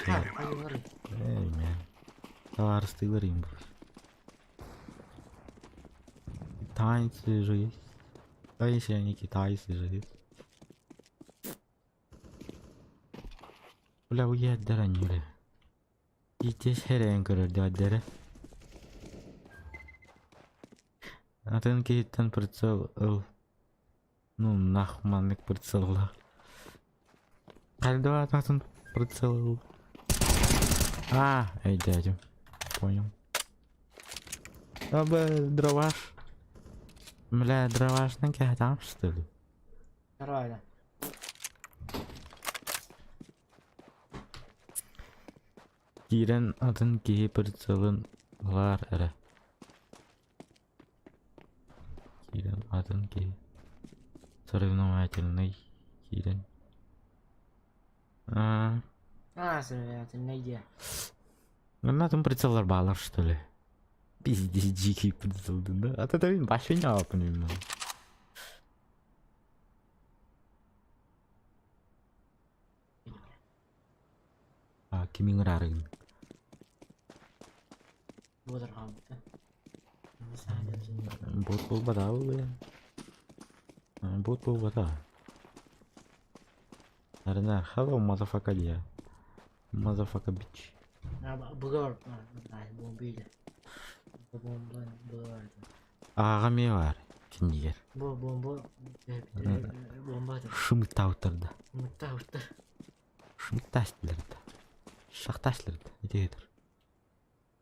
Эй, man. Табаарыстыылар им Китайцы же есть. Да если они китайцы же есть. Бля, уеддер аньюре. Итес херен көрөр дяддere. Атын киһиттэн прицел ыл. Ну нах маннык прицеллаах. Хайдах атын прицел ыл. А, эй, дядю. Понял. Аба, дроваш. Бля, дровашный киһи что ли?
Нормально.
Киирэн атын киһи прицелын ылаар эрэ. Киирэн атын киһи соревновательный киирэн. А,
А, соревновательный где?
Ну, атын прицеллар баалар, что ли? Пиздец, дикий прицел, да? А то мин вообще не понимаю. А, кимиң ыраарыгын?
Буолар хаалбыта.
Бот буолбата бу Бот буолбата. Арина, hello, motherfucker, yeah. Motherfucker bitch.
Бугор, бомбиля. Бомба, бугор.
Аҕам эмиэ баар кинигэр.
Бу бомба, бомба.
Шымыттаабыттар да.
Мыттаабыттар.
Шымыттаастылар да. Шахтаастылар да. Ити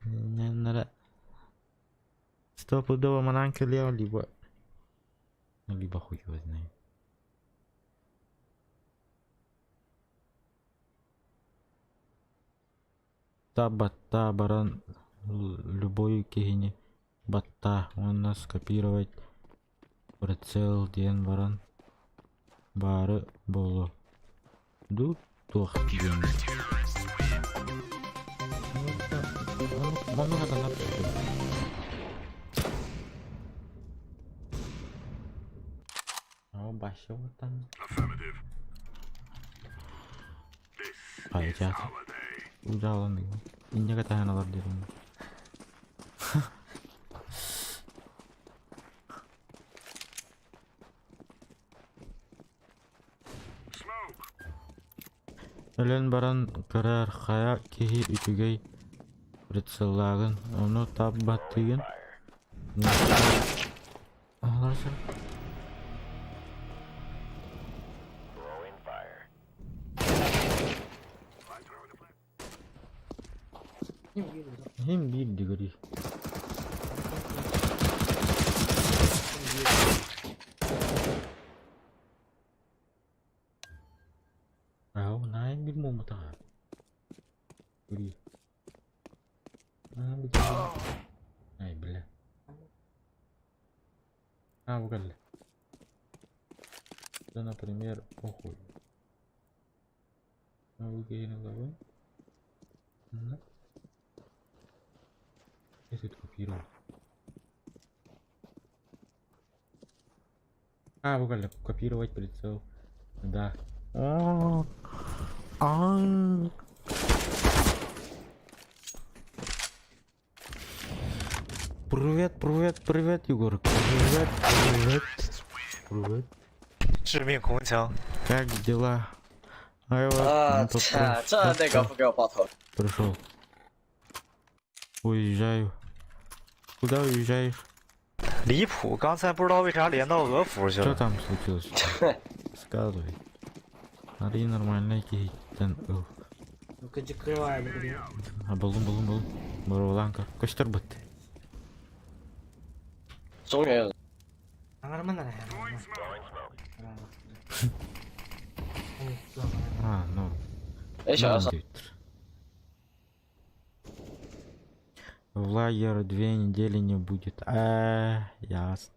Нара стопудово манан кэлиэҕэ либо либо хуй его знает. Та батта баран любой киһини батта уонна скопировать прицел диэн баран баары буолуо дуу туох диэн Маннык атанар О, башыбытан. Хайдах. Удалан инньэ таһан олор диэн. Өлөн баран көрөр хайа киһи үчүгэй прицеллааҕын, ону таабаттыгын Иһин биир дигэрий. Ау, наайын биир муоматаҕа. Көрүүй. Ай, бля. А, бу кэллэ. Это, например, похуй. Выкинула вон. На. Я тут копировал. А, угольно, копировать прицел. Да. О, а. Привет, привет, привет, Егор. Привет, привет. Привет.
致命空枪。
Как дела? А я вот,
啊，
ну,
这
тут
这那个不给我爆头，
Пришел. Уезжаю. Куда уезжаешь?
离谱！刚才不知道为啥连到俄服去
Что
了。
там случилось? Сказывай. Смотри, нормально киһиттэн ыл.
Кыжыккырва билигин.
А буллум буллум буллум. Боруулаан көр. Көстөр бут.
中原有
Аҥарман эрэ.
А, ну.
哎，小
норм
杨
диэбиттэр. В лагерь 2 недели не будет. А, ясно.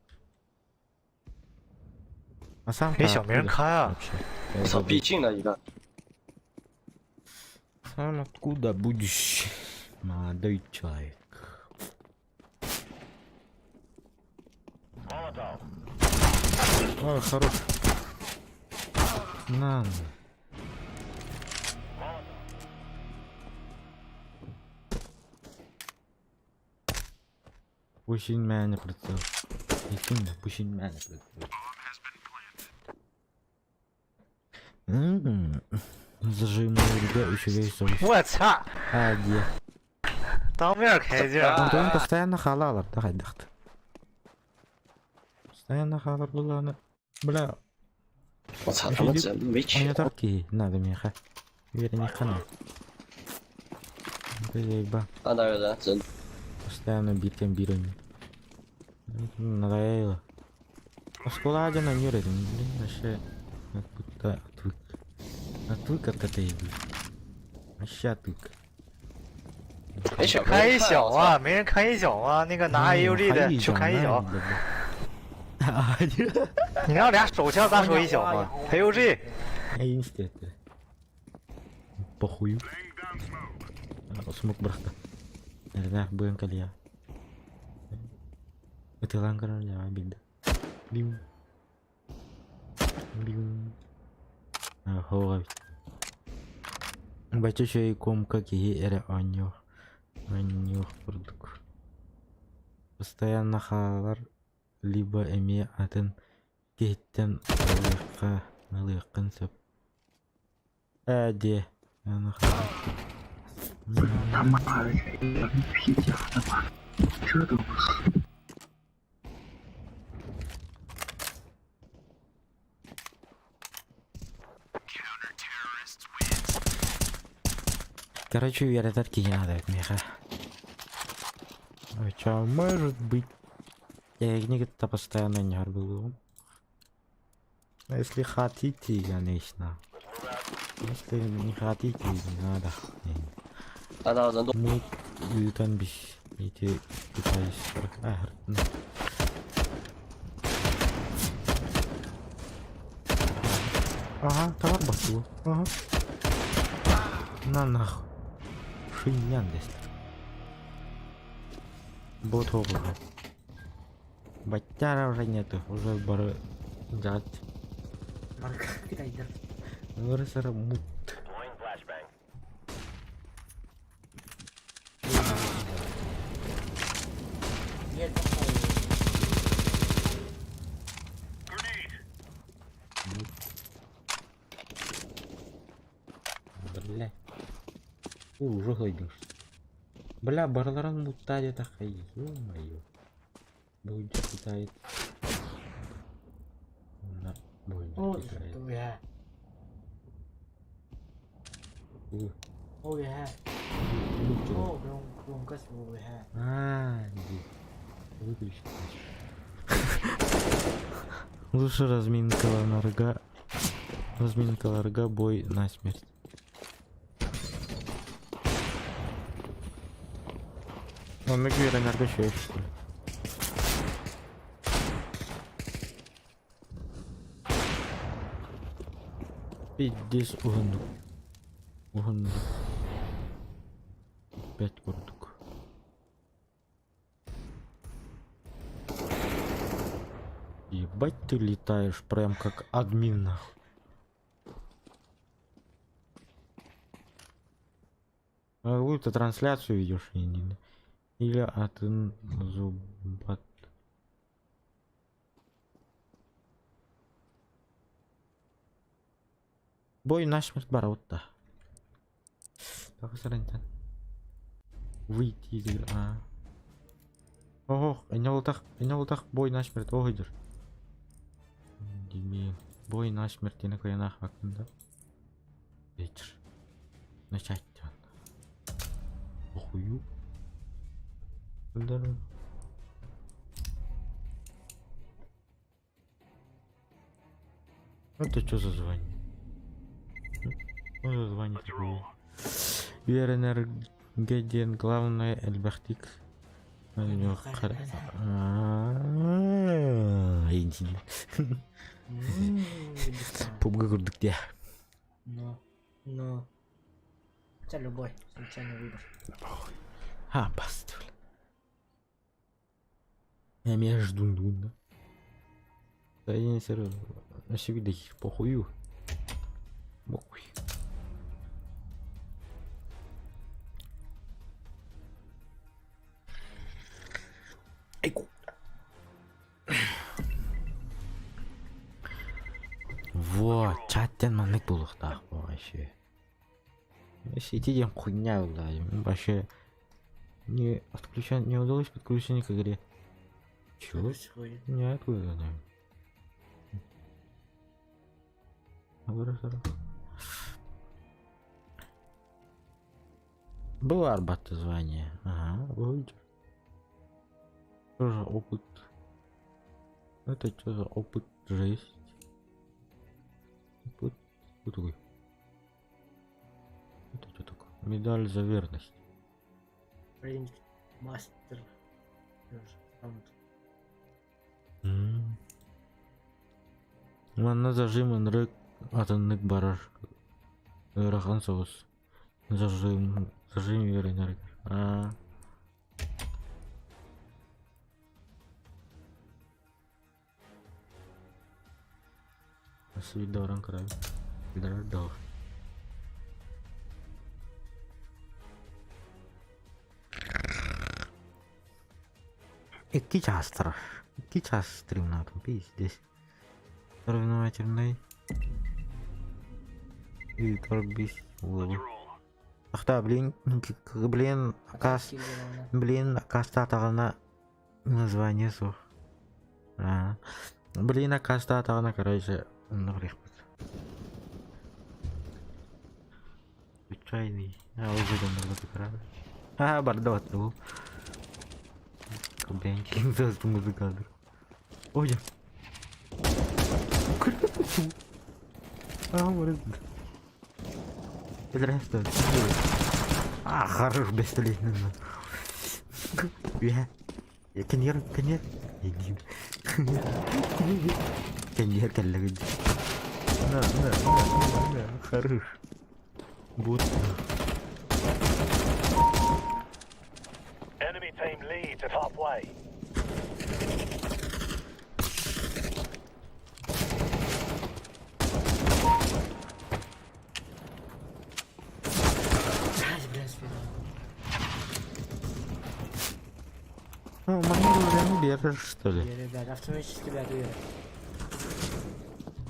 А сам
给小明开啊！
вообще?
我操，必进了一个，
Сам откуда будешь, молодой человек? О, хорош. На. Очень меня прицел. Действительно, очень меня прицел. Зажимной ребят еще весь
我操！
А, где?
当面开镜，
Антон постоянно халалар, давай дахт. Постоянно халар было. Бля,
我操，他们怎么没
у
起
меня торки надо мне, ха. Верь, не хана. Заеба.
看到有人，人
Постоянно битым бирами. Надоело. А школа один на мир, блин, вообще как будто отвык. Отвык от этой игры. Вообще отвык.
哎，小
开一小啊，没人开一小啊，那个拿 AUG 的去开一小，
啊！
你让俩手枪咋说一小吗？AUG
Институт. Похую. Смок брахта. Наверное, будем калья. Это лангар я обида. Бим. Бим. Ага. Бачу, и комка киһи эрэ оонньуур. Оонньуур курдук. Постоянно хаалар либо эмиэ атын киһиттэн ылыахха ылыаххын сөп. Ээ диэ. Аны хаалар.
他妈的，皮夹的吧，这都不是。
Короче, үөрэтэр киһи надо миэхэ. А чё, может быть. Я книги-то постоянно не был. А если хотите, конечно. Если не хотите, не надо.
看到人多，
Мы ыытан биш. Эти пытаюсь. А, ну. Ага, товар басу. Ага. На нахуй. Шинян если. Бот обуха. Батяра уже нету, уже бары дать.
Кытайдар.
Выросера мут.
Нет,
Бля. У, уже хойдешь. Бля, барыларын мутта где-то хай. Ё-моё. Будет китаец. На, будет
О,
китаец.
я.
У,
О, я.
выключил.
О, громко я.
А, иди. Выключи. Лучше разминка ларга. Разминка ларга, бой на смерть. Он на энергощель, что ли? Пиздец, угну. Уһун бэт курдук. Ебать ты летаешь, прям как админ нахуй. А ты трансляцию ведешь или, или атын зубат. Бой насмерть барабыт да. Тахсарантан. Выйти из игры. А. Ох, иннолтах бой насмерть оһыдыр. Дими. Бой насмерть диэни кыайан да. Вечер. Начать. Охую. Да. Это что за звание? Что за звание такое? Үөрэнэргэ диэн главное элбэхтик
М,
Пубга курдук дии.
Но, но. Это любой случайный выбор.
А, басты. Я между да. Да я не серьезно. На себе похую. Похуй. Айку. Вот, чаттан маннык буолуохтаах вообще. Сети диэн хуйня буолла. Вообще не отключен, не удалось подключение к игре. Чего?
Происходит?
Не, откуда знаю. Было Арбат звание. Ага, будет. Тоже опыт. Это что за опыт? Жесть. Опыт. Кто такой? Это что такое? Медаль за верность.
Принт мастер. Сержант.
Манна зажим ынырык атыннык барар. Ыарахан соҕус. Зажим, зажим үөрэнэр. Аа. Свидоран край. Да. Икки чаастар. Икки чаас стримнаатым пиздец. Соревновательный. И торбись. Ахта, блин, блин, акас, блин, акастаатаҕына название суох. Аа. Блин, акастаатаҕына, короче, онно барыахпыт. Случайный. А, уже донорла А, барда бу. Бенкин за музыкадыр. Ой. А, может. Здравствуй. А, хорош, бесполезно. Я. Кенер, кенер. Иди. Кенер, кэллэгин. На, на, на, на, хорош. Вот.
Enemy team leads at halfway.
Ай, бля, спина.
Ну, маневр не держишь, что ли?
Не, ребят, автоматически, ребят, уверен.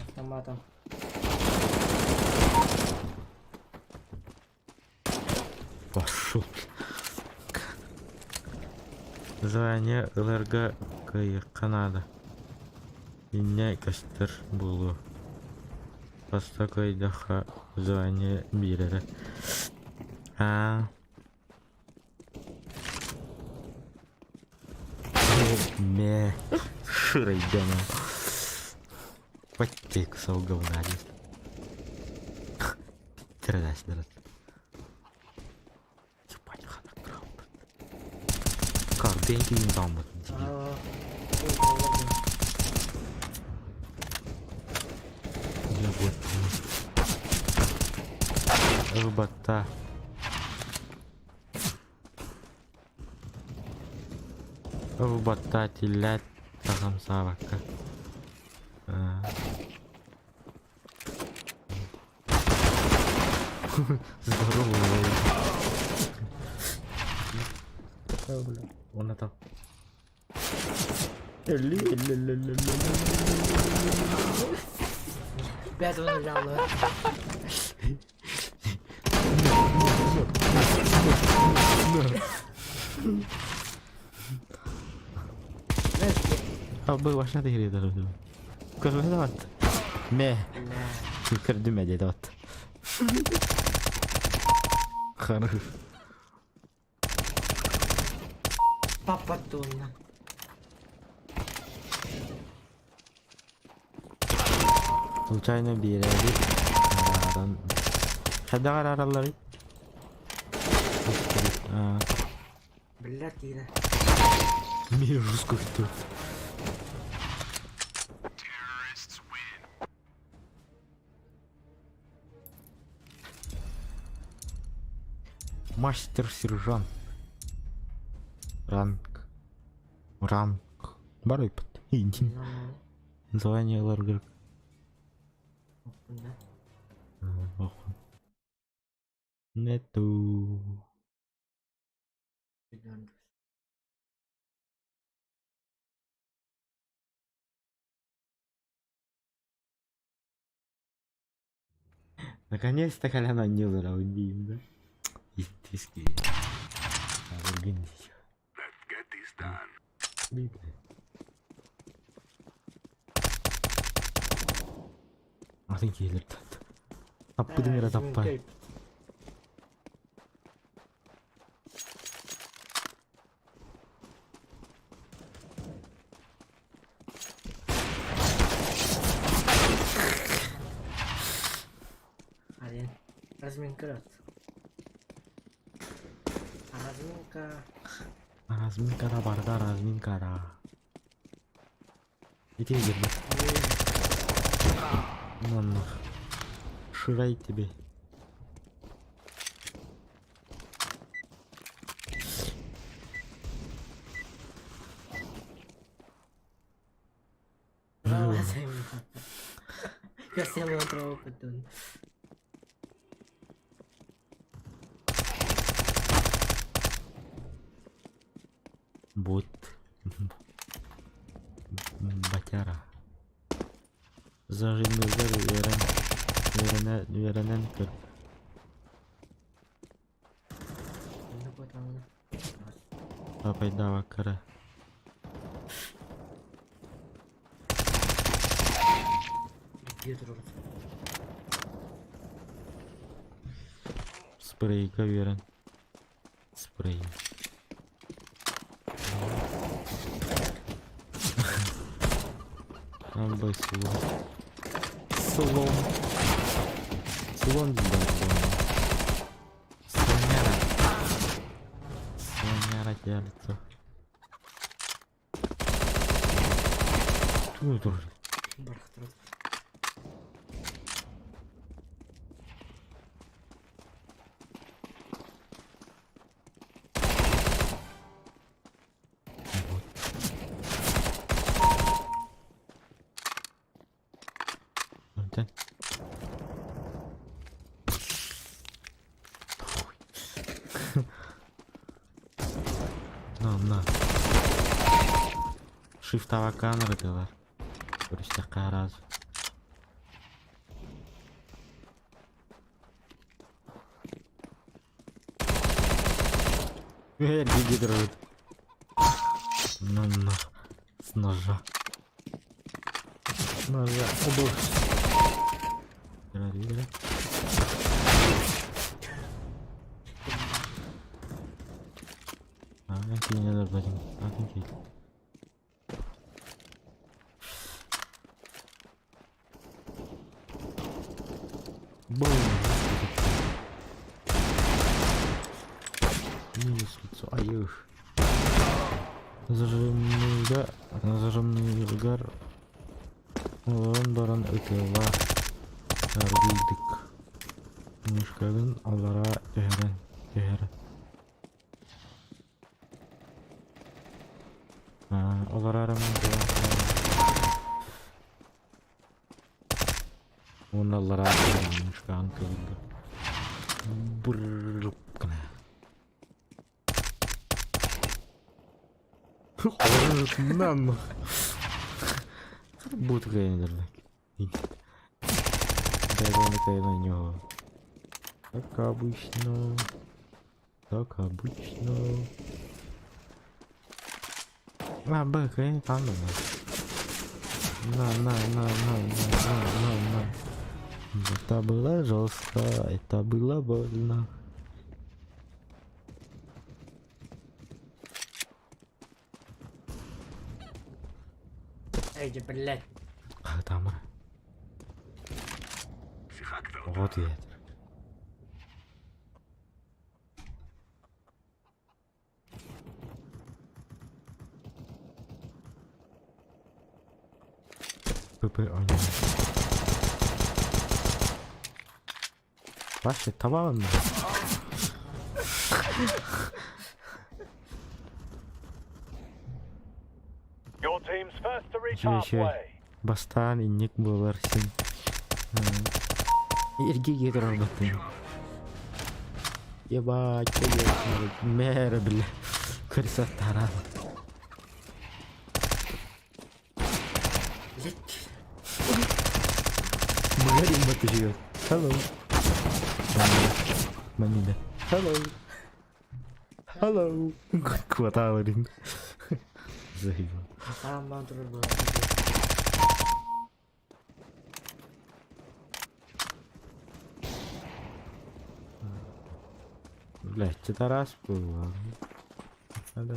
Автоматом.
Пошел. Звание ЛРГ Канада. Иннэ көстөр буолуо. Бастакы звание биэрэрэ. Аа. Мэ. Шырайдана. Потей кусок говна здесь. Тердась, дырас. Ебать, хана крауд. Как деньги не дам вот, дебил.
А, ой, холодно.
Я вот. Ылбатта. Ылбатта тиллээт тахамсаабакка. Здорово, Уонна там.
Пятого нуля.
Абы башына тегереді. Көрмеді бат. Ме. Көрдүм деді бат. Харыф.
Папа тонна.
Случайно биэрээбит арааран хайдах арааралларый?
Биллэр киирэ.
Мир русских тут. Мастер-сержант. Ранг. Ранг. Барыппыт. Звание ыларгар. Нету. Наконец-то Колян Нилера убьем, да? Естественно. Атын киһилэр Таппытын эрэ таппай.
Один. Разминка раз. Разминка.
Разминкада барда разминкада. Иди girdi. Манна. Ширай тебе.
Kasi ang mga tropa dun.
Бот. Батяра. Зажимныйдар үөрэн үөрэнэ үөрэнэн көр.
Ano po tama na?
Папайдаабаккара.
Компьютер
Спрейга үөрэн. Спрей. Амбай слон. Слон. Слон диэн слон. Слоняра. Слоняра тебя лицо. Туй тоже.
Бархатрот.
Вот. Онтон. На, на. Shift камера дылар. Көрүстэххэ араас. Эргиги дружит. На, на. С ножа. С ножа. О, боже. Играли, А, не надо, блин. А, Бум! Минус лицо. Ай, уж. Зажимныйга, зажимныйгар олорон баран ытыала аргыйдык. Мышкабын аллараа түһэрэн түһэр. Аа, олорор Уонна аллараа түһэрэн мышкаҕын кыбылла. Бырррр гына. Нам. Будет наверное. Да, на него. Как обычно. Как обычно. А, Б, там на. На, на, на, на, на, на, на, на. Это было жестко, это было больно.
Эй, блядь.
А, там. Вот я. ПП, о, Вася, товар.
Your team's first to reach
Чё еще?
halfway.
Бастаан инник буолар син. Эргиге турарбатын. Ебать, мэр, бля. Крыса таран.
Блядь.
Мгарин баты живет. Hello. Манина. Hello. Hello. Хватало, блин. Заебал.
Там бан турар буолар.
Блять, это раз было. Надо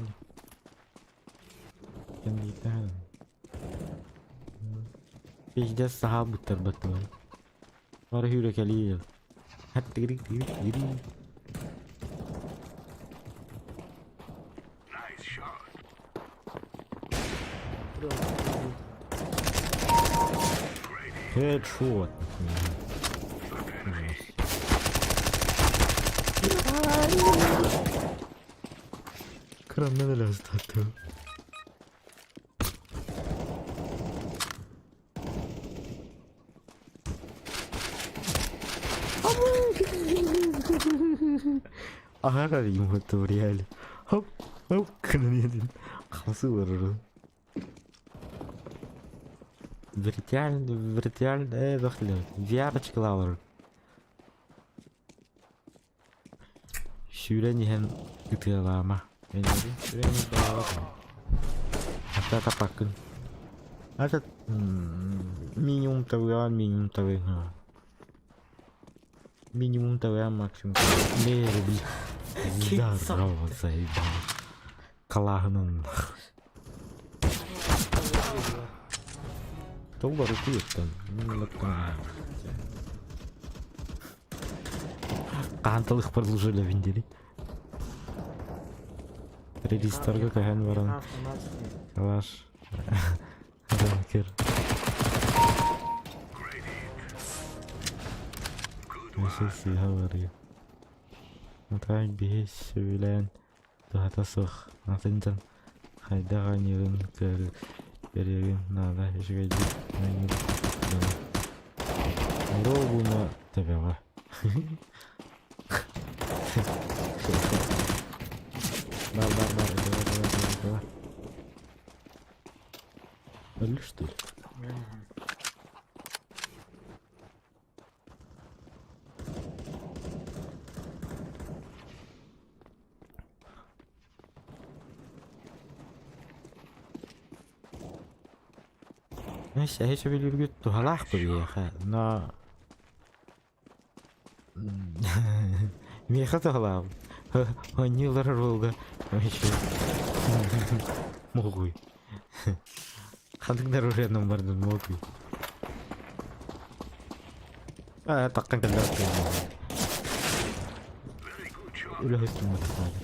не. Не Пиздец, саха буттар баттылар. Бары хүрекелии. Хаттыгри тигри тигри. Хедшот. Краннан элестатты. Аһара юмото реально. Хоп, хоп, кынан Хасылар. Вертиально, вертиально, дохлё. Виарочкалар. Сүүрэн иһэн ытыалаама. Сүүрэн ытыалаама. Ата тапакын. Ата минимум тавыган, минимум тавыган. Минимум тавыган, максимум. Мэр, бля. Здорово, заебал. Калагнан. Толбар утуйттан. Канталых продолжили виндели. Регистрга кахан баран.
Автомат.
Калаш. Ранкер. Месяц говори. Натак бес сөйлән. Тухата сух. Натынтан. Хайдага нерин көр. Берегин надо ишгәди. Робуна тебева. Бар, бар, бар, давай, давай, давай, давай. Өлі, что ли? Меш, әйше билүргүт тухалаах биэхэ, но Миэхэ тухалаах. Онньуулар буолга еще Могуй. Хандык оружиянан бардын могуй. А, таккан кэллэр. Үлэһиттим батыктаады.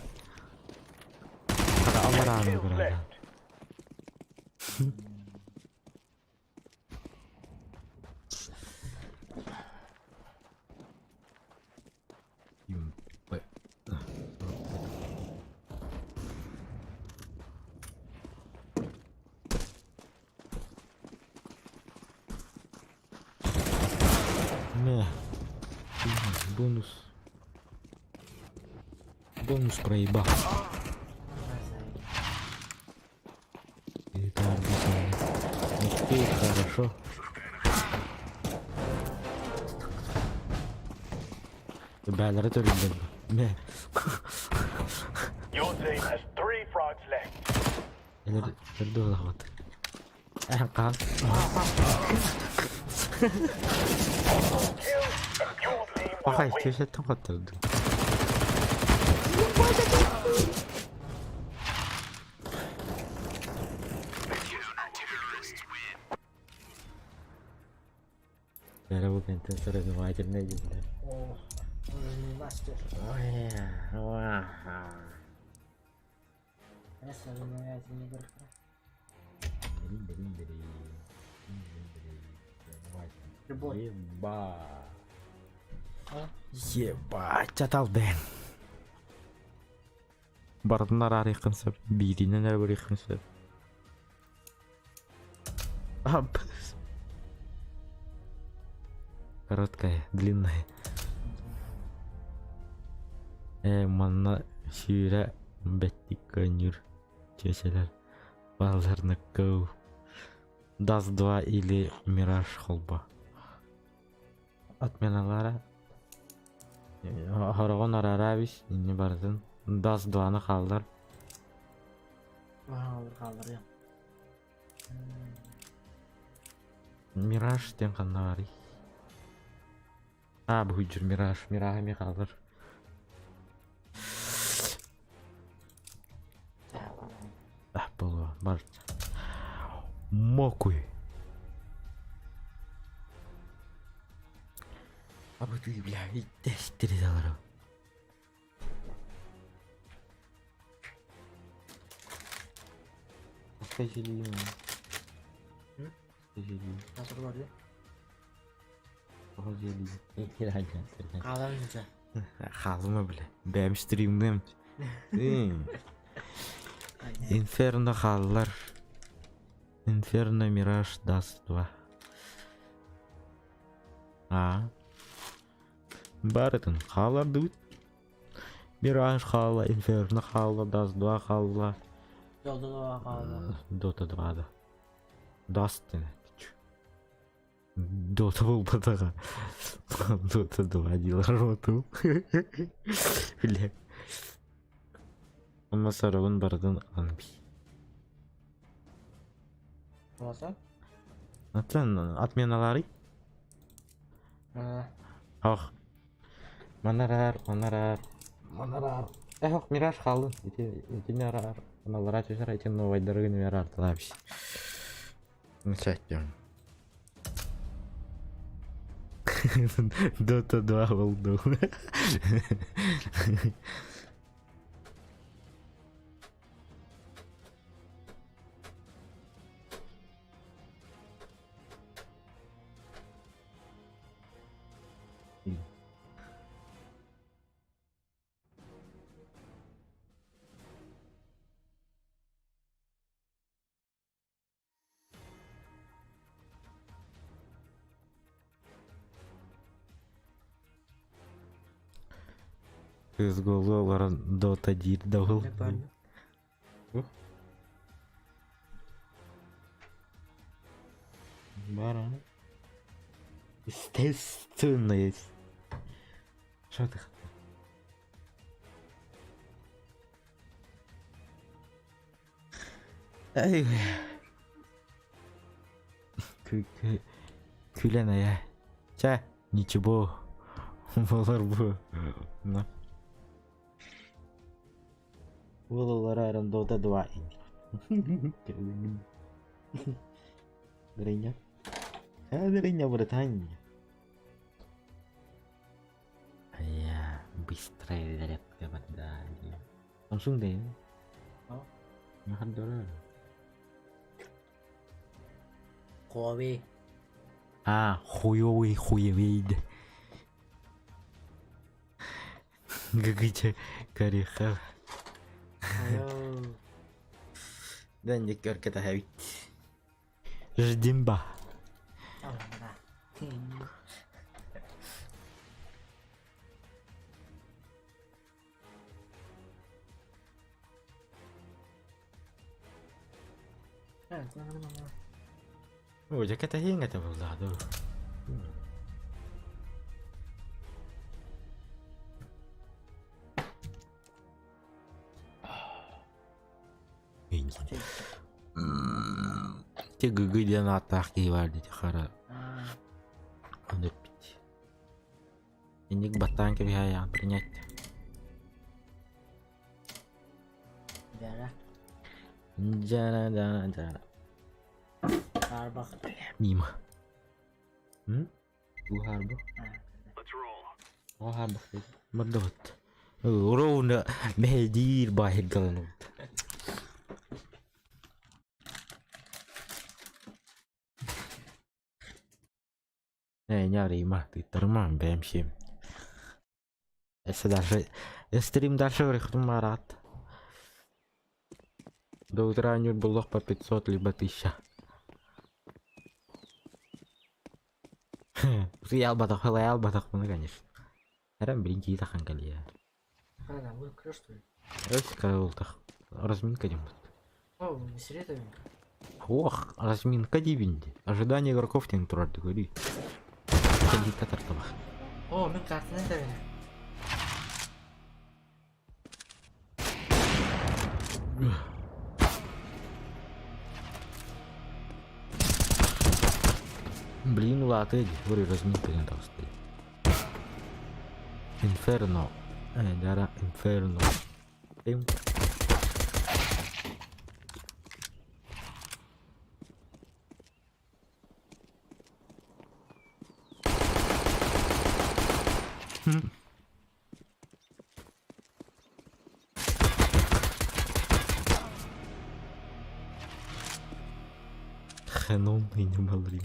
Хара алларааны
Kills
көрөдө.
left.
Бонус. Бонус проебал. Окей, хорошо. Бээлэрэ төрүллэн. Мэ.
Your team has three frags left.
Элер төрдө олохот. Эн хаал.
Kill and your team will
Пахай,
win.
чөсөттөн хотторду. Бэрэ бу кэнтэн соревновательнай дииллэр.
О, уже не мастер. Я соревновательный игрок. Любой.
Еба.
А?
Ебать, чатал бэн. Барытын араарыаххын сөп, бииринэн эрэ барыаххын сөп. Ап. Короткая, длинная. Ээ, манна сүүрэ бэттик көөнньүүр чүөчэлэр баалларына көө. Даст 2 или Мираж холбо. Отменалара Хороҕон араарабис инни барытын Даст 2-ны хааллар.
Хааллар хааллар я.
Мираж диэн ханна баарый? Аа бу Мираж, Мираж эмиэ хаалар. Ah, буолуо, бар. Мокуй. Абы ты, бля, иттэстири алары. Скажи, Скажи,
Nasıl
Скажи.
Хаалар
Хаалыма бля. Бэйэм стримныам. Инферно хааллар. Инферно Мираж Даст 2. А. Барытын хааллардыбыт. Мираж хаалла, Инферно хаалла, Даст 2 хаалла.
Дота 2 хаалла.
Дота 2 да. Даст диэн Дота буолбатаҕа. Дота 2 дииллэр роту. Бля. Онно сорогун барытын ылан би.
Болса?
Аттан отменаларый? Ох. Манарар, манарар, манарар. Эх, Мираж хаалын. Ити итини араар. Аналара түһэр ити новайдарыгын эмиэ араарталаабыс. Начать. Дота 2 болду. CSGO олорон Дота диир да ол. Баран. Естественно есть. Что ты хотел? Эй. Күлэн айа. Чэ, ничего. Болар бу. На. Буолалар Дота 2. Дрыня. А, дрыня, братан. Я быстрая зарядка вода. Samsung deh.
Oh.
Mahal dolar.
Huawei.
А, хуёвый хуевейд. Гыгыча кореха.
Алло.
Да не көркө хэвит. Ждимба.
Да.
Оо, дьэ кэтэһиэҥ этэ буоллаҕа дуу. Ити Гыгы диэн ааттаах киһи баар дии хара ону эппит. Инник баттаан кэбиһээйэҕин принять.
Дьара.
Дьара дьара дьара.
Арбах.
Мимо. М? Бу Уһаарбах. Мордобут. Ровно мэһэйдиир баһыргаланыбыт. Э, не арыйма, тыыттарыма, бэйэм сиэм. Если даже стрим дальше врыхтум марат. До утра не было по 500 либо 1000. Ялбатах, ялбатах, ну конечно. Эрэн билин кии тахан кэлиэ.
Хана, мы крыш, что ли?
Өс Разминка дем.
О, не
Ох, разминка дибинди. Ожидание игроков тен турар говори. Кэлиитэ тартабах.
О, мен картаны тэбинэ.
Блин, улааты говори разминка ден таҕысты. Инферно. Дара Инферно. Тым. Хеном и не малри.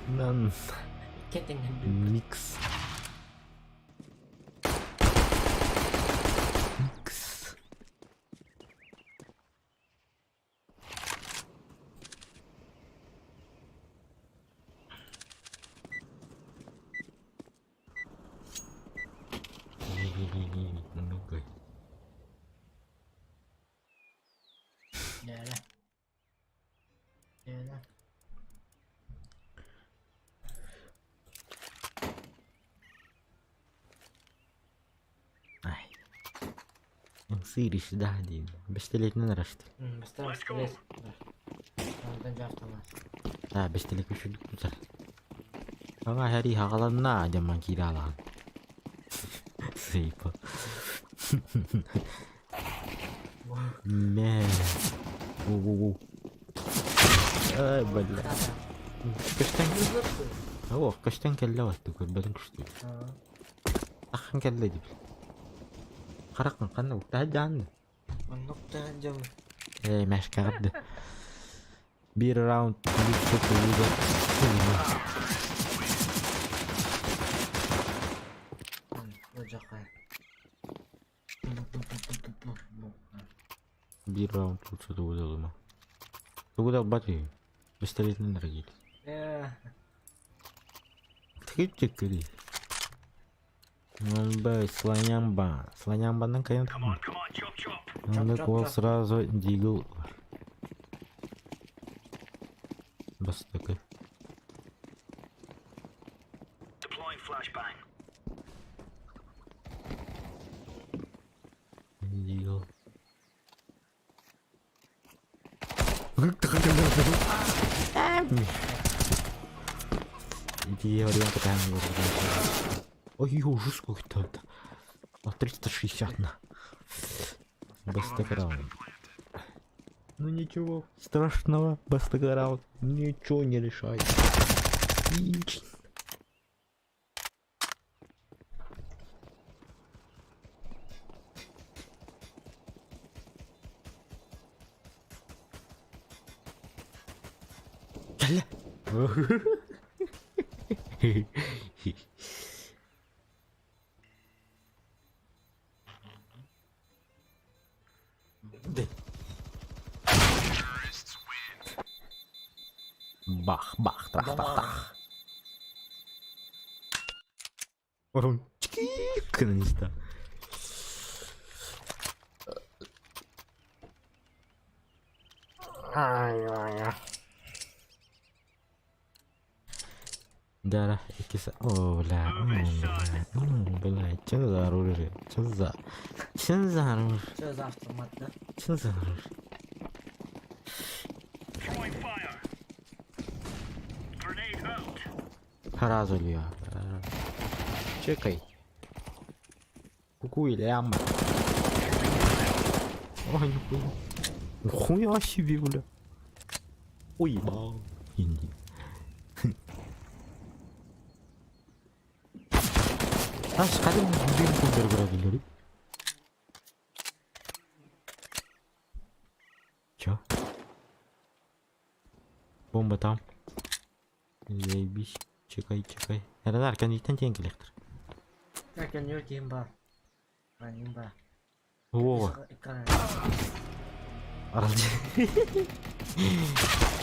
Нан микс. Микс. Ну-ка.
Дьара. Дьара.
Ай. Сырыш, да, диэн. Бэстилиэтинэн арашты.
Бастаан пистолет. Онтон дьэ автомат.
Аа, бэстилиэт үчүгдүк тутар. Аңа хэрий хаҕаланна дьамман киирэ алаҕын. Сыйпа. Мэ. У-у-у. Ай, бля. Көстөн. О, көстөн кэллэ батты көрбөтүн күстүү. Ахын кэллэ дип. Харакын ханна уктаа дьаанны.
Оннук таһан дьон.
Ээ, мэшкаҕырды. Биир раунд лучше тугу
Одьаха.
Биир раунд лучше тугу да ылыма. Тугу да ылбат үһү. Бэстэлиэтинэн эрэ киир.
Ээ.
Тыгыт Бэй, слонямба. Слонямбанан кайын Оннук уол сразу дигл бастакы. Дигл. Иди, вариант Ой, ужас какой-то. А 360 на. Бастаграунд. Ну ничего страшного, Бастаграунд ничего не решает. Ничего. Кэллэ. Бах, бах, трах, трах, трах. Орон чики истэ. Да, иккис О, бля, бля, бля, что за оружие? Что за... Что за оружие?
Что за автомат, да?
Что за оружие? Сразу ли Чекай. Куку или амба. Ой, нихуя. Нихуя себе, бля. Уебал. Инди. Аш, кадым бим кундер грабили. Чё? Бомба там. Заебись. Чекай, чекай. Эранар, кэнниттэн тиэн кэлиэхтэр.
Кэннигэр киһим баар. Аанньым баар.
Вова.
Экран.
Аралдьы.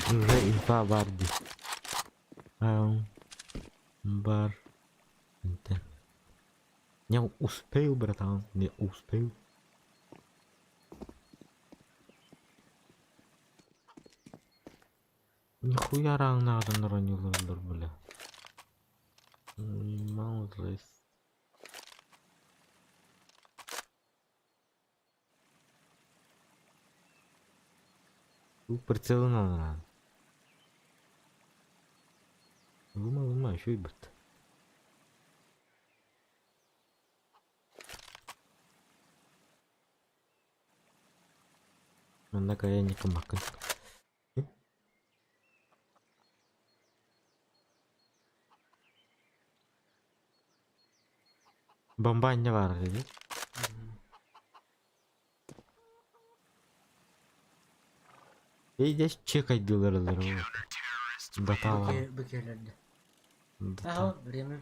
Уже инфа бар дии. Бар. Не успел, братан, не успел. Нихуя араҥнаҕытын оронньууллар бля. Маузлес. Прицелынан араан. Лума лума үчүгэй быт. Манна кайа никымаккын. Бомба анньа баар дии. Эй, чекайдыылар Батала.
Бу кэлэрдэ. Аһа, время.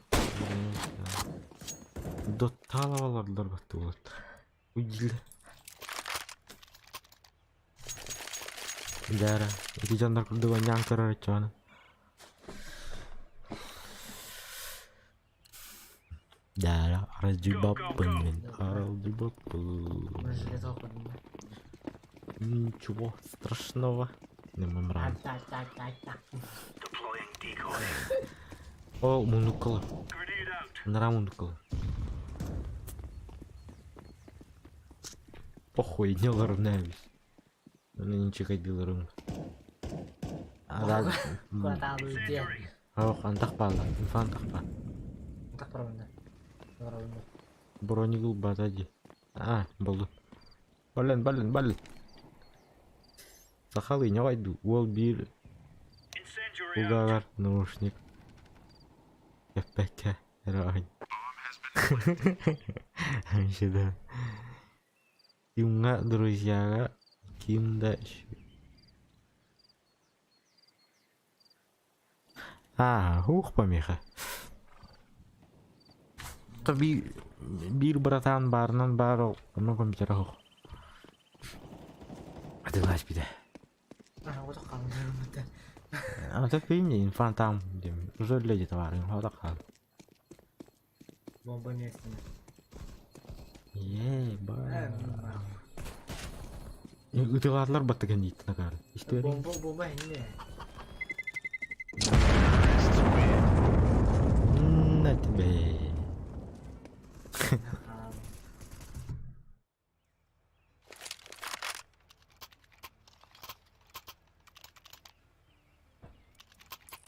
Дотталаларлар баттылар. Уйдилер. Дара, ити дьоннор курдук оонньоон көрөр оччоҕуна. Дара, аралдьыйбаппын мин, аралдьыйбаппын. Ничего страшного. Мембран. О, муннуккалар. Нара муннуккалар. Похуй, не олоруннаабит. Оны ничего Ох, антах бааллар, инфа антах баар. Броник ылбата дии. А, булду. Бален, бален, бален. Сахалыы ньоҕойдуу, уол биир угаагар наушник кэппэккэ эрэ оонньуур. Да. Кимҥа друзьяҕа ким да Аа, ух помеха. Биир братан баарынан баар онно компьютера суох. Атыылаһа испитэ. А то фильм инфантам диэн уже люди товары хаал.
Бомба местная.
Е-ба. Ытыалаатылар баттыган дииттэн акаары. Истиэри.
Бомба, бомба инне.
На тебе.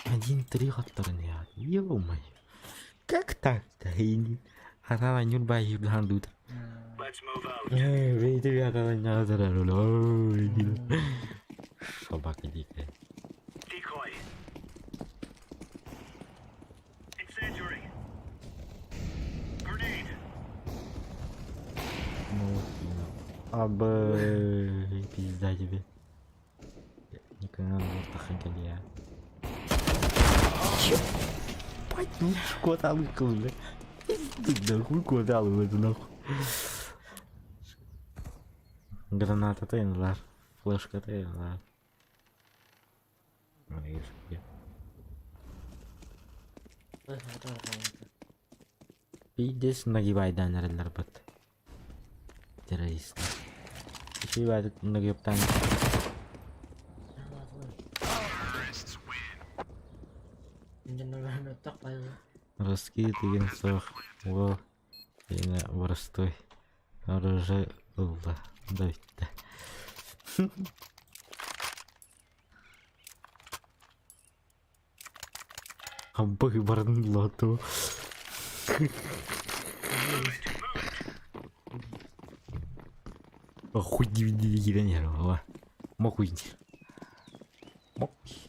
Один-три хаттарын я. Ё-моё. Как так-то? Хатана нюрба юрдан дут. Эй, видите, я там не Собака дикая. Ну, Абы, пизда тебе. Никогда не таханкалия. Ебать, ну куда выкол, бля. Пизды, нахуй, куда вы это нахуй. Граната тайнлар, флешка тайнлар. Пиздец нагибайдан эрэллэр бат. Террорист. Үчүгэй нагибтан. Раскид игин суох уол иэнэ боростуой оружие ылла да бүттэ. Хампы барын лоту. Хуй DVD киирэн иһэр ова. Мохуй. Мохуй.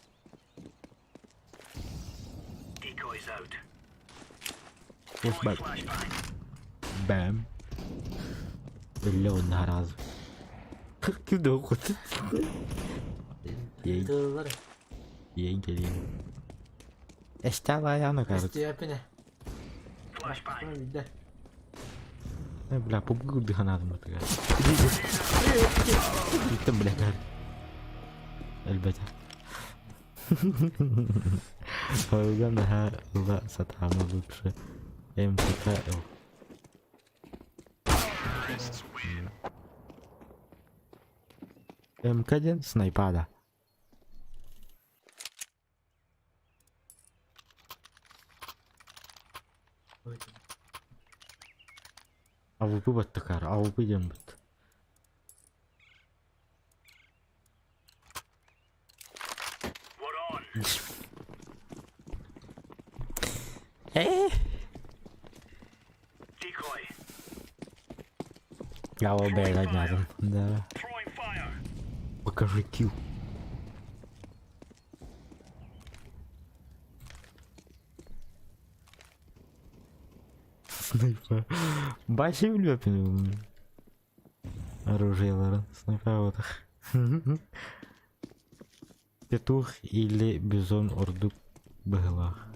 Flashback. Бэм. Өллө уонна араас. Ким да охот. Ей.
Тыллар.
Ей кэлиэн. Эстэ аяны кажется.
Эстиэпинэ. Билдэ.
Бля, пубгу дыханадым бытыга. Иттем, бля, Элбэтэ. Ойуга наһаа ыла сатаама лучше МТК ыл. МК диэн снайпада. АВП баттакаар, АВП диэн бут. Э? Я бэйэ Да. Покажи килл. Снайпер. Бачи влепин. Оружиеларын. Снайпер вот. Петух или бизон ордук быһылаах.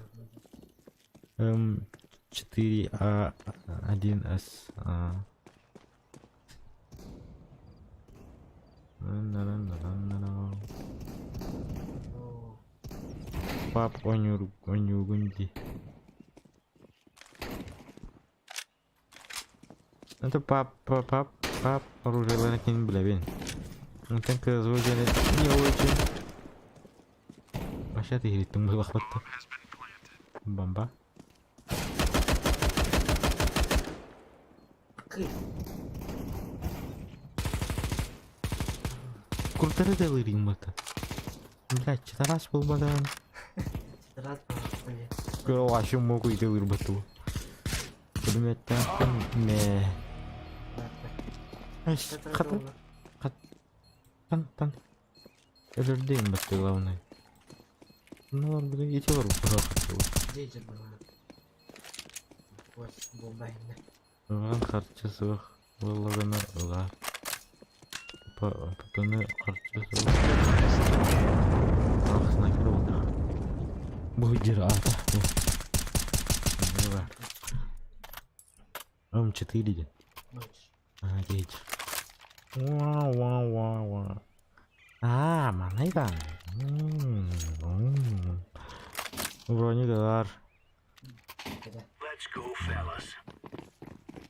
М4А1С. А. Пап онюр онюгун дии. Это пап пап пап пап оружиеларын кин билэбин. Онтон кызыл диэн не очень. Вообще ты иһиттим быһылахпатта. Бомба. Куртары да ылырыйм бата. Блядь, чытараас буолбатаҕын.
Чытараас
Вообще мог уйды ылырбату. Предметтээхпин мэ. Хата. Тан тан. Өлөрдөйм батты главное. Ну ладно, ити бар
Дейджер было. Вот, бомба инне.
Ылан харчы суох буоллаҕына ылаар. Папаны харчы суох. Ах, снайпер буолла. Бу дир аата. М4 диэн. Аа, дейджер. Уа уа уа уа. Аа, манайдан. Бронигар.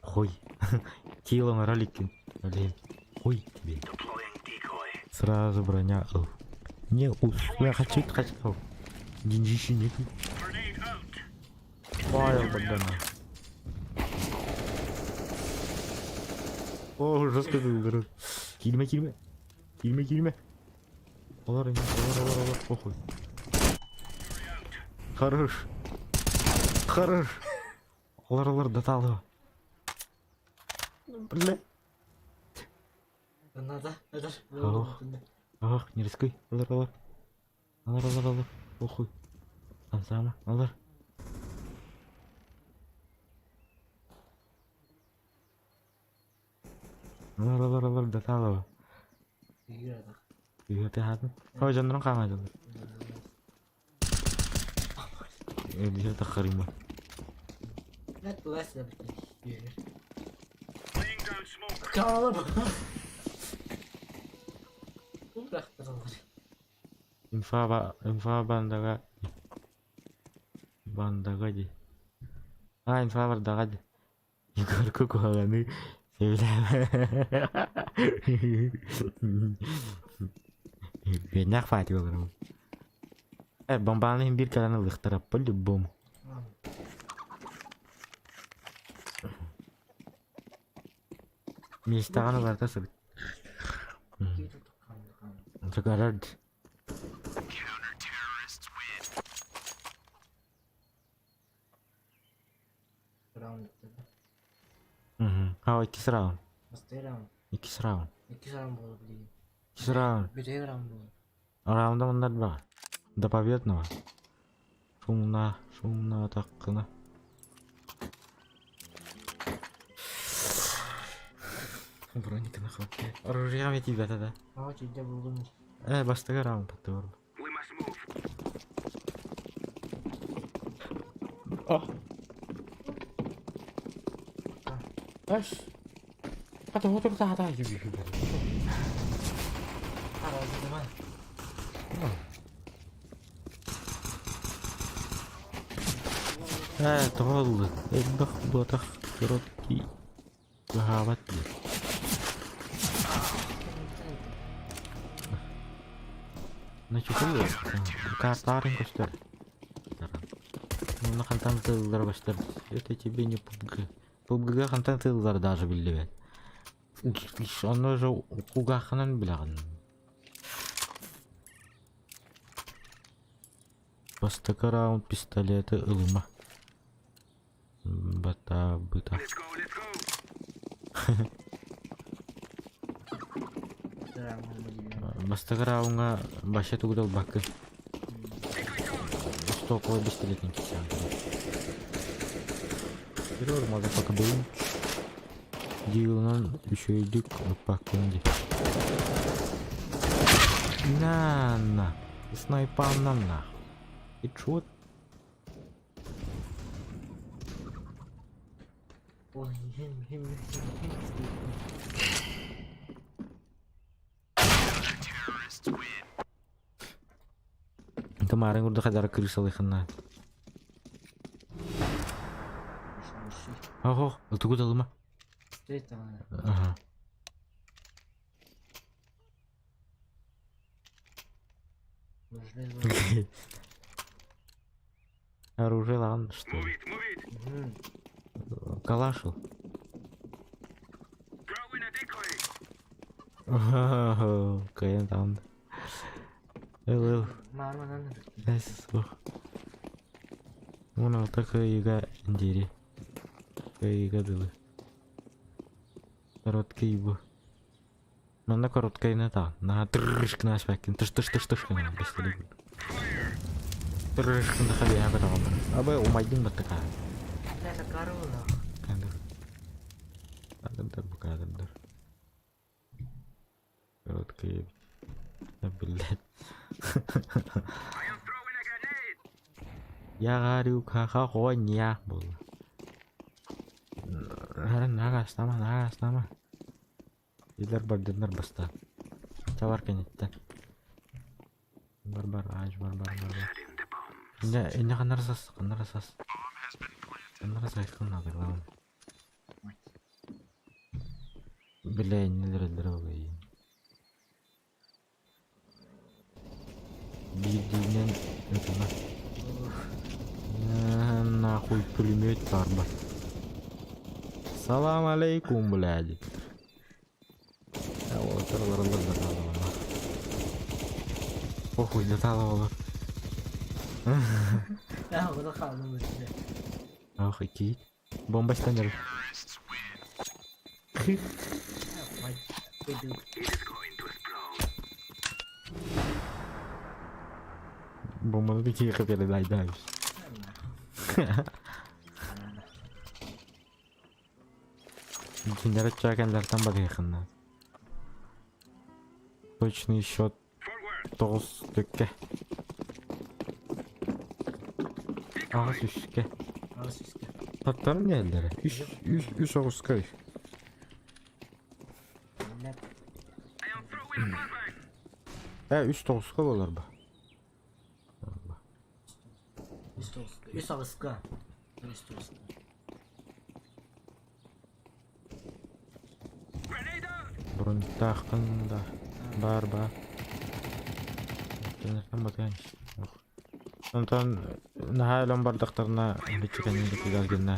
Хуй. Килл ролики. Блин. Хуй тебе. Сразу броня. Не, ус. Я хочу, хочу. Деньжищи нет. Файл Богдана. О, жестко ты Килме, килме. Килме, килме. Олар, олар, олар, олар, похуй. Хорош. Хорош. Олар, олар, доталова. Бля.
Надо, это
Ох. Ох, не рискуй. Олар, олар. Олар, олар, олар. Похуй. Там сама. Олар. Олар, олар, олар, доталова. Үйөтэ хаатын. Ой, дьоннорун хаамайдылар. Өлүө тахарыма.
Нет, лес Каала
Инфа ба инфа бандага бандага ди. А, инфа бардага ди. Егорка куһаҕаны сөбүлээбэт. Бэннэх фати олорум. Э, бомбаны иһин биир кэлэн ылыахтара по-любому. Миэстэҕин уларыта сырыт. Сыгарард.
Раунд dedi.
А, иккис раунд.
Бастакы раунд.
Иккис раунд.
Иккис раунд буолар билигин.
Иккис раунд.
Бүтэһик раунд буолар.
Раунда манна бар. До победного. Шумна, шумна таккына. Броника нахуй. Оружие тебя тогда.
Aa чүйдэ булгун.
Бастакы раунд подтвор. О. Эс. Хата хотор та хата
Араздыма.
Тоҕо ыллы? Элбэх буотах короткий баһаабат диир. Картарын көстөр. Муна хантан тыллар көстөр. Это тебе не PUBG. PUBG-га хантан тыллар даже биллибэт. Онно же кулгааххынан билэҕин. Бастакы раунд пистолеты ылыма. Бата-быта. Бастакы раундҥа вообще тугу да ылбаккын. Стоковый пистолетин кисэҕин. Берёр motherfucker bitch. Дигылынан үчүгэйдик ыппаккын дии. На на. Снайпаннан нах. И чё?
Ой, хим хим хим хим.
Тамарын курдук хадара крысалыхына. Охо, тугу да ылыма.
Стрейт ана.
Ага.
Нужны
Оружие ладно, что ли? Калашил. Кайын там. Ыл
Мама
Сух. Уна такая дири. Кайга дылы. Короткий бу. Манна короткай на та. На трышк на спекин. Тыш тыш тыш тыш кына бестели. Трышк на хаби хага там. Абы умайдын баттака.
Это корона.
Кандыр. Адамдар бука адамдар. Короткий. Да, блядь. Я говорю, хуйня буолла. Нагастама, нагастама. Илер бардыннар баста. Чавар кенеттен. Бар бар, аж бар бар бар бар. Инне инне ханнар сас, ханнар сас. Ханнар сайкын надо, главное. Бля, иннелер элдер олай. Биирдиинэн ытына. Нахуй пулемет барбар. Салам алейкум, блядь. Похуй, даталалар.
Я буду ханым өтүнэ.
Ах, ики. Бомба станер. Бомбаны такие хотели дать дальше. Киндер чаканлартан батыхынна. Точный счет тоҕус төккэ. Аҕыс үскэ.
Аҕыс үскэ.
Таттарым нээллэрэ? Үс үс үс оҕуска үс. Үс тоҕуска буолар ба?
Үс тоҕуска. Үс аҕыска. Үс тоҕуска.
Броньтааххын да баар баар. Кинилэртэн батыһан Онтон наһаа өлөн бардахтарына биччикэнин кытыгар гынна.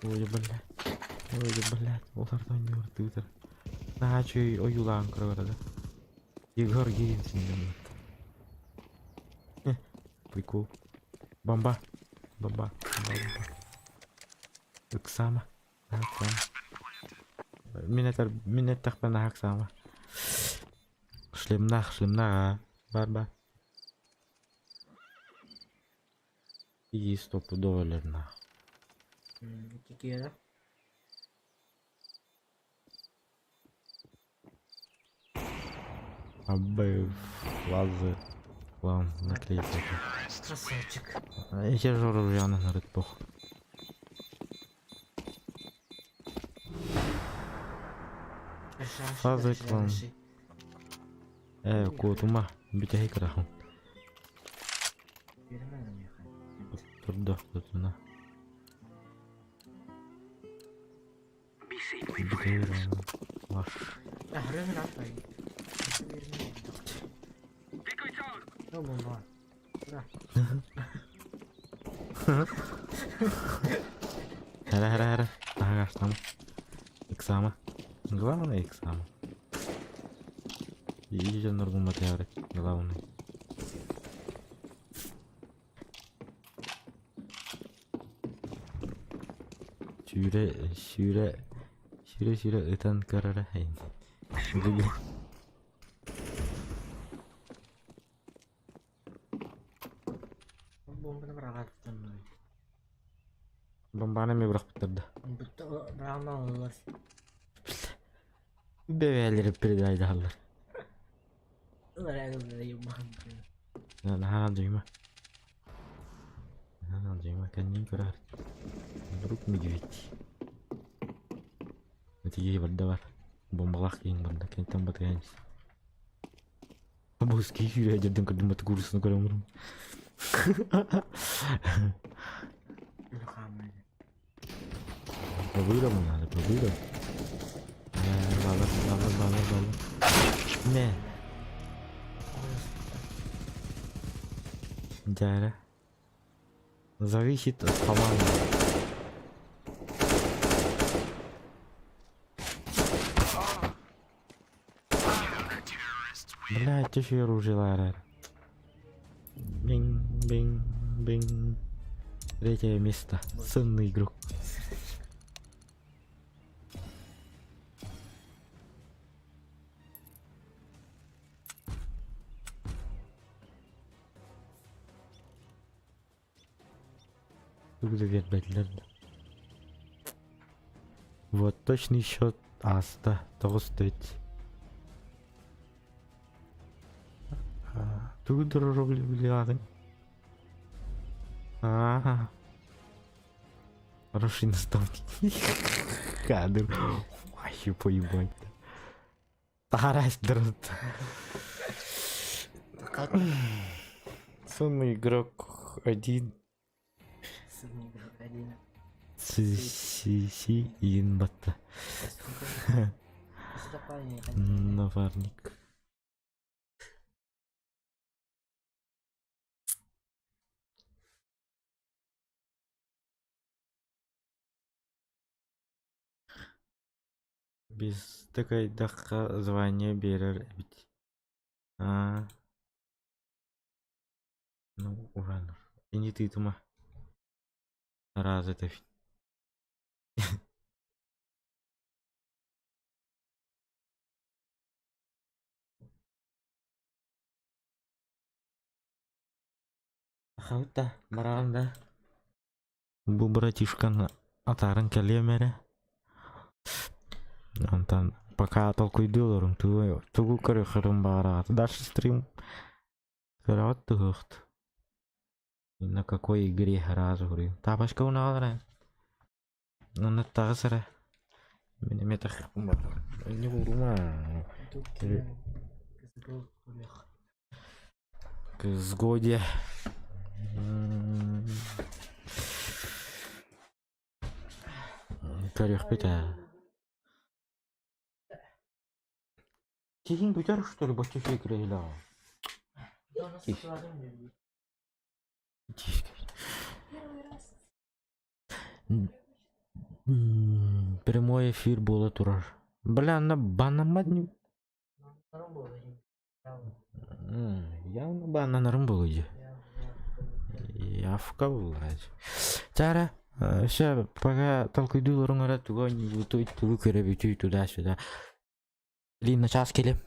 Ой, блядь. Ой, блядь. Олардан юртыытар. Наһаа үчүгэй ойуулаан көрөр да. Егор Гирин синнэммит. Прикол. Бомба. Бомба. Бомба. Бомба. Ыксаама. Ыксаама. Мин этэр мин эттэхпинэ наһаа ыксаама. Шлемнаах, шлемнаах аа. Бар бар. Иди стопудово өлөрнөөх.
Кикиэрэ.
Абы лазы план наклейка.
Красавчик.
Я же оружие нарыт пох. Фазы клан. Э, куотума, бүтэһик кыраһын. Турда, тутуна. Бүтэһик Ваш. Хара, хара, хара. Ага, Иксама. Главное иксама. И дьонноргун батыһар главный. Сүүрэ, сүүрэ, сүүрэ, сүүрэ ытан көрөрө
Бомбаны быраҕааттан
Бомбаны эмиэ бырахпыттар да.
Быраҕан
Бэбээлэри передайдаһаллар. Наһаа дьайма. Наһаа дьайма кэннин көрөр. Вдруг медведь. Ити барда бар. Бомбалаах киин барда. Кентэн батыйан. Бузки сүүрэ дьэрдэн көрдүм баты курсunu көрөмүрүм. Пробыйрам надо, пробыйрам. Балар, балар, балар, балар. Не. Дьээрэ. Зависит от команды. Блядь, еще оружие ларар. Бинг, бинг, бинг. Третье место. Ценный игрок. Тугу да Вот точный счет ааста 9-4. Тугу билиаҕыҥ? Аа. Хороший наставник. Кадр. Ой, поебать. Стараюсь Сонный игрок один.
Сонный игрок один.
Си си иин батта. Напарник. Без такайдахха звание биэрэр эбит. Аа. Ну, уран. Ини тыытыма. Раз это Хаута, бараҕын да. Бу братишканы атаарын кэлиэм эрэ. Онтон пока толкуйдуу олорум тугу тугу көрүөххүтүн баҕараҕыт. Дальше стрим көрөҕүт туһуохт. На какой игре сразу говорю. Тапочка унаҕалара. Онно таҕыс эрэ. Мин эмиэ таххыппын баҕар. Не урума. Сгодия. Көрүөхпүт ээ. Киһиҥ бүтэр что ли боччо кирэһилэҕэ? Прямой эфир буола турар. Бля, онно баннаммат Явно баннанарым буолуо дии. Явка буоллаҕа. Чара, все, пока толкуйдуу олоруҥ эрэ тугу оонньуубутуй, тугу көрөбүтүй туда-сюда. Лина, чаас кэлиэм.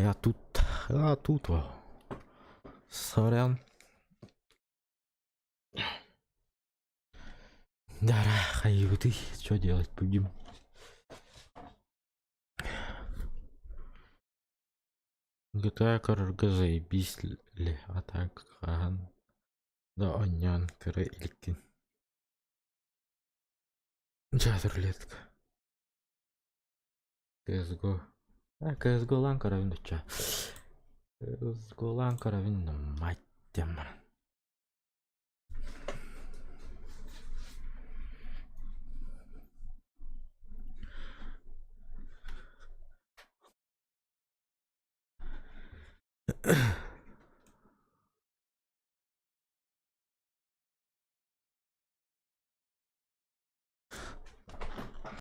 Я тут, я тут. Сорян. Да, хайбытый, что делать будем? GTA көрөргө заебись ли, а так хаһан да оонньоон көрө иликкин. Чат рулетка. CSGO. А, CSGO-лаан көрөбүн дучча. CSGO-лаан көрөбүн да мать диэн баран.